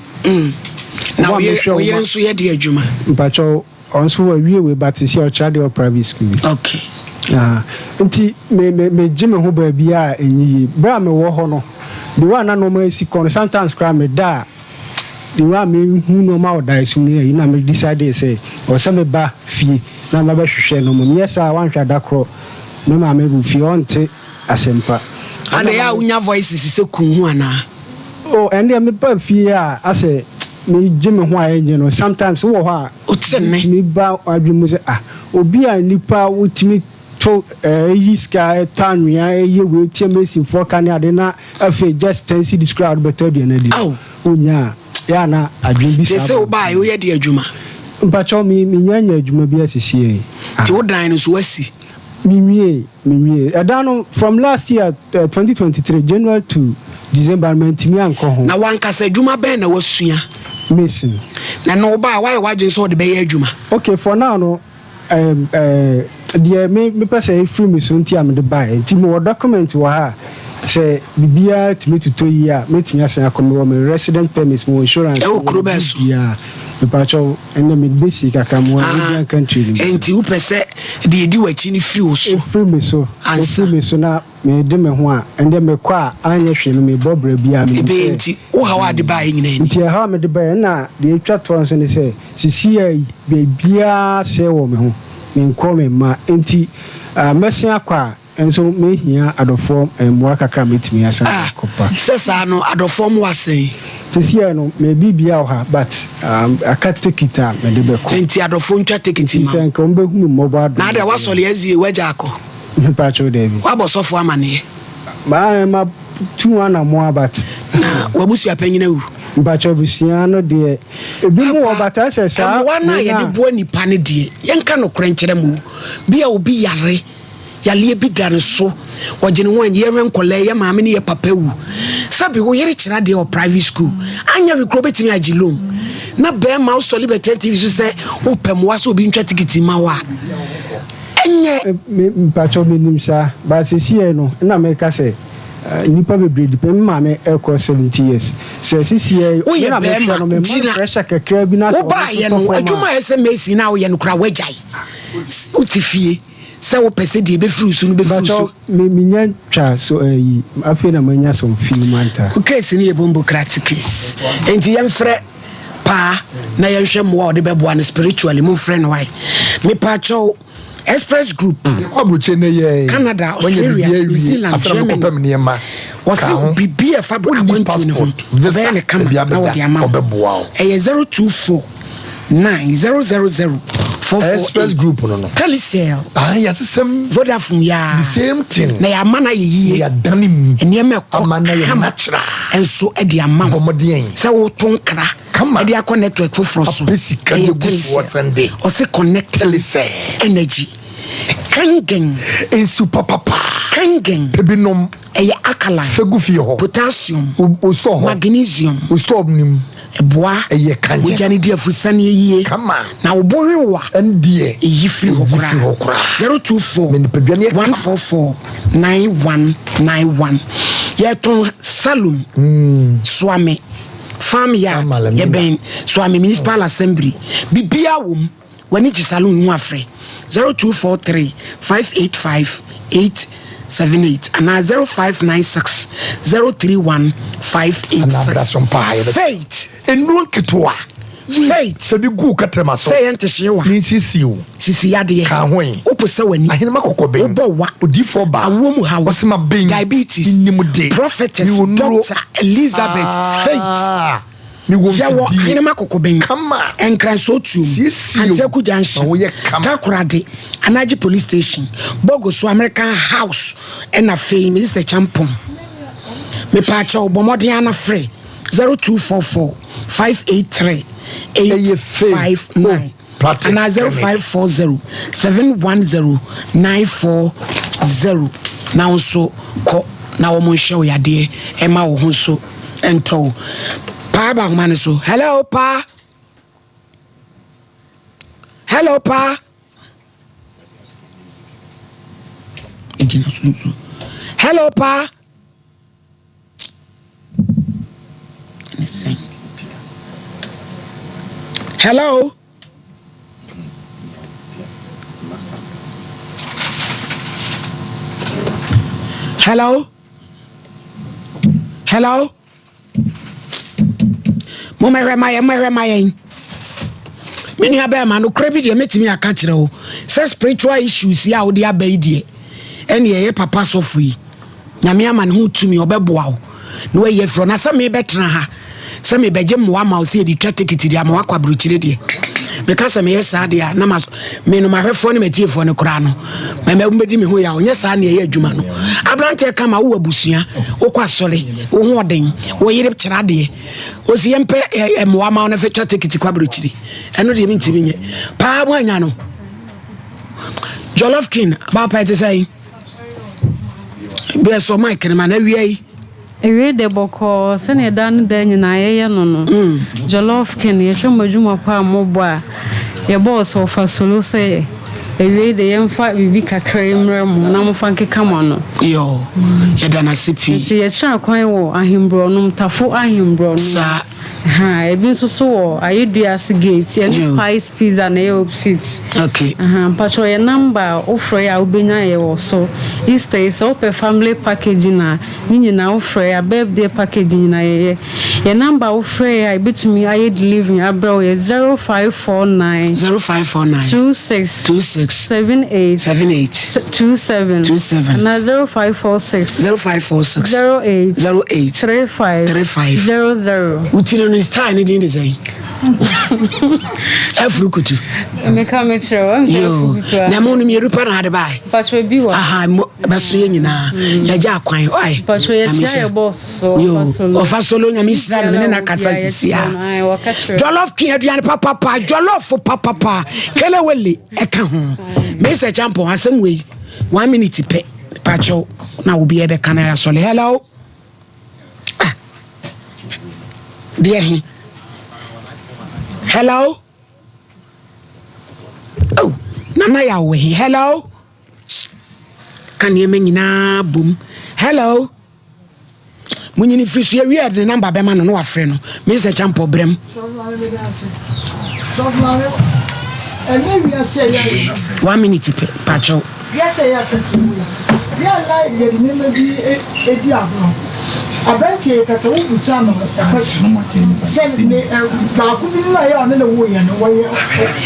Na wo yere nso yɛ deɛ adwuma? Mpakyɛw, ɔno nso wawie wei but sisi a ɔkyerɛ adeɛ wɔ private school bi. Okay. Ah, nti me me megye me ho baabi a ɛnyi yie. Berɛ a mewɔ hɔ no, the way a na nneɛma asi kɔ no, sometimes koraa meda a, the way a mehu nneɛma wɔ daeɛso mu no ayi na me decide sɛ ɛwɔ sɛ meba fie na mabɛhwehwɛ nneɛma mu. Nyɛ saa a woanhwɛ a da korɔ me maame wɔ fie ɔnte asɛmpa. Adɛn a wonya voices sɛ kun ho anaa? Oh ɛndeɛ me ba fie a asɛ me gye me ho a ɛnyɛ no sometimes wowɔ hɔ a Wote nne. tumi ba w'adwene mu sɛ ah obi a nipa wotumi to ɛyi sika ɛtɔ anwea ɛyɛ wei tua mason foɔ ka ne ade na afei just ten cedis koraa wode bɛtɔ aduane adi no wonya a yɛ a na adwene bi Te saa sɛ ba wo wobaeɛ tirim. woyɛ deɛ adwuma? Mpakyɛw me menya nya adwuma bi asisi ɛ. Nti wo dan no so woasi? Menwiee, menwiee. Ɛda no, from last year, 2023, January to December no, mantumi ankɔ ho. Na w'ankasa adwuma bɛn na woasua? Mason. Na ɛno wobaeɛ a, woayɛ w'adwene sɛ wode bɛyɛ adwuma? Okay, for now no, um, eh, deɛ me, mepɛ sɛ ɛfiri me so nti a mede baeɛ. Nti mewɔ document wɔ ha a, sɛ biribiara tumi totɔ yie a, mɛtumi asan akɔ. Mewɔ me resident permit, mewɔ insurance, Ɛwɔ mewɔ kuro bɛn so? biribiara. Mepakyɛw, ɛnna mede bɛsi kakra, mewɔ Arabian country no mu. Enti wopɛ sɛ deɛ ɛdi w'akyi no firi wo so Ɛfiri me so, ansa? ɛfiri me so na mede me ho a, ɛnde mekɔ a, anyɛ hwee no, mebɔ bra biara, menim Ɛbɛyɛ sɛ. nti, wo haw a wode baeɛ nyinaa ni. Nti ɛhaw a mede baeɛ, ɛnna deɛ ɛtwa toɔ nso ne sɛ, seesei yi, biribiara asɛe wɔ me ho, menkɔ, memma, enti mɛsen akɔ a, Nso mehia adɔfoɔ mmoa kakra a mɛtumi asan Ah, akɔ pa. sɛ saa no adɔfoɔ mmoa sɛn? Sesiɛ no me biribiaa wɔ ha but aka tekit a mede bɛkɔ. Nti adɔfoɔ ntwa tekiti Nti ma sɛ wo. nka wɔn bɛhu me mmɔbɔ adom Na me adɛn deɛ. woasɔre azie w'agya akɔ? Mepakyɛw daabi. Woabɔ sɔfoɔ amaneɛ? Ma ma tu ho anamoa but. Na w'abusua panyin awu? Mpakyɛw abusua no deɛ ebi mu wɔ but ayɛ sɛ saa Mmoa no a wei no yɛde a. boa nipa no deɛ yɛnka nokorɛ nkyerɛ mo o, bi a obi yare. Yareɛ bi da ne so, ɔgye ne ho anyi, yɛhwɛ nkɔlaa yi, yɛ maame ne yɛ papa wu. Sɛbi wo yere kyerɛ adeɛ wɔ private school, anyɛ hwee koraa wobɛtumi agye loan. Na bɛrima wosɔre bɛtena TV so sɛ wopɛ mmoa sɛ obi ntwa tikiti ma wo a, ɛnyɛ. Me mpakyɛw menim saa but sesiei no na meka sɛ nnipa bebree depend me maame ɛkɔ 70 years sɛ sesiei me Woyɛ na mehwɛ bɛrima no me ma gyina pressure kakra bi na sɛ ɔno nso wobaayɛ tɔ no fam a. adwuma a ɛsɛ mason a woyɛ no koraa woagyae wote fie. Sɛ wopɛ sɛ deɛ ɛbɛfiri wo so no bɛfiri wo so. Mpakyɛw me menya twa so ɛyi afei na manya some few manta. Wo case no yɛ bombocratic case enti yɛmfrɛ paa na yɛnhwɛ mmoa a ɔde bɛboa no spiritually momfrɛ no wae mepaakyɛw Express Group Yɛkɔ aburokyire nnɛ yɛ Canada wanya Australia biribi New awie Zealand afei na Germany mekɔpɛ me nneɛma ka wɔse ho biribi a ɛfa wonni akwantuo no ho passport visa ɔbɛyɛ no kama baabi na abɛda wɔde ama wo ɔbɛboa wo ɛyɛ 024 9 000 Express 448 Group no no Telecel ah yɛasesɛm Vodafone yaa the same thing na yɛama no ayɛ yie na yɛadane mu nneɛma ɛkɔ ama no ayɛ kama natural nso de ama wo bɔ mmɔden sɛ woto nkra kama de akɔ network foforɔ so apɛ sika de ɛyɛ agu soɔ Telecel sɛnde ɔse connecting Telecel energy Kangen nsu papapa Kangen pɛ bi nom ɛyɛ alkaline fɛ gu fie hɔ potassium wo wo store hɔ magnesium wo store nim Ɛboa Ɛyɛ kanyan. mogya no di afurusaneɛ yie. Kama. Na wo bo we wo a. Ɛndeɛ. Ɛyi firi hɔ Ɛyi koraa. firi hɔ koraa. 024 Ma nipadua no yɛ kama. 144 9191. Yɛtɔn Salum, Suame, Farm Yard, Farm Alamina. yɛbɛn Suame Municipal Assembly. Biribiara wɔ mu. W'ani gye saloon ho a frɛ 0243 585 878 anaa 0596 031 Anaa bra 586. so mpa ha yɛbɛ. Faith. Nnuro nketewa. Faith. Sɛ bi gu wo kɛtrɛma so. Sɛ ɛyɛ ntehyeewa. Ne nsiesie wo. Sisi yadeɛ. Ka ho yi. Wopo sɛ w'ani. Ahenema kɔkɔben. Wobɔ wa. Odiyifoɔ baa. Awoɔ mu haw. Ɔse ma ben. Diabetes. Menim de. Prophetess. Mewɔ nnuro. Doctor Elizabeth Faith. Ah. Mewɔ Yɛwɔ mfidie. Ahenema Kokoben, Kama. Nkran Sootuom, Siesie wo. Antiaku Junction, Ma woyɛ kama. Takoradi, Anagye Police Station, Bogoso American House ɛna afei Minister Kyampong. Mepaakyɛw bɔ mmɔden ara na frɛ 0244 583 Ɛyɛ fake. 859. Oh. Chiropractic Anaa Clinic. 0540 710 940 na wo nso kɔ na wɔn nhwɛ wo yadeɛ ɛma wo ho nso ntɔ wo. Paa ba ahoma no so. Hello paa. Hello paa. Egyina so nso. Hello paa. Ne sɛn? Hello. Hello. Hello. Mommɛhwɛ ma yɛn, mommɛhwɛ ma yɛn. Me nua bɛrima, nokorɛ bi deɛ mɛtumi aka kyerɛ wo sɛ spiritual issues yi a wode aba yi deɛ, ɛne ɛyɛ papa sɔfo yi. Nyame ama ne ho tumi, ɔbɛboa wo na wayi afiri hɔ. Na sɛ mebɛtena ha sɛ mebɛgye mmoa ma wo sɛ yɛde twa tekiti de ama wakɔ aburokyire deɛ, meka sɛ meyɛ saa deɛ a, na ma me no mahwɛfoɔ ne matiefoɔ no koraa no mɛmɛ wobɛdi me ho yaw. Nyɛ saa ne ɛyɛ adwuma no. Aberanteɛ kama, wowɔ abusua, wokɔ asɔre, wo ho ɔden, wo yere kyerɛ adeɛ, ɔsi yɛmpɛ mmoa ma wo na fɛ twa tekiti kɔ aburokyire. Ɛno deɛ mentumi nyɛ paa. Mo anya no Jollof King baapa ɛte sɛ bɛɛ sɔ mic no ma na awia yi. Ewiei de bɔkɔɔ, sɛnea daa ne daa nyinaa yɛyɛ no no, Jollof King, yɛhwɛ mo adwuma pa a mobɔ a, yɛbɔɔ sɛ ɔfa solo sɛ awiei de yɛmfa biribi kakra yi mmrɛ mo na momfa nkeka mo ano. Yoo, yɛda no ase pii. Nti yɛkyerɛ akwan wɔ Ahemborɔnom, Tafo Ahemborɔnom. Saa. Ahaa, ebi nso so wɔ Ayedua ase gate, ɛne Pies Pizza na ɛyɛ opposite. Okay. Ahaa, mpakyɛw yɛ number a wofrɛ a wobɛnya yɛ wɔ so. Easter yi sɛ wopɛ family packaging a, Ne nyinaa wo frɛ yɛ a birthday package nyinaa yɛyɛ. Yɛ number a wo frɛ yɛ a yɛbɛtumi ayɛ delivery abrɛ wo yɛ 0549. 0549. 26. 26. 78. 78. 27. 27. Anaa 0546. 0546. 08. 08. 35. 35. 00. Wo tiri no style ne din de sɛn? Afuru kutu. Meka mekyerɛ wo. Yoo. Na mo no mmienu pɛ na ade bae. Mpacho bi wɔ. Aha mo bɛso yɛ nyinaa. Mm. Yɛgya akwan ɔe. Mpacho yɛkyia yɛ bɔs so. Yo ɔfa solo nyame nhyira no me ne na kasa sisi a. Jollof king aduane papapa jollof papapa kelewele ɛka ho. Mr. Champon asɛm wei one minute pɛ pacho na obi ɛbɛka na yɛasɔle hello. Ah. Deɛ he. Hello. Oh, Nana Yaw wɔ he? Hello? Ka nneɛma nyinaa bom. Hello? Munyini firi so yɛwie a ne namba bɛma no na wafrɛ no. Mr. Champɔ brɛm. One minute pɛ, pakyɛw. Wiase a ɛyɛ akɛse mu yi, yɛ a na yɛde nneɛma bi di agorɔ. Aberanteɛ yi, ka sɛ wobisa no question sɛ ne baako bi no a ɛyɛ a ɔne no woeɛ no, wɔyɛ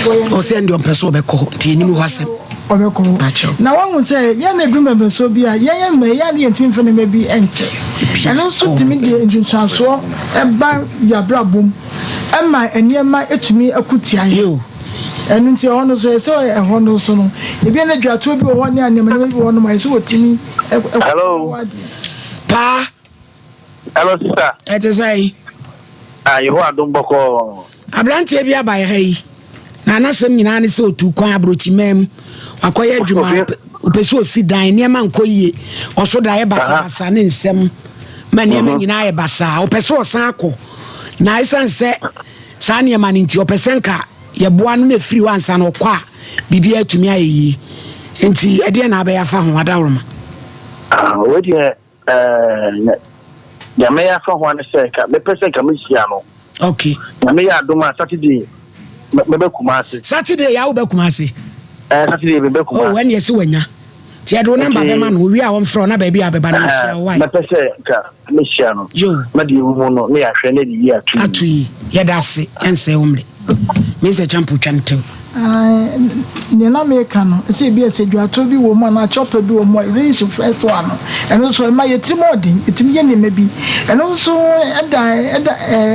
wɔyɛ. Ɔsɛ ɛnde ɔmpɛ sɛ ɔbɛkɔ hɔ, nti yɛnnim hɔ asɛm. Ɔbɛkɔ hɔ. Pakyɛw. Na wahu sɛ yɛn na ɛduru mmɛbɛsɔ bi a, yɛn yɛn mma yi, yɛn a na yɛntumi mfa nneɛma bi nkyɛ. Ɛno nso tumi de nsunsuansoɔ ba yɛn abrabɔ mu. Ɛma nneɛma tumi ko tia yɛn. Ɛno nti ɛhɔ no nso ɛsɛ sɛ ɛhɔ no nso no ebi na dwatoɔ bi wɔ hɔ ne nneɛma nneɛma bi wɔ hɔ nom a ɛsɛ wɔtumi ɛkɔ Hello. Paa. Hello sister. Ɛte sɛn? Ah, Yehowa adom bɔkɔɔ. Aberanteɛ bi aba ha yi, na n'asɛm nyinaa ne sɛ ɔtu kwan aburokyiman mu, wakɔyɛ adwuma, ɔpɛ sɛ ɔsi dan, nneɛma nkɔ yie, ɔso da yɛ basabasa ne nsɛm ma nneɛma mhm. nyinaa yɛ basaa, ɔpɛ sɛ ɔsan akɔ, na ɛsiane sɛ saa nneɛma no nti ɔpɛ sɛ nka yɛboa no na ɛfiri hɔ ansa na ɔkɔ a biribiara atumi ayɛ yie. Nti ɛdeɛ na abɛyɛ afa ho adaworoma? Ah, wei deɛ Deɛ mɛyɛ afa ho ne sɛ nka mɛpɛ sɛ nka mehyia no. Okay. Na meyɛ adom a Saturday mɛbɛ Kumasi. Saturday yà wobɛ Kumasi. Ɛɛ Saturday mɛbɛ Kumasi. Oh ɛni ɛsi wanya. Ti ɛde wo namba bɛma no owie a wɔmfrɛ wo na baabi a bɛba no mehyia wo wae. Mɛpɛ sɛ nka mehyia no. Yo. Na deɛ ɛwɔ mu no ne yɛahwɛ na yɛde yi ato yi. Ato yi. Yɛda ase ɛnsɛe wo mmerɛ. Mensah Acheampong twa no tɛw. Ae, nea na meka no, sɛ ebia sɛ dwatoɔ bi wɔ mu anaa chopper bi wɔ mu a, relationship first one no, ɛno nso ɛma yɛn tirim yɛ den, yɛtumi yɛ nneɛma bi. Ɛno nso ɛda, ɛda,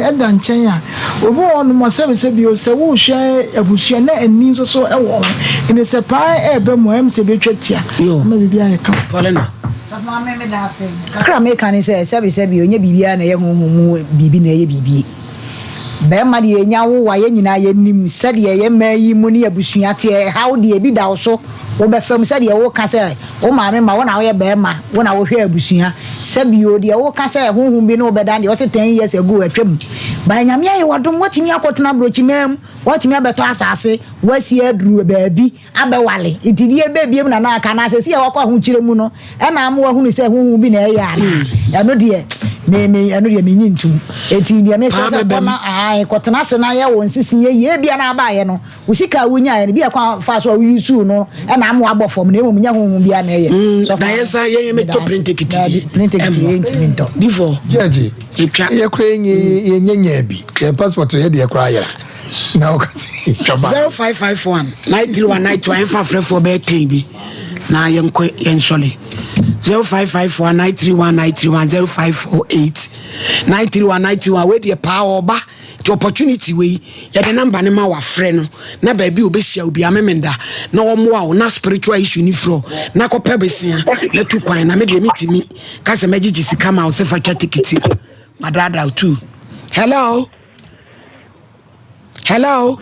ɛda nkyɛn a, obi wɔ hɔnom a sɛbesɛbe o, sɛ wohwɛ abusua na ani nso so wɔ ho, ɛnti sɛ paa ɛreba mu a, ɛyɛ me sɛ ebetwa tia ama biribi ayɛ kama. Paulina. Sɔfo Maame, meda ase. Kakra a meka ne sɛ, sɛbesɛbe o, ɛnyɛ biribiara na ɛyɛ honhom mu biribi na ɛyɛ biribi. Bɛrima deɛ yɛnya wo a yɛn nyinaa yɛnim sɛdeɛ yɛn mmaa yi mu ne abusua teɛ. Ɛhaw deɛ ebi da wo so, wobɛfa mu sɛdeɛ woka sɛ wo maame ma wo na woyɛ bɛrima, wo na wohwɛ abusua. Sɛbio deɛ woka sɛ honhom bi ne wo bɛda deɛ ɔse ten years ago atwam. But Nyame ayɛ wo adom woatumi akɔtena abrokyimaa mu, woatumi abɛtɔ asase, woasi aduru baabi. abɛwale nti deɛ ɛbɛ biom na na aka anaa sɛsi a wakɔ ahokyerɛ mu no ɛna ama wahunu sɛ honhom bi na ɛyɛ anaa ɛno deɛ me me ɛno deɛ menyi ntum eti deɛ mesɛ sɛ kɔ na ae kɔtena ase na yɛ wo nsisi yɛ yie ebia na abaayɛ no wo sika a wonyaeɛ no bi ɛkwan fa so a woyi suu no ɛna ama wabɔ fam na mmom nyɛ honhom bi a na ɛyɛ mm, na yɛ sa yɛn yɛ mɛtɔ plane ticket deɛ plane ticket yɛ ntumi ntɔ difɔ judge yɛ kora yɛ nyɛ nyɛ bi yɛ passport yɛ deɛ kora ayera na ɔka sɛ twa ba. 0551 931 92 ɛmfa afrɛfoɔ bɛyɛ tɛn bi na yɛnkɔ yɛnsɔle 0551 931 931 0548 931 921 wei deɛ paa ɔba nti opportunity wei yɛde namba no ma wafrɛ no na baabi obɛhyia obi amemenda na ɔmmoa wo na spiritual issue ne frɛ na kɔpɛ besia na tu kwan na medeɛ metumi ka sɛ mɛgyegye sika ma wo sɛ fa twa tikiti madaadaa tu hello hello.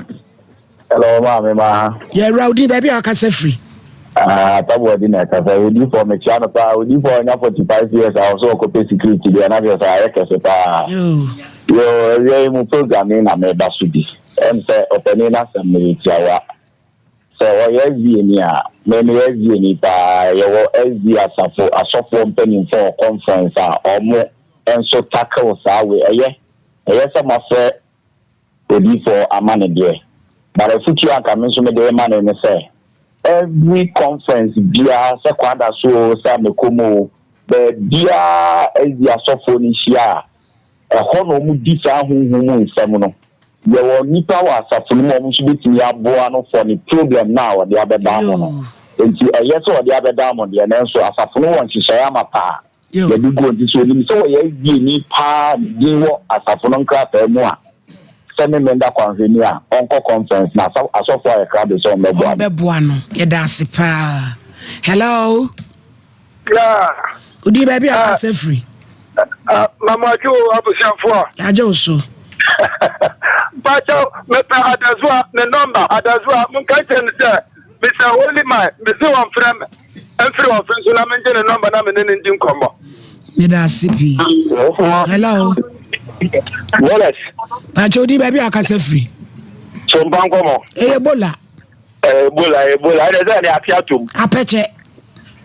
hello maame ma. yɛ awura odi baabi a ɔkasa firi. Ah, tabu adi na ɛkasa odifo mekyia no paa odifo ɔnya 45 years a ɔsɛ ɔkɔpɛ security deɛ na kyerɛ sɛ ayɛ kɛse paa yo awia yi mu program yi na meba so bi ɛm sɛ ɔpanin no asɛm no yɛ tiawa sɛ ɔyɛ SDA ni a me meyɛ SDA ni paa yɛwɔ SDA asafo asɔfoɔ mpanimfoɔ wɔ conference a ɔmo nso tackle saa wei ɛyɛ Ɛyɛ sɛ moafrɛ odiyifoɔ ama no deɛ, but afutuo a anka me nso mede rema no ne sɛ, every conference biara, sɛ Kwada so oo, sɛ Amekom oo, baabiara SD asɔfoɔ no hyia a, ɛhɔ na wɔdi saa honhom mu nsɛm no. Yɛwɔ nnipa wɔ asafo no mu a wɔn nso bɛtumi aboa no for ne problem no a ɔde abɛdan mo no. Enti ɛyɛ sɛ ɔde abɛdan mo deɛ, nanso asafo no wɔ nhyehyɛeɛ amapa a Yɛde gu nti sɛ onim sɛ ɔyɛ SDA-ni paa a ne din wɔ asafo no nkrataa mu a, sɛ Memenda kwanhwɛni a, ɔnkɔ conference na asɔfo ayɛ krado sɛ wɔbɛboa no. Wɔbɛboa no. Yɛda ase paa. Hello. Yeah. Wodi baabi a kasa firi. Mama adwo abusuafoɔ. Yɛagye wo so. Mpakyɛw mepɛ Adazoa ne nɔmba Adazoa monka nkyerɛ no sɛ Mr. Holy Man mese wɔmfrɛ me. Mfiri ɔfe nso na mengye ne nɔmba na me ne no ndi nkɔmmɔ. Meda ase pii. Hello. Bolas. Pàtó odi baabi a akasa firi. So mpa nkɔmɔ. Ɛyɛ bola. Ɛyɛ bola ɛyɛ bola ɛna ɛsɛ ɛne ate atom. Apɛkyɛ.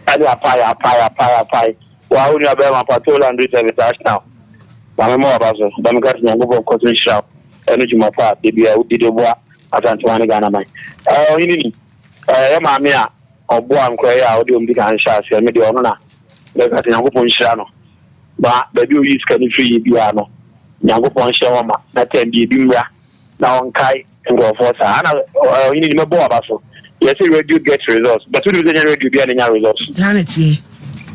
Ɛne apae apae apae apae. Wa wo nua bɛrima Pato Laundry Service Ashtown. Maame ma waba so. Dɛm ka sɛ Nyankopɔn kɔ so nhyira wo ɛne dwuma pa a da biara wodi de boa Asanteman ne Ghana man. Ɛɛ ɔhene ni. Ɛɛ yɛ maame a ɔboa nkora yi a ɔde wɔn di kan hyɛ aseɛ me deɛ ɔno na mɛka sɛ Nyankopɔn nhyira no na baabi a ɔyi sika no firi yɛ biara no Nyankopɔn nhyɛ wɔn ma na tɛm bi ebi mmra na ɔnkae nkurɔfoɔ saa ana ɔhene ni mɛbɔ waba so yɛsɛ radio get results but wonim sɛ nyɛ radio biara na nya results saa na ɛteɛ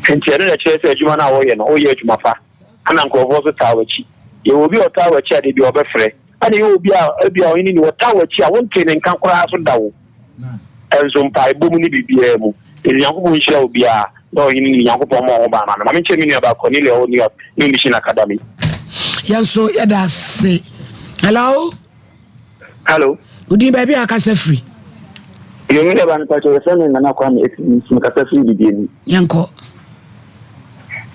nti ɛno na ɛkyerɛ sɛ adwuma no a wɔyɛ no woyɛ adwuma pa ana nkurɔfoɔ so taa w'akyi yɛwɔ obi a ɔtaa w'akyi a da bi ɔbɛfrɛ Ɛna ɛyɛ obi a ebia ɔhene ni, ɔtaa w'akyi a wontee ne nka koraa so da wo. Nso mpaebɔ mu ne biribiara mu. Enti Nyankopɔn nhyira obiara na ɔhene ni, Nyankopɔn mmɔ ho ban ma no. Ma menkyɛ me nuabaa Cornelia ɔwɔ New York, New Mission Academy. Yɛn nso yɛda ase. Hello. Hello. Odin baabi a akasa firi. Yo me nuabaa mepa kyɛw yɛfrɛ me Nana Kwame Esi nso mekasa firi Bibiani. Yɛnkɔ.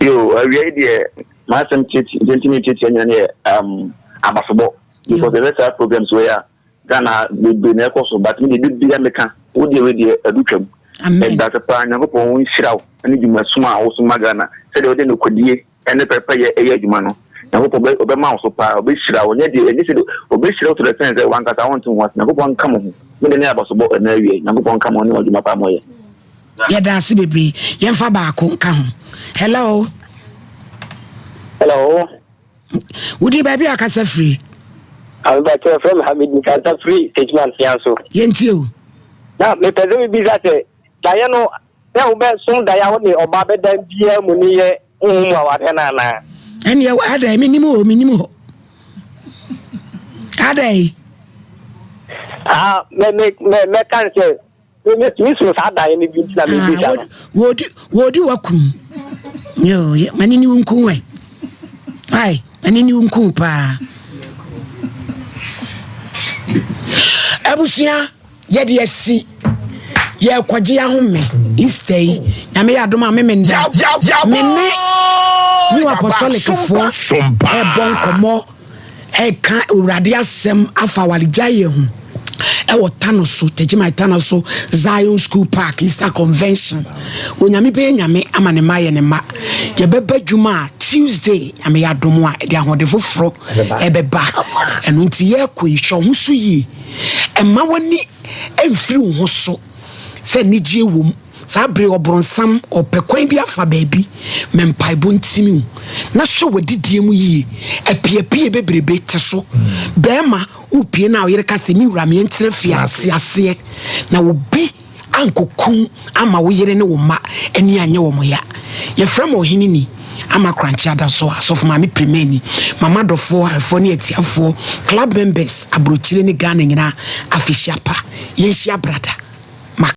Yo awia yi deɛ M'asɛm tiatia deɛ nti metiatia nyina ne yɛ um, abasobɔ because yɛhwɛ saa programs wei a Ghana bebree na ɛkɔ so but me deɛ bibia meka wo deɛ wei deɛ adu twam ɛdase paa Nyankopɔn wo nhyira wo ne dwumasom a wosom ma Ghana sɛdeɛ wode nokodie ne pɛpɛyɛ ɛyɛ adwuma no Nyankopɔn bɛ ɔbɛma wo so paa ɔbɛhyira wo nyɛ deɛ ɛnyɛ sɛ ɔbɛhyira wo to the sense sɛ wankasa wonte ho ase Nyankopɔn nka mo ho me deɛ ne abasobɔ ɛna awie Nyankopɔn nka mo ho ne adwuma paa moyɛ. Yɛda ase bebree. Yɛmfa baako nka ho. Hello. Hello. Wodi baabi a kasa firi? Abebakyɛ fɛ Mohammed Nkasa firi Techiman Fia so. Yɛntie o. Na mepɛ sɛ mebisa sɛ daeɛ no sɛ wobɛsom daeɛ a wo ne ɔbaa bɛda biara mu ne yɛ honhom mu awareɛ no anaa? Ɛneɛ adɛn menim o menim hɔ adɛn? Ah, mɛ mɛ mɛ mɛka ne sɛ Metumi so saa daeɛ no bi nti na mebisa no. Wɔdi wɔdi wakum. Yoo, mani ni wo nku wɛ. Ai, mani ni wo nku paa. Abusua yɛde asi yɛrekɔgye ahome Easter yi nyame yɛ adom a memenda me ne New Apostolic foɔ ɛbɔ nkɔmmɔ ɛka Awurade asɛm afa awaregyaeɛ ho ɛwɔ Tano so Techiman Tano so Zion School Park Easter Convention Onyame bɛyɛ nyame ama ne mma ayɛ ne mma yɛbɛba adwuma a Tuesday nyame yɛ adom a ɛde ahoɔden foforɔ ɛbɛba ɛno nti yɛrekɔ yi hwɛ wo ho so yie Mma w'ani mfiri wo ho so sɛ anigyeɛ wom. Saa bere yi ɔbronsam ɔpɛ kwan bi afa baabi ma mpaebɔ ntimi wo. Na hwɛ w'adidie mu yie. Apiapie bebrebe te so. Barima, wopie na wo yere ka sɛ, Me wura, meɛntena fie a, te aseɛ. Na obi ankɔkum amma wo yere ne wo mma ani anyɛ wɔn ya. Yɛfrɛ me Ɔhene Ni Ama Korankye Adaso, Asɔfo Maame Pirimani, Mama Dɔfoɔ, Ahwɛfoɔ ne Atiafoɔ, Club Members, Aburokyire ne Ghana nyinaa afehyia pa. Yɛnhyia brada.